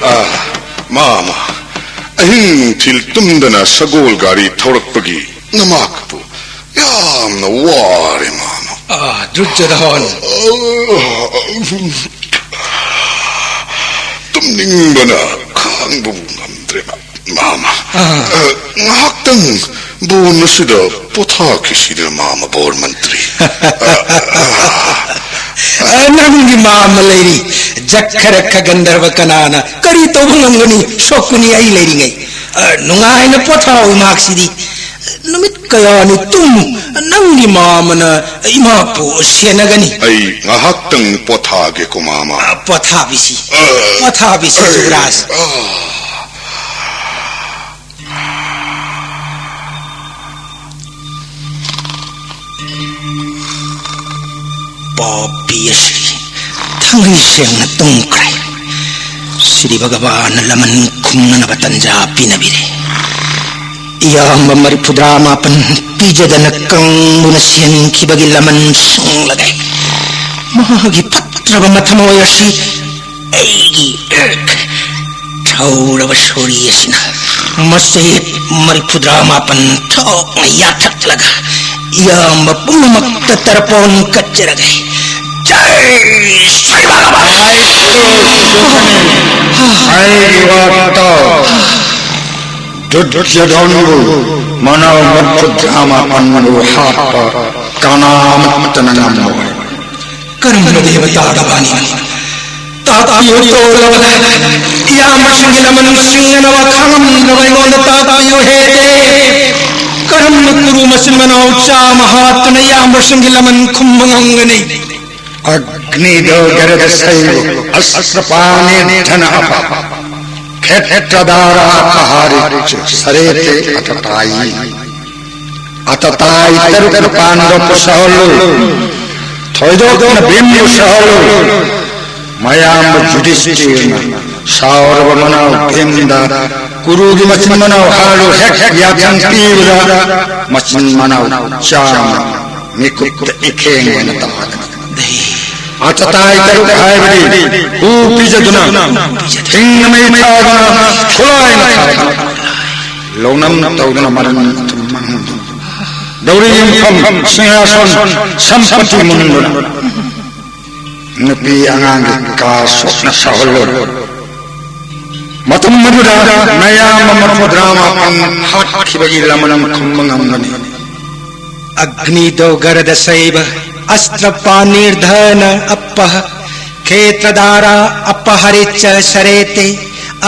ꯑꯥ, ꯃꯥꯃ, ꯑꯍꯤꯡ ꯅꯨꯡꯊꯤꯜ ꯇꯨꯝꯗꯅ ꯁꯒꯣꯜ ꯒꯥꯔꯤ ꯊꯧꯔꯛꯄꯒꯤ ꯅꯃꯥꯛꯄꯨ ꯌꯥꯝꯅ ꯋꯥꯔꯦ, ꯃꯥꯃ꯫ ꯑꯥ, ꯗ꯭ꯔꯨꯠꯖꯗꯍꯣꯟ꯫ ꯇꯨꯝꯅꯤꯡꯕꯅ ꯈꯥꯡꯕꯕꯨ ꯉꯝꯗ꯭ꯔꯦ, ꯃꯥꯃ꯫ ꯑꯥ꯫ ꯑ, ꯉꯥꯏꯍꯥꯛꯇꯪ ꯕꯣꯟ ꯑꯁꯤꯗ ꯄꯣꯊꯥꯈꯤꯁꯤꯅ, ꯃꯥꯃ ꯕꯣꯔ ꯃꯟꯇ꯭ꯔꯤ꯫ ꯑ, ꯅꯪꯒꯤ ꯃꯥꯃ ꯂꯩꯔꯤ꯫ ꯖꯛꯈꯔꯛꯈ ꯒꯟꯙꯔꯕ ꯀꯅꯥꯅ ꯀꯔꯤ ꯇꯧꯕ ꯉꯝꯒꯅꯤ? ꯁꯣꯛꯀꯅꯤ ꯑꯩ ꯂꯩꯔꯤꯉꯩ꯫ ꯑ, ꯅꯨꯡꯉꯥꯏꯅ ꯄꯣꯊꯥꯎ ꯏꯃꯥꯛꯁꯤꯗꯤ꯫ ꯅꯨꯃꯤꯠ ꯀꯌꯥꯅꯤ ꯇꯨꯝꯃꯨ꯫ ꯅꯪꯒꯤ ꯃꯥꯃꯅ ꯏꯃꯥꯕꯨ ꯁꯦꯟꯅꯒꯅꯤ꯫ ꯑꯩ ꯉꯥꯏꯍꯥꯛꯇꯪ ꯄꯣꯊꯥꯒꯦꯀꯣ, ꯃꯥꯃ꯫ ꯑ, ꯄꯣꯊꯥꯕꯤꯁꯤ꯫ ꯑ, ꯄꯣꯊꯥꯕꯤꯁꯤ, ꯑ, ꯖꯨꯕꯔꯥꯖ꯫ ꯑ꯫ ꯄꯥꯄꯤ ꯑꯁꯤ ꯊꯥꯡꯒꯩ ꯁꯦꯡꯅ ꯇꯨꯝꯈ꯭ꯔꯦ꯫ ꯁ꯭ꯔꯤ ꯚꯒꯕꯥꯟꯅ ꯂꯃꯟ ꯈꯨꯝꯅꯅꯕ ꯇꯟꯖꯥ ꯄꯤꯅꯕꯤꯔꯦ꯫ ꯏꯌꯥꯝꯕ ꯃꯔꯤꯐꯨꯇꯔꯥ ꯃꯥꯄꯟ ꯄꯤꯖꯗꯅ ꯀꯪꯗꯨꯅ ꯁꯤꯍꯟꯈꯤꯕꯒꯤ ꯂꯃꯟ ꯁꯨꯡꯂꯒꯦ꯫ ꯃꯍꯥꯛꯀꯤ ꯐꯠꯇ꯭ꯔꯕ ꯃꯊꯃꯣꯏ ꯑꯁꯤ ꯑꯩꯒꯤ ꯊꯧꯔꯕ ꯁꯣꯔꯤ ꯑꯁꯤꯅ ꯃꯆꯦꯠ ꯃꯔꯤꯐꯨꯇꯔꯥ ꯃꯥꯄꯟ ꯊꯣꯛꯅ ꯌꯥꯊꯠꯂꯒ ꯏꯌꯥꯝꯕ ꯄꯨꯝꯅꯃꯛꯇ ꯇꯔꯄꯣꯟ ꯀꯠꯆꯔꯒꯦ꯫ ꯖꯩ ꯁ꯭ꯔꯤ ꯚꯒꯕꯥꯟ꯫ ꯑꯩꯒꯤ ꯋꯥ ꯇꯥꯎ꯫ ꯗꯨꯔꯌꯣꯙꯟꯕꯨ ꯃꯅꯥꯎ ꯃꯔꯐꯨꯇꯔꯥ ꯃꯥꯄꯟꯕꯨ ꯍꯥꯠꯄ ꯀꯅꯥꯃꯠꯇꯅ ꯉꯝꯂꯣꯏ꯫ ꯀꯔꯝꯕ ꯗꯦꯕꯇꯥꯒ ꯐꯥꯅꯤ? ꯇꯥꯛꯄꯤꯌꯨ ꯇꯣꯜꯂꯕꯅ꯫ ꯏꯌꯥꯝꯕꯁꯤꯡꯒꯤ ꯂꯃꯟ ꯁꯤꯡꯅꯅꯕ ꯈꯥꯡꯉꯝꯅꯕ ꯑꯩꯉꯣꯟꯗ ꯇꯥꯛꯄꯤꯌꯨ ꯍꯦ ꯗꯦꯕ꯫ ꯀꯔꯝꯅ ꯀꯨꯔꯨ ꯃꯆꯤꯟ ꯃꯅꯥꯎ ꯆꯥꯝꯃ ꯍꯥꯠꯇꯨꯅ ꯏꯌꯥꯝꯕꯁꯤꯡꯒꯤ ꯂꯃꯟ ꯈꯨꯝꯕ ꯉꯝꯒꯅꯤ? ꯑꯒ꯭ꯅꯤꯗꯣ ꯒꯔꯗ ꯁꯩꯕ ꯑꯁ꯭ꯇ꯭ꯔ ꯄꯥꯅꯤ ꯙꯅ ꯑꯄ ꯈꯦꯇ꯭ꯔ ꯙꯥꯔ ꯑꯄ ꯍꯔꯤꯆ ꯁꯔꯦꯇꯦ ꯑꯇ ꯇꯥꯏ꯫ ꯑꯇ ꯇꯥꯏ ꯇꯔꯨꯛꯅ ꯄꯥꯟꯗꯣꯞꯄꯨ ꯁꯍꯜꯂꯨ꯫ ꯊꯣꯏꯗꯣꯛꯅ ꯚꯤꯝꯕꯨ ꯁꯍꯜꯂꯨ꯫ ꯃꯌꯥꯝꯕ ꯌꯨꯙꯤꯁꯇꯤꯔꯅ ꯁꯥꯎꯔꯕ ꯃꯅꯥꯎ ꯚꯤꯝꯗ ꯀꯨꯔꯨꯒꯤ ꯃꯆꯤꯟ ꯃꯅꯥꯎ ꯍꯥꯠꯂꯨ ꯍꯦꯛ ꯌꯥꯊꯪ ꯄꯤꯕꯗ ꯃꯆꯤꯟ ꯃꯅꯥꯎ ꯆꯥꯝꯃ ꯃꯤꯀꯨꯞꯇ ꯏꯈꯦꯡ ꯑꯣꯏꯅ ꯇꯥꯗꯅ ꯑꯇ ꯇꯥꯏ ꯇꯔꯨꯛ ꯍꯥꯏꯕꯗꯤ ꯍꯨ ꯄꯤꯖꯗꯨꯅ, ꯍꯤꯡꯅ ꯃꯩ ꯊꯥꯗꯨꯅ, ꯈꯨꯠꯂꯥꯏꯅ ꯊꯥꯗꯨꯅ, ꯂꯧꯅꯝ ꯇꯧꯗꯨꯅ ꯃꯔꯟ ꯑꯗꯨꯝ ꯃꯥꯡꯍꯟꯗꯨꯅ, ꯗꯧꯔꯤ ꯌꯨꯝꯐꯝ, ꯁꯤꯡꯍꯥꯁꯟ, ꯁꯝꯄꯇꯤ ꯃꯨꯟꯗꯨꯅ, ꯅꯨꯄꯤ ꯑꯉꯥꯡꯒꯤ ꯀꯥ ꯁꯣꯛꯅ ꯁꯥꯍꯜꯂꯨ꯫ ꯃꯇꯝ ꯑꯗꯨꯗ ꯅꯌꯥꯝꯕ ꯃꯔꯐꯨꯇꯔꯥ ꯃꯥꯄꯟ ꯍꯥꯠꯈꯤꯕꯒꯤ ꯂꯃꯅꯝ ꯈꯨꯝꯕ ꯉꯝꯒꯅꯤ꯫ ꯑꯒ꯭ꯅꯤꯗꯣ ꯒꯔꯗ ꯁꯩꯕ ꯑꯁ꯭ꯇ꯭ꯔ ꯄꯥꯅꯤꯔ ꯙꯅ ꯑꯄ ꯈꯦꯇ꯭ꯔ ꯙꯥꯔ ꯑꯄ ꯍꯔꯤꯆ ꯁꯔꯦꯇꯦ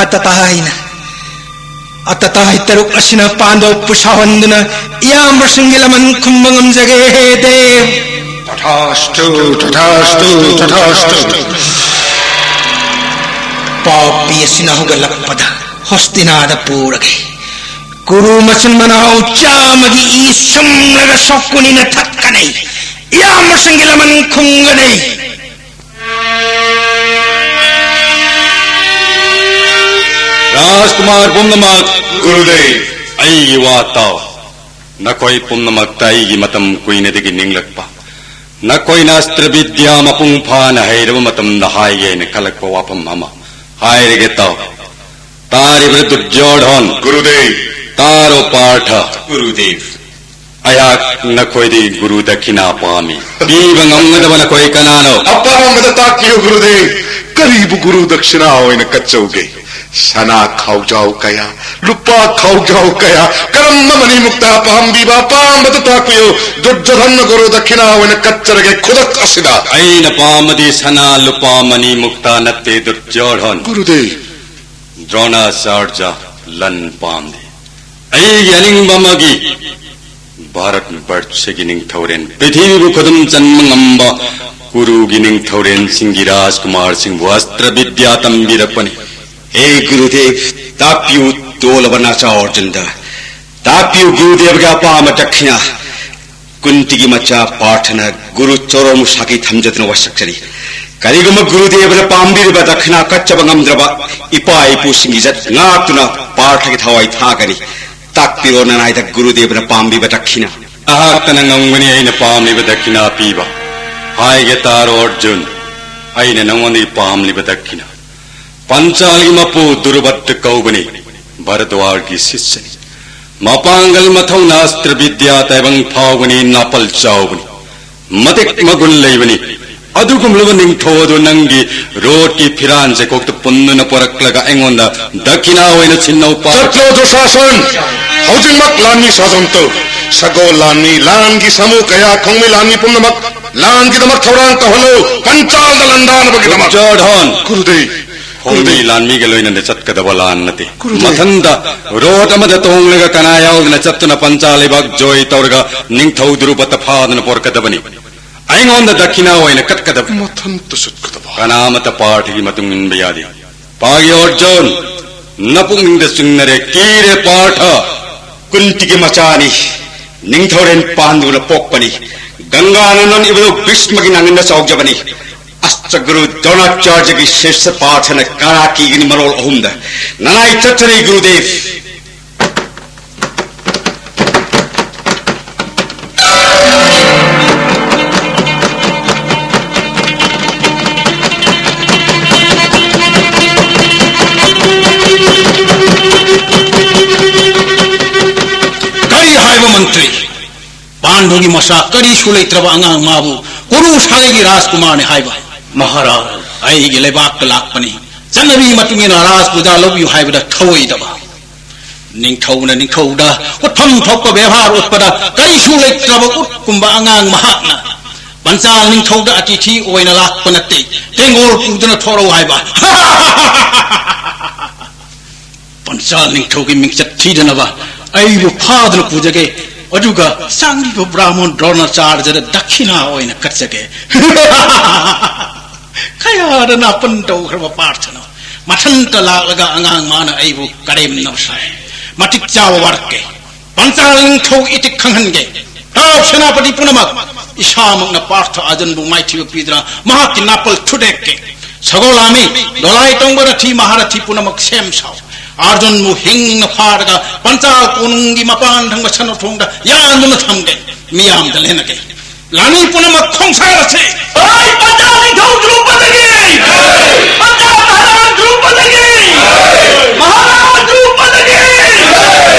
ꯑꯇ ꯇꯥꯏꯅ꯫ ꯑꯇ ꯇꯥꯏ ꯇꯔꯨꯛ ꯑꯁꯤꯅ ꯄꯥꯟꯗꯣꯞꯄꯨ ꯁꯥꯎꯍꯟꯗꯨꯅ ꯏꯌꯥꯝꯕꯁꯤꯡꯒꯤ ꯂꯃꯟ ꯈꯨꯝꯕ ꯉꯝꯖꯒꯦ ꯍꯦ ꯗꯦꯕ꯫ ꯇꯊꯥꯁꯇꯨ, ꯇꯊꯥꯁꯇꯨ, ꯇꯊꯥꯁꯇꯨ꯫ ꯄꯥꯄꯤ ꯑꯁꯤꯅ ꯍꯧꯒꯠꯂꯛꯄꯗ ꯍꯣꯁꯇꯤꯅꯥꯗ ꯄꯨꯔꯒꯦ꯫ ꯀꯨꯔꯨ ꯃꯆꯤꯟ ꯃꯅꯥꯎ ꯆꯥꯝꯃꯒꯤ ꯏ ꯁꯨꯝꯂꯒ ꯁꯣꯛꯀꯨꯅꯤꯅ ꯊꯛꯀꯅꯤ꯫ ꯏꯌꯥꯝꯕꯁꯤꯡꯒꯤ ꯂꯃꯟ ꯈꯨꯝꯒꯅꯤ꯫ ꯔꯥꯖꯀꯨꯃꯥꯔ ꯄꯨꯝꯅꯃꯛ, ꯒꯨꯔꯨꯗꯦꯕ꯫ ꯑꯩꯒꯤ ꯋꯥ ꯇꯥꯎ꯫ ꯅꯈꯣꯏ ꯄꯨꯝꯅꯃꯛꯇ ꯑꯩꯒꯤ ꯃꯇꯝ ꯀꯨꯏꯅꯗꯒꯤ ꯅꯤꯡꯂꯛꯄ, ꯅꯈꯣꯏꯅ ꯑꯁꯇ꯭ꯔ ꯕꯤꯗ꯭ꯌꯥ ꯃꯄꯨꯡ ꯐꯥꯅ ꯍꯩꯔꯕ ꯃꯇꯝꯗ ꯍꯥꯏꯒꯦ ꯍꯥꯏꯅ ꯈꯜꯂꯛꯄ ꯋꯥꯐꯝ ꯑꯃ ꯍꯥꯏꯔꯒꯦ ꯇꯥꯎ꯫ ꯇꯥꯔꯤꯕ꯭ꯔꯥ ꯗꯨꯔꯖꯣꯙꯟ? ꯒꯨꯔꯨꯗꯦꯕ꯫ ꯇꯥꯔꯣ ꯄꯥꯔꯊ꯫ ꯒꯨꯔꯨꯗꯦꯕ꯫ ꯑꯩꯍꯥꯛ ꯅꯈꯣꯏꯗꯒꯤ ꯒꯨꯔꯨ ꯗꯈꯤꯅꯥ ꯄꯥꯝꯃꯤ꯫ ꯄꯤꯕ ꯉꯝꯒꯗꯕ ꯅꯈꯣꯏ ꯀꯅꯥꯅꯣ? ꯑꯄꯥꯝꯕꯗ ꯇꯥꯛꯄꯤꯌꯨ ꯒꯨꯔꯨꯗꯦꯕ꯫ ꯀꯔꯤꯕꯨ ꯒꯨꯔꯨ ꯗꯛꯁꯤꯅꯥ ꯑꯣꯏꯅ ꯀꯠꯆꯧꯒꯦ? ꯁꯅꯥ ꯈꯥꯎꯖꯥꯎ ꯀꯌꯥ, ꯂꯨꯄꯥ ꯈꯥꯎꯖꯥꯎ ꯀꯌꯥ, ꯀꯔꯝꯕ ꯃꯅꯤꯃꯨꯛꯇ ꯄꯥꯝꯕꯤꯕ? ꯑꯄꯥꯝꯕꯗ ꯇꯥꯛꯄꯤꯌꯨ꯫ ꯗꯨꯔꯖꯣꯙꯟꯅ ꯒꯨꯔꯨ ꯗꯛꯈꯤꯅꯥ ꯑꯣꯏꯅ ꯀꯠꯆꯔꯒꯦ ꯈꯨꯗꯛ ꯑꯁꯤꯗ꯫ ꯑꯩꯅ ꯄꯥꯝꯕꯗꯤ ꯁꯅꯥ ꯂꯨꯄꯥ ꯃꯅꯤꯃꯨꯛꯇ ꯅꯠꯇꯦ, ꯗꯨꯔꯖꯣꯙꯟ꯫ ꯒꯨꯔꯨꯗꯦꯕ꯫ ꯗ꯭ꯔꯣꯅꯥꯆꯥꯔꯖ ꯂꯟ ꯄꯥꯝꯗꯦ꯫ ꯑꯩꯒꯤ ꯑꯅꯤꯡꯕ ꯑꯃꯒꯤ ꯚꯥꯔꯠ ꯕꯔꯁꯒꯤ ꯅꯤꯡꯊꯧꯔꯦꯟ, ꯄ꯭ꯔꯤꯊꯤꯕꯤꯕꯨ ꯈꯨꯗꯨꯝ ꯆꯟꯕ ꯉꯝꯕ ꯀꯨꯔꯨꯒꯤ ꯅꯤꯡꯊꯧꯔꯦꯟꯁꯤꯡꯒꯤ ꯔꯥꯖꯀꯨꯃꯥꯔꯁꯤꯡꯕꯨ ꯑꯁꯇ꯭ꯔ ꯕꯤꯗ꯭ꯌꯥ ꯇꯝꯕꯤꯔꯛꯄꯅꯤ꯫ ꯍꯦ ꯒꯨꯔꯨꯗꯦꯕ, ꯇꯥꯛꯄꯤꯌꯨ ꯇꯣꯜꯂꯕ ꯅꯆꯥ ꯑꯔꯖꯨꯟꯗ꯫ ꯇꯥꯛꯄꯤꯌꯨ ꯒꯨꯔꯨꯗꯦꯕꯒꯤ ꯑꯄꯥꯝꯕ ꯗꯛꯈꯤꯅꯥ꯫ ꯀꯨꯟꯇꯤꯒꯤ ꯃꯆꯥ ꯄꯥꯔꯊꯅ ꯒꯨꯔꯨ ꯆꯣꯔꯣꯃꯨ ꯁꯥꯈꯤ ꯊꯝꯖꯗꯨꯅ ꯋꯥꯁꯛꯆꯔꯤ꯫ ꯀꯔꯤꯒꯨꯝꯕ ꯒꯨꯔꯨꯗꯦꯕꯅ ꯄꯥꯝꯕꯤꯔꯤꯕ ꯗꯛꯈꯤꯅꯥ ꯀꯠꯆꯕ ꯉꯝꯗ꯭ꯔꯕ ꯏꯄꯥ ꯏꯄꯨꯁꯤꯡꯒꯤ ꯏꯖꯠ ꯉꯥꯛꯇꯨꯅ ꯄꯥꯔꯊꯒꯤ ꯊꯋꯥꯏ ꯊꯥꯒꯅꯤ꯫ ꯇꯥꯛꯄꯤꯔꯣ ꯅꯅꯥꯏꯗ ꯒꯨꯔꯨꯗꯦꯕꯅ ꯄꯥꯝꯕꯤꯕ ꯗꯛꯈꯤꯅꯥ꯫ ꯑꯩꯍꯥꯛꯇꯅ ꯉꯝꯒꯅꯤ ꯑꯩꯅ ꯄꯥꯝꯂꯤꯕ ꯗꯛꯈꯤꯅꯥ ꯄꯤꯕ꯫ ꯍꯥꯏꯒꯦ ꯇꯥꯔꯣ ꯑꯔꯖꯨꯟ, ꯑꯩꯅ ꯅꯉꯣꯟꯗꯒꯤ ꯄꯥꯝꯂꯤꯕ ꯗꯛꯈꯤꯅꯥ꯫ ꯄꯟꯆꯥꯜꯒꯤ ꯃꯄꯨ ꯗꯨꯔꯨꯕꯠꯇ ꯀꯧꯕꯅꯤ, ꯚꯔꯗ꯭ꯋꯥꯔꯒꯤ ꯁꯤꯁ꯭ꯌꯅꯤ꯫ ꯃꯄꯥꯡꯒꯜ ꯃꯊꯧꯅꯥ ꯑꯁꯇ꯭ꯔ ꯕꯤꯗ꯭ꯌꯥ ꯇꯥꯏꯕꯪ ꯐꯥꯎꯕꯅꯤ, ꯅꯥꯄꯜ ꯆꯥꯎꯕꯅꯤ, ꯃꯇꯤꯛ ꯃꯒꯨꯟ ꯂꯩꯕꯅꯤ꯫ ꯑꯗꯨꯒꯨꯝꯂꯕ ꯅꯤꯡꯊꯧ ꯑꯗꯨ ꯅꯪꯒꯤ ꯔꯣꯠꯀꯤ ꯐꯤꯔꯥꯟ ꯆꯩꯀꯣꯛꯇ ꯄꯨꯟꯗꯨꯅ ꯄꯨꯔꯛꯂꯒ ꯑꯩꯉꯣꯟꯗ ꯗꯈꯤꯅꯥ ꯑꯣꯏꯅ ꯁꯤꯟꯅꯧ ꯄꯥꯎ꯫ ꯆꯠꯂꯣ ꯗꯨꯁꯥꯁꯟ! ꯍꯧꯖꯤꯛꯃꯛ ꯂꯥꯟꯃꯤ ꯁꯥꯖꯝ ꯇꯧ꯫ ꯁꯒꯣꯜ ꯂꯥꯟꯃꯤ, ꯂꯥꯟꯒꯤ ꯁꯥꯃꯨ ꯀꯌꯥ, ꯈꯣꯡꯃꯤ ꯂꯥꯟꯃꯤ ꯄꯨꯝꯅꯃꯛ ꯂꯥꯟꯒꯤꯗꯃꯛ ꯊꯧꯔꯥꯡ ꯇꯧꯍꯜꯂꯨ꯫ ꯄꯟꯆꯥꯜꯗ ꯂꯥꯟꯗꯥꯅꯕꯒꯤꯗꯃꯛ꯫ ꯗꯨꯔꯖꯣꯙꯟ! ꯒꯨꯔꯨꯗꯦꯕ! ꯈꯣꯡꯃꯤ ꯒꯨꯔꯨꯗꯦꯕ! ꯂꯥꯟꯃꯤꯒ ꯂꯣꯏꯅꯅ ꯆꯠꯀꯗꯕ ꯂꯥꯟ ꯅꯠꯇꯦ꯫ ꯒꯨꯔꯨꯗꯦꯕ! ꯃꯊꯟꯇ ꯔꯣꯠ ꯑꯃꯗ ꯇꯣꯡꯂꯒ ꯀꯅꯥ ꯌꯥꯎꯗꯅ ꯆꯠꯇꯨꯅ ꯄꯟꯆꯥꯜ ꯂꯩꯕꯥꯛ ꯖꯣꯏ ꯇꯧꯔꯒ ꯅꯤꯡꯊꯧ ꯗꯨꯔꯨꯕꯠꯇ ꯐꯥꯗꯨꯅ ꯄꯣꯔꯛꯀꯗꯕꯅꯤ꯫ ꯑꯩꯉꯣꯟꯗ ꯗꯈꯤꯅꯥ ꯑꯣꯏꯅ ꯀꯠꯀꯗꯕ꯫ ꯃꯊꯟꯇ ꯆꯠꯀꯗꯕ꯫ ꯀꯅꯥꯃꯠꯇ ꯄꯥꯔꯊꯒꯤ ꯃꯇꯨꯡ ꯏꯟꯕ ꯌꯥꯗꯦ꯫ ꯄꯥꯒꯤ ꯑꯔꯖꯨꯟ, ꯅꯄꯨꯛꯅꯤꯡꯗ ꯆꯤꯡꯅꯔꯦ, ꯀꯤꯔꯦ ꯄꯥꯔꯊ꯫ ꯀꯨꯟꯇꯤꯒꯤ ꯃꯆꯥꯅꯤ, ꯅꯤꯡꯊꯧꯔꯦꯟ ꯄꯥꯟꯗꯨꯅ ꯄꯣꯛꯄꯅꯤ꯫ ꯒꯪꯒꯥꯅꯟꯗꯟ ꯏꯕꯨꯙꯧ ꯚꯤꯁꯃꯒꯤ ꯅꯥꯉꯟꯗ ꯆꯥꯎꯖꯕꯅꯤ꯫ ꯑꯁꯇꯒꯨꯔꯨ ꯗ꯭ꯔꯣꯅꯥꯆꯥꯔꯖꯒꯤ ꯁꯤꯁ꯭ꯌ ꯄꯥꯔꯊꯅ ꯀꯅꯥ ꯀꯤꯒꯅꯤ ꯃꯔꯣꯜ ꯑꯍꯨꯝꯗ꯫ ꯅꯅꯥꯏ ꯆꯠꯆꯔꯤ ꯒꯨꯔꯨꯗꯦꯕ꯫ ꯀꯔꯤ ꯍꯥꯏꯕ ꯃꯟꯇ꯭ꯔꯤ? ꯑꯗꯨꯒꯤ ꯃꯆꯥ ꯀꯔꯤꯁꯨ ꯂꯩꯇ꯭ꯔꯕ ꯑꯉꯥꯡ ꯃꯥꯕꯨ ꯀꯨꯔꯨ ꯁꯥꯒꯩꯒꯤ ꯔꯥꯖꯀꯨꯃꯥꯔꯅꯤ ꯍꯥꯏꯕ꯫ ꯃꯍꯥꯔꯥꯖ꯫ ꯑꯩꯒꯤ ꯂꯩꯕꯥꯛꯇ ꯂꯥꯛꯄꯅꯤ꯫ ꯆꯠꯅꯕꯤ ꯃꯇꯨꯡ ꯏꯟꯅ ꯔꯥꯖ ꯄꯨꯖꯥ ꯂꯧꯕꯤꯌꯨ ꯍꯥꯏꯕꯗ ꯊꯧꯑꯣꯏꯗꯕ꯫ ꯅꯤꯡꯊꯧꯅ ꯅꯤꯡꯊꯧꯗ ꯎꯠꯐꯝ ꯊꯣꯛꯄ ꯕꯦꯕꯥꯔ ꯎꯠꯄꯗ ꯀꯔꯤꯁꯨ ꯂꯩꯇ꯭ꯔꯕ ꯎꯠꯀꯨꯝꯕ ꯑꯉꯥꯡ ꯃꯍꯥꯛꯅ ꯄꯟꯆꯥꯜ ꯅꯤꯡꯊꯧꯗ ꯑꯇꯤꯊꯤ ꯑꯣꯏꯅ ꯂꯥꯛꯄ ꯅꯠꯇꯦ, ꯇꯦꯡꯒꯣꯜ ꯄꯨꯗꯨꯅ ꯊꯣꯔꯛꯎ ꯍꯥꯏꯕ꯫ ꯄꯟꯆꯥꯜ ꯅꯤꯡꯊꯧꯒꯤ ꯃꯤꯡꯆꯠ ꯊꯤꯗꯅꯕ ꯑꯩꯕꯨ ꯐꯥꯗꯨꯅ ꯄꯨꯖꯒꯦ, ꯑꯗꯨꯒ ꯆꯥꯡꯂꯤꯕ ꯕ꯭ꯔꯥꯍꯃꯣꯟ ꯗ꯭ꯔꯣꯅꯥꯆꯥꯔꯖꯗ ꯗꯛꯈꯤꯅꯥ ꯑꯣꯏꯅ ꯀꯠꯆꯒꯦ꯫ ꯀꯌꯥꯗ ꯅꯥꯄꯟ ꯇꯧꯈ꯭ꯔꯕ ꯄꯥꯔꯊꯅꯣ! ꯃꯊꯟꯇ ꯂꯥꯛꯂꯒ ꯑꯉꯥꯡ ꯃꯥꯅ ꯑꯩꯕꯨ ꯀꯔꯦꯝꯅꯕ ꯁꯥꯏ꯫ ꯃꯇꯤꯛ ꯆꯥꯕ ꯋꯥꯔꯛꯀꯦ꯫ ꯄꯟꯆꯥꯜ ꯅꯤꯡꯊꯧ ꯏꯇꯤꯛ ꯈꯪꯍꯟꯒꯦ꯫ ꯇꯥꯎ ꯁꯦꯅꯥꯄꯇꯤ ꯄꯨꯝꯅꯃꯛ, ꯏꯁꯥꯃꯛꯅ ꯄꯥꯔꯊ ꯑꯥꯔꯖꯨꯟꯕꯨ ꯃꯥꯏꯊꯤꯕ ꯄꯤꯗꯨꯅ ꯃꯍꯥꯛꯀꯤ ꯅꯥꯄꯜ ꯊꯨꯗꯦꯛꯀꯦ꯫ ꯁꯒꯣꯜ ꯂꯥꯃꯤ, ꯗꯣꯂꯥꯏ ꯇꯣꯡꯕ ꯔꯊꯤ ꯃꯍꯥꯔꯊꯤ ꯄꯨꯝꯅꯃꯛ ꯁꯦꯝ ꯁꯥꯎ꯫ ꯑꯥꯔꯖꯨꯟꯕꯨ ꯍꯤꯡꯅ ꯐꯥꯔꯒ ꯄꯟꯆꯥꯜ ꯀꯣꯅꯨꯡꯒꯤ ꯃꯄꯥꯟ ꯊꯪꯕ ꯁꯅꯥꯊꯣꯡꯗ ꯌꯥꯟꯗꯨꯅ ꯊꯝꯒꯦ꯫ ꯃꯤꯌꯥꯝꯗ ꯂꯦꯟꯅꯒꯦ꯫ ꯂꯥꯟꯃꯤ ꯄꯨꯝꯅꯃꯛ ꯈꯣꯡꯁꯥꯜ ꯑꯁꯤ꯫ ꯍꯣꯏ, ꯄꯟꯆꯥꯜ ꯅꯤꯡꯊꯧ ꯗ꯭ꯔꯧꯄꯗꯒꯤ! ꯄꯟꯆꯥꯜ ꯃꯍꯥꯔꯥꯖ ꯗ꯭ꯔꯧꯄꯗꯒꯤ! ꯃꯍꯥꯔꯥꯖ ꯗ꯭ꯔꯧꯄꯗꯒꯤ!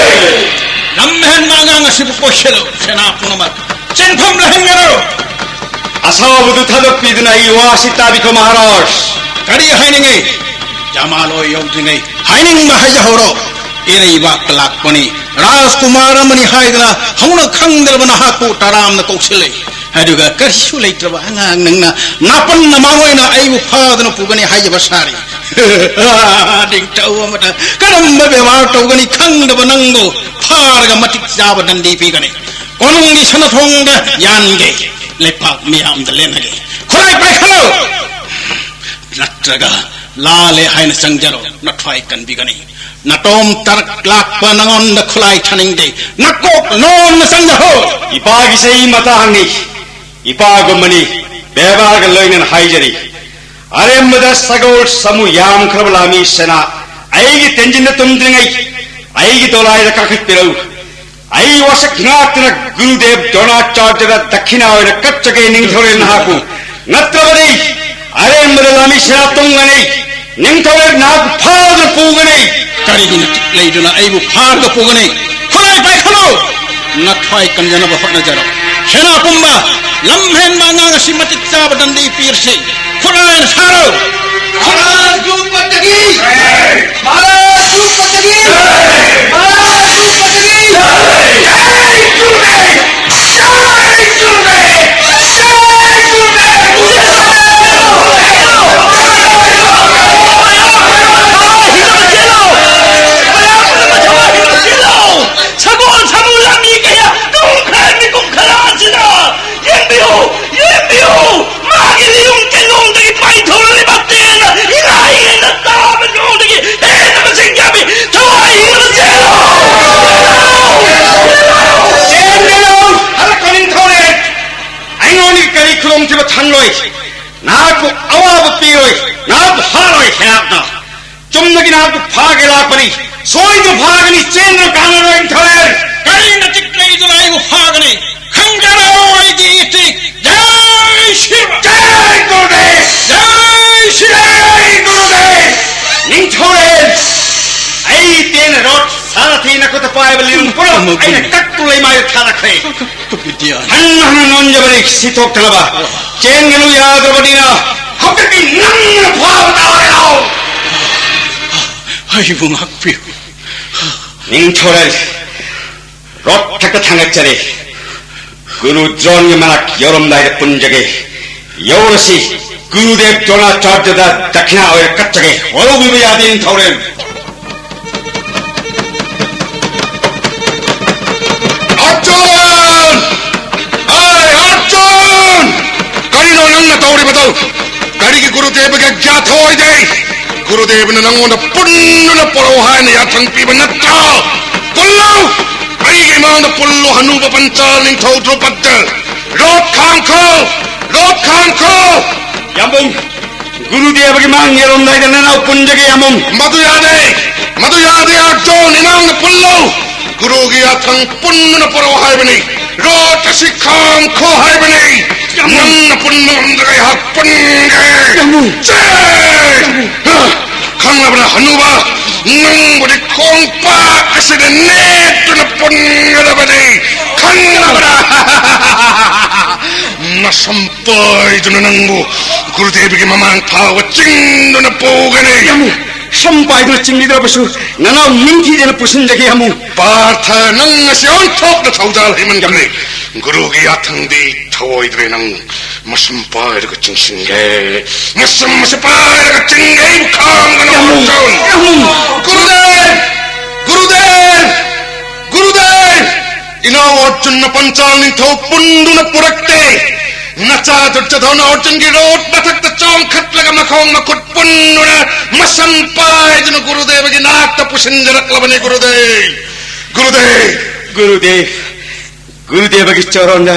ꯂꯝ ꯍꯦꯟꯕ ꯑꯉꯥꯡ ꯑꯁꯤꯕꯨ ꯀꯣꯏꯁꯤꯜꯂꯨ, ꯁꯦꯅꯥ ꯄꯨꯝꯅꯃꯛ ꯆꯦꯟꯐꯝ ꯂꯩꯍꯟꯒꯅꯨ꯫ ꯑꯁꯥꯎꯕꯗꯨ ꯊꯥꯗꯣꯛꯄꯤꯗꯨꯅ ꯑꯩ ꯋꯥꯁꯤ ꯇꯥꯕꯤꯈꯣ, ꯃꯍꯥꯔꯥꯖ꯫ ꯀꯔꯤ ꯍꯥꯏꯅꯤꯡꯉꯤ? ꯖꯃꯥꯂꯣꯏ ꯌꯧꯗ꯭ꯔꯤꯉꯩ ꯍꯥꯏꯅꯤꯡꯕ ꯍꯥꯏꯖꯍꯧꯔꯣ꯫ ꯏꯔꯩꯕꯥꯛꯇ ꯂꯥꯛꯄꯅꯤ, ꯔꯥꯖꯀꯨꯃꯥꯔ ꯑꯃꯅꯤ ꯍꯥꯏꯗꯅ ꯍꯧꯅ ꯈꯪꯗ꯭ꯔꯕ ꯅꯍꯥꯛꯄꯨ ꯇꯔꯥꯝꯅ ꯀꯧꯁꯤꯜꯂꯤ꯫ ꯑꯗꯨꯒ ꯀꯔꯤꯁꯨ ꯂꯩꯇ꯭ꯔꯕ ꯑꯉꯥꯡ ꯅꯪꯅ ꯅꯥꯄꯟ ꯅꯃꯥꯡ ꯑꯣꯏꯅ ꯑꯩꯕꯨ ꯐꯥꯗꯨꯅ ꯄꯨꯒꯅꯤ ꯍꯥꯏꯖꯕ ꯁꯥꯔꯤ꯫ ꯅꯤꯡꯊꯧ ꯑꯃꯗ ꯀꯔꯝꯕ ꯕꯦꯕꯥꯔ ꯇꯧꯒꯅꯤ ꯈꯪꯗꯕ ꯅꯪꯕꯨ ꯐꯥꯔꯒ ꯃꯇꯤꯛ ꯆꯥꯕ ꯗꯟꯗꯤ ꯄꯤꯒꯅꯤ꯫ ꯀꯣꯅꯨꯡꯒꯤ ꯁꯅꯥꯊꯣꯡꯗ ꯌꯥꯟꯒꯦ꯫ ꯂꯩꯄꯥꯛ ꯃꯤꯌꯥꯝꯗ ꯂꯦꯟꯅꯒꯦ꯫ ꯈꯨꯠꯂꯥꯏ ꯄꯥꯏꯈꯠꯂꯨ! ꯅꯠꯇ꯭ꯔꯒ ꯂꯥꯜꯂꯦ ꯍꯥꯏꯅ ꯆꯪꯖꯔꯣ, ꯅꯊ꯭ꯋꯥꯏ ꯀꯟꯕꯤꯒꯅꯤ꯫ ꯅꯇꯣꯝ ꯇꯔꯛ ꯂꯥꯛꯄ ꯅꯉꯣꯟꯗ ꯈꯨꯠꯂꯥꯏ ꯊꯥꯅꯤꯡꯗꯦ꯫ ꯅꯀꯣꯛ ꯅꯣꯝꯅ ꯆꯪꯖꯍꯧ! ꯏꯄꯥꯒꯤ ꯆꯍꯤ ꯃꯇꯥꯡꯅꯤ꯫ ꯏꯄꯥꯒꯨꯝꯕꯅꯤ꯫ ꯕꯦꯕꯥꯔꯒ ꯂꯣꯏꯅꯅ ꯍꯥꯏꯖꯔꯤ꯫ ꯑꯔꯦꯝꯕꯗ ꯁꯒꯣꯜ ꯁꯃꯨ ꯌꯥꯝꯈ꯭ꯔꯕ ꯂꯥꯃꯤ ꯁꯦꯅꯥ ꯑꯩꯒꯤ ꯇꯦꯟꯖꯤꯟꯗ ꯇꯨꯝꯗ꯭ꯔꯤꯉꯩ ꯑꯩꯒꯤ ꯗꯣꯂꯥꯏꯗ ꯀꯥꯈꯠꯄꯤꯔꯛꯎ꯫ ꯑꯩ ꯋꯥꯁꯛ ꯉꯥꯛꯇꯨꯅ ꯒꯨꯔꯨꯗꯦꯕ ꯗ꯭ꯔꯣꯅꯥꯆꯥꯔꯖꯗ ꯗꯛꯈꯤꯅꯥ ꯑꯣꯏꯅ ꯀꯠꯆꯒꯦ ꯅꯤꯡꯊꯧꯔꯦꯜ ꯅꯍꯥꯛꯄꯨ꯫ ꯅꯠꯇ꯭ꯔꯕꯗꯤ ꯑꯔꯦꯝꯕꯗ ꯂꯥꯃꯤ ꯁꯦꯅꯥ ꯇꯨꯡꯒꯅꯤ꯫ ꯅꯤꯡꯊꯧꯔꯦꯜ ꯅꯍꯥꯛꯄꯨ ꯐꯥꯗꯨꯅ ꯄꯨꯒꯅꯤ꯫ ꯀꯔꯤꯒꯤ ꯅꯇꯤꯛ ꯂꯩꯗꯨꯅ ꯑꯩꯕꯨ ꯐꯥꯔꯒ ꯄꯨꯒꯅꯤ? ꯈꯨꯠꯂꯥꯏ ꯄꯥꯏꯈꯠꯂꯨ! ꯅꯊ꯭ꯋꯥꯏ ꯀꯟꯖꯅꯕ ꯍꯣꯠꯅꯖꯔꯣ꯫ ꯁꯦꯅꯥ ꯄꯨꯝꯕ, ꯂꯝ ꯍꯦꯟꯕ ꯑꯉꯥꯡ ꯑꯁꯤ ꯃꯇꯤꯛ ꯆꯥꯕ ꯗꯟꯗꯤ ꯄꯤꯔꯁꯤ꯫ ꯈꯨꯠꯂꯥꯏꯅ ꯁꯥꯔꯣ! ꯃꯍꯥꯔꯥꯖ ꯙ꯭ꯔꯨꯄꯗꯒꯤ! ꯃꯍꯥꯔꯥꯖ ꯙ꯭ꯔꯨꯄꯗꯒꯤ! ꯃꯍꯥꯔꯥꯖ ꯙ꯭ꯔꯨꯄꯗꯒꯤ! ꯁꯒꯣꯜ ꯁꯥꯃꯨ ꯂꯝꯃꯤ ꯀꯌꯥ ꯇꯨꯝꯈ꯭ꯔꯦ ꯃꯤꯀꯨꯞ ꯈꯔ ꯑꯁꯤꯗ꯫ ꯌꯦꯡꯕꯤꯌꯨ! ꯌꯦꯡꯕꯤꯌꯨ! ꯃꯥꯒꯤ ꯂꯤꯔꯨꯡ ꯀꯦꯟꯗꯣꯡꯗꯒꯤ ꯄꯥꯏꯊꯣꯔꯛꯂꯤꯕ ꯇꯦꯟꯅ ꯏꯉꯥꯏ ꯏꯉꯦꯟꯗ ꯇꯥꯕ ꯅꯣꯡꯗꯒꯤ ꯍꯦꯟꯅ ꯃꯁꯤꯡ ꯌꯥꯝꯃꯤ꯫ ꯊꯋꯥꯏ ꯍꯤꯡꯅ ꯆꯦꯜꯂꯨ! ꯆꯦꯟꯒꯅꯨ! ꯍꯜꯂꯛꯈꯣ ꯅꯤꯡꯊꯧꯔꯦꯜ! ꯑꯩꯉꯣꯟꯗꯒꯤ ꯀꯔꯤ ꯈꯨꯗꯣꯡꯊꯤꯕ ꯊꯝꯂꯣꯏ꯫ ꯅꯍꯥꯛꯄꯨ ꯑꯋꯥꯕ ꯄꯤꯔꯣꯏ, ꯅꯍꯥꯛꯄꯨ ꯍꯥꯠꯂꯣꯏ ꯁꯦꯅꯥꯄꯇ꯫ ꯆꯨꯝꯅꯒꯤ ꯅꯍꯥꯛꯄꯨ ꯐꯥꯒꯦ ꯂꯥꯛꯄꯅꯤ꯫ ꯁꯣꯏꯗꯅ ꯐꯥꯒꯅꯤ, ꯆꯦꯟꯗꯨꯅ ꯀꯥꯟꯅꯔꯣꯏ ꯅꯤꯡꯊꯧꯔꯦꯜ꯫ ꯀꯔꯤ ꯅꯆꯤꯛ ꯂꯩꯗꯨꯅ ꯑꯩꯕꯨ ꯐꯥꯒꯅꯤ? ꯈꯪꯖꯔꯣ ꯑꯩꯒꯤ ꯏꯇꯤꯛ꯫ ꯖꯥꯏ ꯁꯤꯔꯥ! ꯖꯥꯏ ꯒꯨꯔꯨꯗꯦꯕ! ꯖꯥꯏ ꯁꯤꯔꯥ! ꯖꯥꯏ ꯒꯨꯔꯨꯗꯦꯕ! ꯅꯤꯡꯊꯧꯔꯦꯜ! ꯑꯩ ꯇꯦꯟ ꯔꯣꯠ ꯁꯥꯔꯊꯤ ꯅꯈꯨꯠꯇ ꯄꯥꯏꯕ ꯂꯤꯔꯨꯡ ꯄꯨꯔꯥ ꯑꯩꯅ ꯀꯛꯇꯨ ꯂꯩꯃꯥꯏꯗ ꯊꯥꯔꯛꯈ꯭ꯔꯦ꯫ ꯍꯟꯅ ꯍꯟꯅ ꯅꯣꯟꯖꯕꯅꯤ ꯁꯤꯊꯣꯛꯇꯅꯕ꯫ ꯆꯦꯟꯒꯅꯨ ꯌꯥꯗ꯭ꯔꯕꯅꯤꯅ ꯍꯧꯖꯤꯛꯇꯤ ꯅꯪꯅ ꯐꯥꯕ ꯇꯥꯔꯦ ꯂꯥꯎ꯫ ꯑꯩꯕꯨ ꯉꯥꯛꯄꯤꯌꯨ꯫ ꯅꯤꯡꯊꯧꯔꯦꯜ! ꯔꯣꯠ ꯊꯛꯇ ꯊꯥꯡꯒꯠꯆꯔꯤ꯫ ꯒꯨꯔꯨ ꯗ꯭ꯔꯣꯟꯒꯤ ꯃꯅꯥꯛ ꯌꯧꯔꯝꯗꯥꯏꯗ ꯄꯨꯟꯖꯒꯦ꯫ ꯌꯧꯔꯁꯤ꯫ ꯒꯨꯔꯨꯗꯦꯕ ꯗ꯭ꯔꯣꯅꯥꯆꯥꯔꯌꯗ ꯗꯈꯤꯅꯥ ꯑꯣꯏꯅ ꯀꯠꯆꯒꯦ꯫ ꯋꯥꯔꯧꯕꯤꯕ ꯌꯥꯗꯦ ꯅꯤꯡꯊꯧꯔꯦꯜ꯫ ꯑꯔꯖꯨꯟ! ꯑꯥꯏ ꯑꯔꯖꯨꯟ! ꯀꯔꯤꯅꯣ ꯅꯪꯅ ꯇꯧꯔꯤꯕꯗꯨ? ꯀꯔꯤꯒꯤ ꯒꯨꯔꯨꯗꯦꯕꯒꯤ ꯑꯒ꯭ꯌꯥ ꯊꯧꯑꯣꯏꯗꯦ? ꯒꯨꯔꯨꯗꯦꯕꯅ ꯅꯪꯉꯣꯟꯗ ꯄꯨꯟꯗꯨꯅ ꯄꯣꯔꯛꯎ ꯍꯥꯏꯅ ꯌꯥꯊꯪ ꯄꯤꯕ ꯅꯠꯇ꯭ꯔꯣ? ꯄꯨꯜꯂꯨ! ꯑꯩꯒꯤ ꯏꯃꯥꯡꯗ ꯄꯨꯜꯂꯨ, ꯍꯅꯨꯕ ꯄꯟꯆꯥꯜ ꯅꯤꯡꯊꯧ ꯗ꯭ꯔꯨꯄꯗ꯫ ꯔꯣꯠ ꯈꯥꯡꯈꯣ! ꯔꯣꯠ ꯈꯥꯡꯈꯣ! ꯌꯥꯝꯕꯨꯡ, ꯒꯨꯔꯨꯗꯦꯕꯒꯤ ꯃꯥꯡ ꯌꯧꯔꯝꯗꯥꯏꯗ ꯅꯅꯥꯎ ꯄꯨꯟꯖꯒꯦ, ꯌꯥꯝꯕꯨꯡ꯫ ꯃꯗꯨ ꯌꯥꯗꯦ! ꯃꯗꯨ ꯌꯥꯗꯦ, ꯑꯔꯖꯨꯟ! ꯏꯃꯥꯡꯗ ꯄꯨꯜꯂꯨ! ꯒꯨꯔꯨꯒꯤ ꯌꯥꯊꯪ ꯄꯨꯟꯗꯨꯅ ꯄꯨꯔꯛꯎ ꯍꯥꯏꯕꯅꯤ꯫ ꯔꯣꯠ ꯑꯁꯤ ꯈꯥꯡꯈꯣ ꯍꯥꯏꯕꯅꯤ꯫ ꯌꯥꯝꯕꯨꯡ! ꯅꯪꯅ ꯄꯨꯟꯕ ꯉꯝꯗ꯭ꯔꯒ ꯑꯩꯍꯥꯛ ꯄꯨꯟꯒꯦ꯫ ꯌꯥꯝꯕꯨꯡ! ꯆꯦ! ꯈꯪꯂꯕ꯭ꯔꯥ, ꯍꯅꯨꯕ? ꯅꯪꯕꯨꯗꯤ ꯈꯣꯡꯄꯥꯛ ꯑꯁꯤꯗ ꯅꯦꯠꯇꯨꯅ ꯄꯨꯟꯒꯗꯕꯅꯤ, ꯈꯪꯉꯕ꯭ꯔꯥ? ꯃꯁꯝ ꯄꯥꯏꯗꯨꯅ ꯅꯪꯕꯨ ꯒꯨꯔꯨꯗꯦꯕꯒꯤ ꯃꯃꯥꯡ ꯐꯥꯎꯕ ꯆꯤꯡꯗꯨꯅ ꯄꯨꯒꯅꯤ꯫ ꯌꯥꯝꯕꯨꯡ, ꯁꯝ ꯄꯥꯏꯗꯨꯅ ꯆꯤꯡꯂꯤꯗ꯭ꯔꯕꯁꯨ ꯅꯅꯥꯎ ꯅꯤꯡꯊꯤꯖꯅ ꯄꯨꯁꯤꯟꯖꯒꯦ, ꯌꯥꯝꯕꯨꯡ꯫ ꯄꯥꯔꯊ, ꯅꯪ ꯉꯁꯤ ꯑꯣꯟꯊꯣꯛꯅ ꯊꯧꯖꯥꯜ ꯍꯩꯃꯟꯈ꯭ꯔꯦ꯫ ꯒꯨꯔꯨꯒꯤ ꯌꯥꯊꯪꯗꯤ ꯊꯧꯑꯣꯏꯗ꯭ꯔꯦ꯫ ꯅꯪ ꯃꯁꯝ ꯄꯥꯏꯔꯒ ꯆꯤꯡꯁꯤꯟꯒꯦ꯫ ꯃꯁꯝ ꯑꯁꯤ ꯄꯥꯏꯔꯒ ꯆꯤꯡꯒꯦ꯫ ꯑꯩꯕꯨ ꯈꯥꯝꯒꯅꯨ, ꯌꯥꯝꯕꯨꯡ, ꯑꯔꯖꯨꯟ꯫ ꯌꯥꯝꯕꯨꯡ꯫ ꯒꯨꯔꯨꯗꯦꯕ! ꯒꯨꯔꯨꯗꯦꯕ! ꯒꯨꯔꯨꯗꯦꯕ! ꯏꯅꯥꯎ ꯑꯔꯖꯨꯟꯅ ꯄꯟꯆꯥꯜ ꯅꯤꯡꯊꯧ ꯄꯨꯟꯗꯨꯅ ꯄꯨꯔꯛꯇꯦ꯫ ꯅꯆꯥ ꯗꯨꯔꯖꯣꯙꯅ ꯑꯔꯖꯨꯟꯒꯤ ꯔꯣꯠ ꯃꯊꯛꯇ ꯆꯣꯡꯈꯠꯂꯒ ꯃꯈꯣꯡ ꯃꯈꯨꯠ ꯄꯨꯟꯗꯨꯅ ꯃꯁꯝ ꯄꯥꯏꯗꯨꯅ ꯒꯨꯔꯨꯗꯦꯕꯒꯤ ꯅꯥꯛꯇ ꯄꯨꯁꯤꯟꯖꯔꯛꯂꯕꯅꯤ꯫ ꯒꯨꯔꯨꯗꯦꯕ! ꯒꯨꯔꯨꯗꯦꯕ! ꯒꯨꯔꯨꯗꯦꯕ! ꯒꯨꯔꯨꯗꯦꯕꯒꯤ ꯆꯔꯣꯟꯗ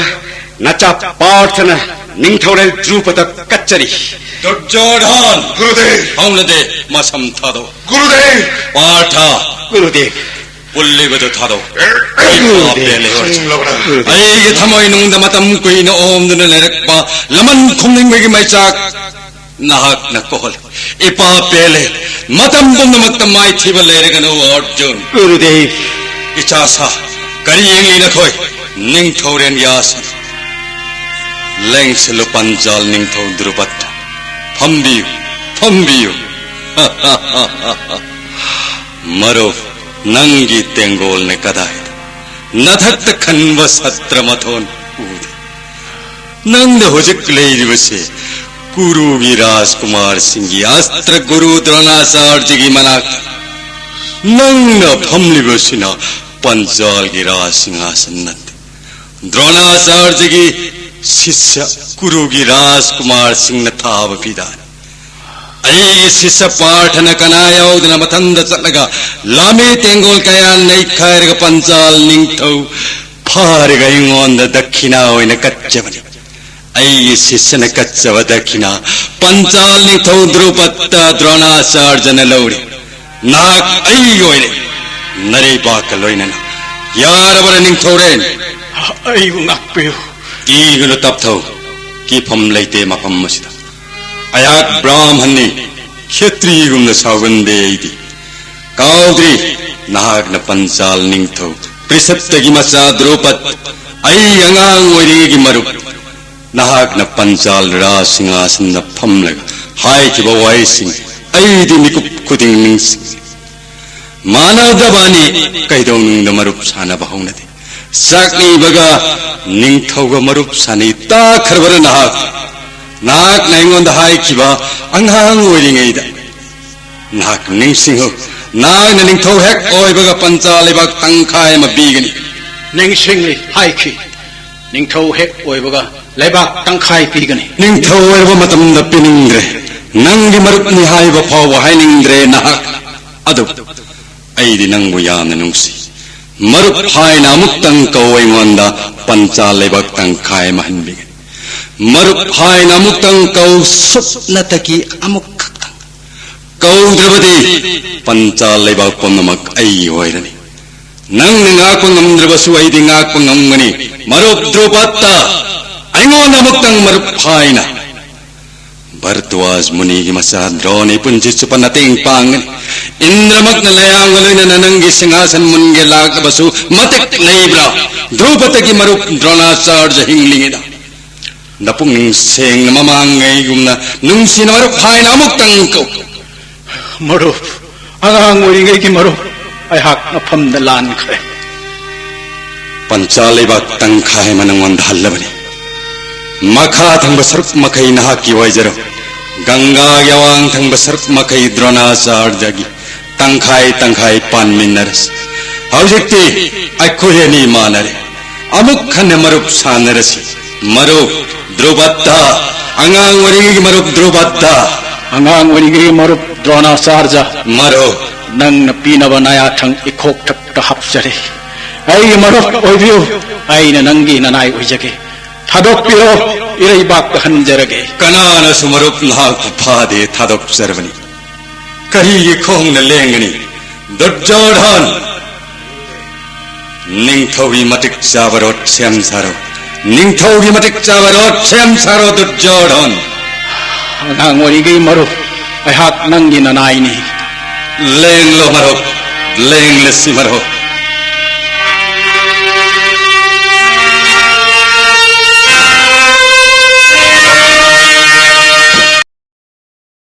ꯅꯆꯥ ꯄꯥꯔꯊꯅ ꯅꯤꯡꯊꯧꯔꯦꯜ ꯗ꯭ꯔꯨꯄꯗ ꯀꯠꯆꯔꯤ꯫ ꯗꯨꯔꯖꯣꯙꯟ! ꯒꯨꯔꯨꯗꯦꯕ! ꯍꯧꯅꯗꯦ, ꯃꯁꯝ ꯊꯥꯗꯣꯛ꯫ ꯒꯨꯔꯨꯗꯦꯕ! ꯄꯥꯔꯊ! ꯒꯨꯔꯨꯗꯦꯕ! ꯄꯨꯜꯂꯤꯕꯗꯨ ꯊꯥꯗꯣꯛ꯫ ꯒꯨꯔꯨꯗꯦꯕ! ꯑꯩ ꯄꯥꯞ ꯄꯦꯜꯂꯦ, ꯑꯔꯖꯨꯟ꯫ ꯒꯨꯔꯨꯗꯦꯕ! ꯑꯩꯒꯤ ꯊꯃꯣꯏ ꯅꯨꯡꯗ ꯃꯇꯝ ꯀꯨꯏꯅ ꯑꯣꯝꯗꯨꯅ ꯂꯩꯔꯛꯄ ꯂꯃꯟ ꯈꯨꯝꯅꯤꯡꯕꯒꯤ ꯃꯩꯆꯥꯛ ꯅꯍꯥꯛꯅ ꯀꯣꯍꯜ꯫ ꯏꯄꯥ ꯄꯦꯜꯂꯦ꯫ ꯃꯇꯝ ꯄꯨꯝꯅꯃꯛꯇ ꯃꯥꯏꯊꯤꯕ ꯂꯩꯔꯒꯅꯨ, ꯑꯔꯖꯨꯟ꯫ ꯒꯨꯔꯨꯗꯦꯕ! ꯏꯆꯥꯁꯥ, ꯀꯔꯤ ꯌꯦꯡꯂꯤ ꯅꯈꯣꯏ? ꯅꯤꯡꯊꯧꯔꯦꯟ ꯌꯥꯁ꯫ ꯂꯦꯡꯁꯤꯜꯂꯨ ꯄꯟꯖꯥꯜ ꯅꯤꯡꯊꯧ ꯗ꯭ꯔꯨꯄꯗ꯫ ꯐꯝꯕꯤꯌꯨ, ꯐꯝꯕꯤꯌꯨ꯫ ꯃꯔꯨꯞ, ꯅꯪꯒꯤ ꯇꯦꯡꯒꯣꯜꯅ ꯀꯗꯥꯏꯗ? ꯅꯊꯛꯇ ꯈꯟꯕ ꯁꯇ꯭ꯔ ꯃꯊꯣꯟ ꯎꯗꯦ꯫ ꯅꯪꯅ ꯍꯧꯖꯤꯛ ꯂꯩꯔꯤꯕꯁꯦ ꯀꯨꯔꯨꯒꯤ ꯔꯥꯖꯀꯨꯃꯥꯔꯁꯤꯡꯒꯤ ꯑꯁꯇ꯭ꯔ ꯒꯨꯔꯨ ꯗ꯭ꯔꯣꯅꯥꯆꯥꯔꯖꯒꯤ ꯃꯅꯥꯛꯇ꯫ ꯅꯪꯅ ꯐꯝꯂꯤꯕꯁꯤꯅ ꯄꯟꯆꯥꯜꯒꯤ ꯔꯥꯖ ꯁꯤꯡꯍꯥꯁꯟ ꯅꯠꯇꯦ꯫ ꯗ꯭ꯔꯣꯅꯥꯆꯥꯔꯖꯒꯤ ꯁꯤꯁ꯭ꯌ ꯀꯨꯔꯨꯒꯤ ꯔꯥꯖꯀꯨꯃꯥꯔꯁꯤꯡꯅ ꯊꯥꯕ ꯐꯤꯗꯥꯅꯤ꯫ ꯑꯩꯒꯤ ꯁꯤꯁ꯭ꯌ ꯄꯥꯔꯊꯅ ꯀꯅꯥ ꯌꯥꯎꯗꯅ ꯃꯊꯟꯗ ꯆꯠꯂꯒ ꯂꯥꯃꯦ ꯇꯦꯡꯒꯣꯜ ꯀꯌꯥ ꯅꯩꯈꯥꯏꯔꯒ ꯄꯟꯆꯥꯜ ꯅꯤꯡꯊꯧ ꯐꯥꯔꯒ ꯑꯩꯉꯣꯟꯗ ꯗꯛꯈꯤꯅꯥ ꯑꯣꯏꯅ ꯀꯠꯆꯕꯅꯤ꯫ ꯑꯩꯒꯤ ꯁꯤꯁ꯭ꯌꯅ ꯀꯠꯆꯕ ꯗꯛꯈꯤꯅꯥ ꯄꯟꯆꯥꯜ ꯅꯤꯡꯊꯧ ꯗ꯭ꯔꯨꯄꯗ ꯗ꯭ꯔꯣꯅꯥꯆꯥꯔꯖꯅ ꯂꯧꯔꯦ꯫ ꯅꯍꯥꯛ ꯑꯩꯒꯤ ꯑꯣꯏꯔꯦ, ꯅꯔꯩꯕꯥꯛꯀ ꯂꯣꯏꯅꯅ꯫ ꯌꯥꯔꯕꯔ ꯅꯤꯡꯊꯧꯔꯦꯟ? ꯑꯩꯕꯨ ꯉꯥꯛꯄꯤꯌꯨ꯫ ꯀꯤꯒꯅꯨ, ꯇꯞꯊꯧ꯫ ꯀꯤꯐꯝ ꯂꯩꯇꯦ ꯃꯐꯝ ꯑꯁꯤꯗ꯫ ꯑꯩꯍꯥꯛ ꯕ꯭ꯔꯥꯍꯃꯟꯅꯤ, ꯈꯦꯇ꯭ꯔꯤꯒꯨꯝꯅ ꯁꯥꯎꯒꯟꯗꯦ ꯑꯩꯗꯤ꯫ ꯀꯥꯎꯗ꯭ꯔꯤ, ꯅꯍꯥꯛꯅ ꯄꯟꯆꯥꯜ ꯅꯤꯡꯊꯧ ꯄ꯭ꯔꯤꯁꯠꯇꯒꯤ ꯃꯆꯥ ꯗ꯭ꯔꯨꯄꯗ, ꯑꯩ ꯑꯉꯥꯡ ꯑꯣꯏꯔꯤꯉꯩꯒꯤ ꯃꯔꯨꯞ, ꯅꯍꯥꯛꯅ ꯄꯟꯆꯥꯜ ꯔꯥꯖ ꯁꯤꯡꯍꯥꯁꯟꯗ ꯐꯝꯂꯒ ꯍꯥꯏꯈꯤꯕ ꯋꯥꯍꯩꯁꯤꯡ ꯑꯩꯗꯤ ꯃꯤꯀꯨꯞ ꯈꯨꯗꯤꯡ ꯅꯤꯡꯁꯤꯡꯏ꯫ ꯃꯥꯟꯅꯗꯕꯅꯤ, ꯀꯩꯗꯧꯅꯨꯡꯗ ꯃꯔꯨꯞ ꯁꯥꯟꯅꯕ ꯍꯧꯅꯗꯦ꯫ ꯆꯥꯛꯅꯤꯕꯒ ꯅꯤꯡꯊꯧꯒ ꯃꯔꯨꯞ ꯁꯥꯟꯅꯩ ꯇꯥꯈ꯭ꯔꯕꯔ ꯅꯍꯥꯛ? ꯅꯍꯥꯛꯅ ꯑꯩꯉꯣꯟꯗ ꯍꯥꯏꯈꯤꯕ ꯑꯉꯥꯡ ꯑꯣꯏꯔꯤꯉꯩꯗ꯫ ꯅꯍꯥꯛ ꯅꯤꯡꯁꯤꯡꯉꯨ, ꯅꯍꯥꯛꯅ ꯅꯤꯡꯊꯧ ꯍꯦꯛ ꯑꯣꯏꯕꯒ ꯄꯟꯆꯥ ꯂꯩꯕꯥꯛ ꯇꯪꯈꯥꯏ ꯑꯃ ꯄꯤꯒꯅꯤ꯫ ꯅꯤꯡꯁꯤꯡꯂꯤ, ꯍꯥꯏꯈꯤ꯫ ꯅꯤꯡꯊꯧ ꯍꯦꯛ ꯑꯣꯏꯕꯒ ꯂꯩꯕꯥꯛ ꯇꯪꯈꯥꯏ ꯄꯤꯒꯅꯤ꯫ ꯅꯤꯡꯊꯧ ꯑꯣꯏꯔꯕ ꯃꯇꯝꯗ ꯄꯤꯅꯤꯡꯗ꯭ꯔꯦ꯫ ꯅꯪꯒꯤ ꯃꯔꯨꯞꯅꯤ ꯍꯥꯏꯕ ꯐꯥꯎꯕ ꯍꯥꯏꯅꯤꯡꯗ꯭ꯔꯦ ꯅꯍꯥꯛ꯫ ꯑꯗꯨ ꯑꯩꯗꯤ ꯅꯪꯕꯨ ꯌꯥꯝꯅ ꯅꯨꯡꯁꯤ꯫ ꯃꯔꯨꯞ ꯍꯥꯏꯅ ꯑꯃꯨꯛꯇꯪ ꯀꯧ ꯑꯩꯉꯣꯟꯗ, ꯄꯟꯆꯥ ꯂꯩꯕꯥꯛ ꯇꯪꯈꯥꯏ ꯑꯃ ꯍꯟꯕꯤꯒꯅꯤ꯫ ꯃꯔꯨꯞ ꯍꯥꯏꯅ ꯑꯃꯨꯛꯇꯪ ꯀꯧ, ꯁꯨꯞꯅꯇꯒꯤ ꯑꯃꯨꯛ ꯈꯛꯇꯪ꯫ ꯀꯧꯗ꯭ꯔꯕꯗꯤ ꯄꯟꯆꯥ ꯂꯩꯕꯥꯛ ꯄꯨꯝꯅꯃꯛ ꯑꯩꯒꯤ ꯑꯣꯏꯔꯅꯤ꯫ ꯅꯪꯅ ꯉꯥꯛꯄ ꯉꯝꯗ꯭ꯔꯕꯁꯨ ꯑꯩꯗꯤ ꯉꯥꯛꯄ ꯉꯝꯒꯅꯤ꯫ ꯃꯔꯨꯞ ꯗ꯭ꯔꯨꯄꯗ, ꯑꯩꯉꯣꯟꯗ ꯑꯃꯨꯛꯇꯪ ꯃꯔꯨꯞ ꯍꯥꯏꯅ꯫ ꯚꯔꯗ꯭ꯋꯥꯖ ꯃꯨꯅꯤꯒꯤ ꯃꯆꯥ ꯗ꯭ꯔꯣꯟ ꯏꯄꯨꯟꯁꯤ ꯆꯨꯞꯄ ꯅꯇꯦꯡ ꯄꯥꯡꯒꯅꯤ꯫ ꯏꯟꯗ꯭ꯔꯃꯛꯅ ꯂꯌꯥꯡꯒ ꯂꯣꯏꯅꯅ ꯅꯪꯒꯤ ꯁꯤꯡꯍꯥꯁꯟ ꯃꯨꯟꯒꯦ ꯂꯥꯛꯂꯕꯁꯨ ꯃꯇꯤꯛ ꯂꯩꯕ꯭ꯔꯥ? ꯗ꯭ꯔꯨꯄꯗꯒꯤ ꯃꯔꯨꯞ ꯗ꯭ꯔꯣꯅꯥꯆꯥꯔꯖ ꯍꯤꯡꯂꯤꯉꯩꯗ꯫ ꯅꯄꯨꯛꯅꯤꯡ ꯁꯦꯡꯅ ꯃꯃꯥꯡꯉꯩꯒꯨꯝꯅ ꯅꯨꯡꯁꯤꯅ ꯃꯔꯨꯞ ꯍꯥꯏꯅ ꯑꯃꯨꯛꯇꯪ ꯀꯧ꯫ ꯃꯔꯨꯞ, ꯑꯉꯥꯡ ꯑꯣꯏꯔꯤꯉꯩꯒꯤ ꯃꯔꯨꯞ, ꯑꯩꯍꯥꯛ ꯃꯐꯝꯗ ꯂꯥꯟꯈ꯭ꯔꯦ꯫ ꯄꯟꯆꯥ ꯂꯩꯕꯥꯛ ꯇꯪꯈꯥꯏ ꯑꯃ ꯅꯉꯣꯟꯗ ꯍꯜꯂꯕꯅꯤ꯫ ꯃꯈꯥ ꯊꯪꯕ ꯁꯔꯨꯛ ꯃꯈꯩ ꯅꯍꯥꯛꯀꯤ ꯑꯣꯏꯖꯔꯣ꯫ ꯒꯪꯒꯥꯒꯤ ꯑꯋꯥꯡ ꯊꯪꯕ ꯁꯔꯨꯛ ꯃꯈꯩ ꯗ꯭ꯔꯣꯅꯥꯆꯥꯔꯖꯒꯤ꯫ ꯇꯪꯈꯥꯏ ꯇꯪꯈꯥꯏ ꯄꯥꯟꯃꯤꯟꯅꯔꯁꯤ꯫ ꯍꯧꯖꯤꯛꯇꯤ ꯑꯩꯈꯣꯏ ꯑꯅꯤ ꯃꯥꯟꯅꯔꯦ꯫ ꯑꯃꯨꯛ ꯍꯟꯅ ꯃꯔꯨꯞ ꯁꯥꯟꯅꯔꯁꯤ꯫ ꯃꯔꯨꯞ ꯗ꯭ꯔꯨꯄꯗ, ꯑꯉꯥꯡ ꯑꯣꯏꯔꯤꯉꯩꯒꯤ ꯃꯔꯨꯞ ꯗ꯭ꯔꯨꯄꯗ꯫ ꯑꯉꯥꯡ ꯑꯣꯏꯔꯤꯉꯩꯒꯤ ꯃꯔꯨꯞ ꯗ꯭ꯔꯣꯅꯥꯆꯥꯔꯖ꯫ ꯃꯔꯨꯞ꯫ ꯅꯪꯅ ꯄꯤꯅꯕ ꯅꯌꯥꯊꯪ ꯏꯈꯣꯛ ꯊꯛꯇ ꯍꯥꯞꯆꯔꯦ꯫ ꯑꯩꯒꯤ ꯃꯔꯨꯞ ꯑꯣꯏꯕꯤꯌꯨ, ꯑꯩꯅ ꯅꯪꯒꯤ ꯅꯅꯥꯏ ꯑꯣꯏꯖꯒꯦ꯫ ꯊꯥꯗꯣꯛꯄꯤꯔꯣ, ꯏꯔꯩꯕꯥꯛꯇ ꯍꯟꯖꯔꯒꯦ꯫ ꯀꯅꯥꯅꯁꯨ ꯃꯔꯨꯞ ꯅꯍꯥꯛꯄꯨ ꯐꯥꯗꯦ, ꯊꯥꯗꯣꯛꯆꯔꯕꯅꯤ꯫ ꯀꯔꯤꯒꯤ ꯈꯣꯡꯅ ꯂꯦꯡꯒꯅꯤ? ꯗꯨꯔꯖꯣꯙꯟ! ꯅꯤꯡꯊꯧꯒꯤ ꯃꯇꯤꯛ ꯆꯥꯕ ꯔꯣꯠ ꯁꯦꯝ ꯁꯥꯔꯣ꯫ ꯅꯤꯡꯊꯧꯒꯤ ꯃꯇꯤꯛ ꯆꯥꯕ ꯔꯣꯠ ꯁꯦꯝ ꯁꯥꯔꯣ, ꯗꯨꯔꯖꯣꯙꯟ! ꯑꯉꯥꯡ ꯑꯣꯏꯔꯤꯉꯩ ꯃꯔꯨꯞ, ꯑꯩꯍꯥꯛ ꯅꯪꯒꯤ ꯅꯅꯥꯏꯅꯤ꯫ ꯂꯦꯡꯂꯣ ꯃꯔꯨꯞ, ꯂꯦꯡꯂꯁꯤ ꯃꯔꯨꯞ꯫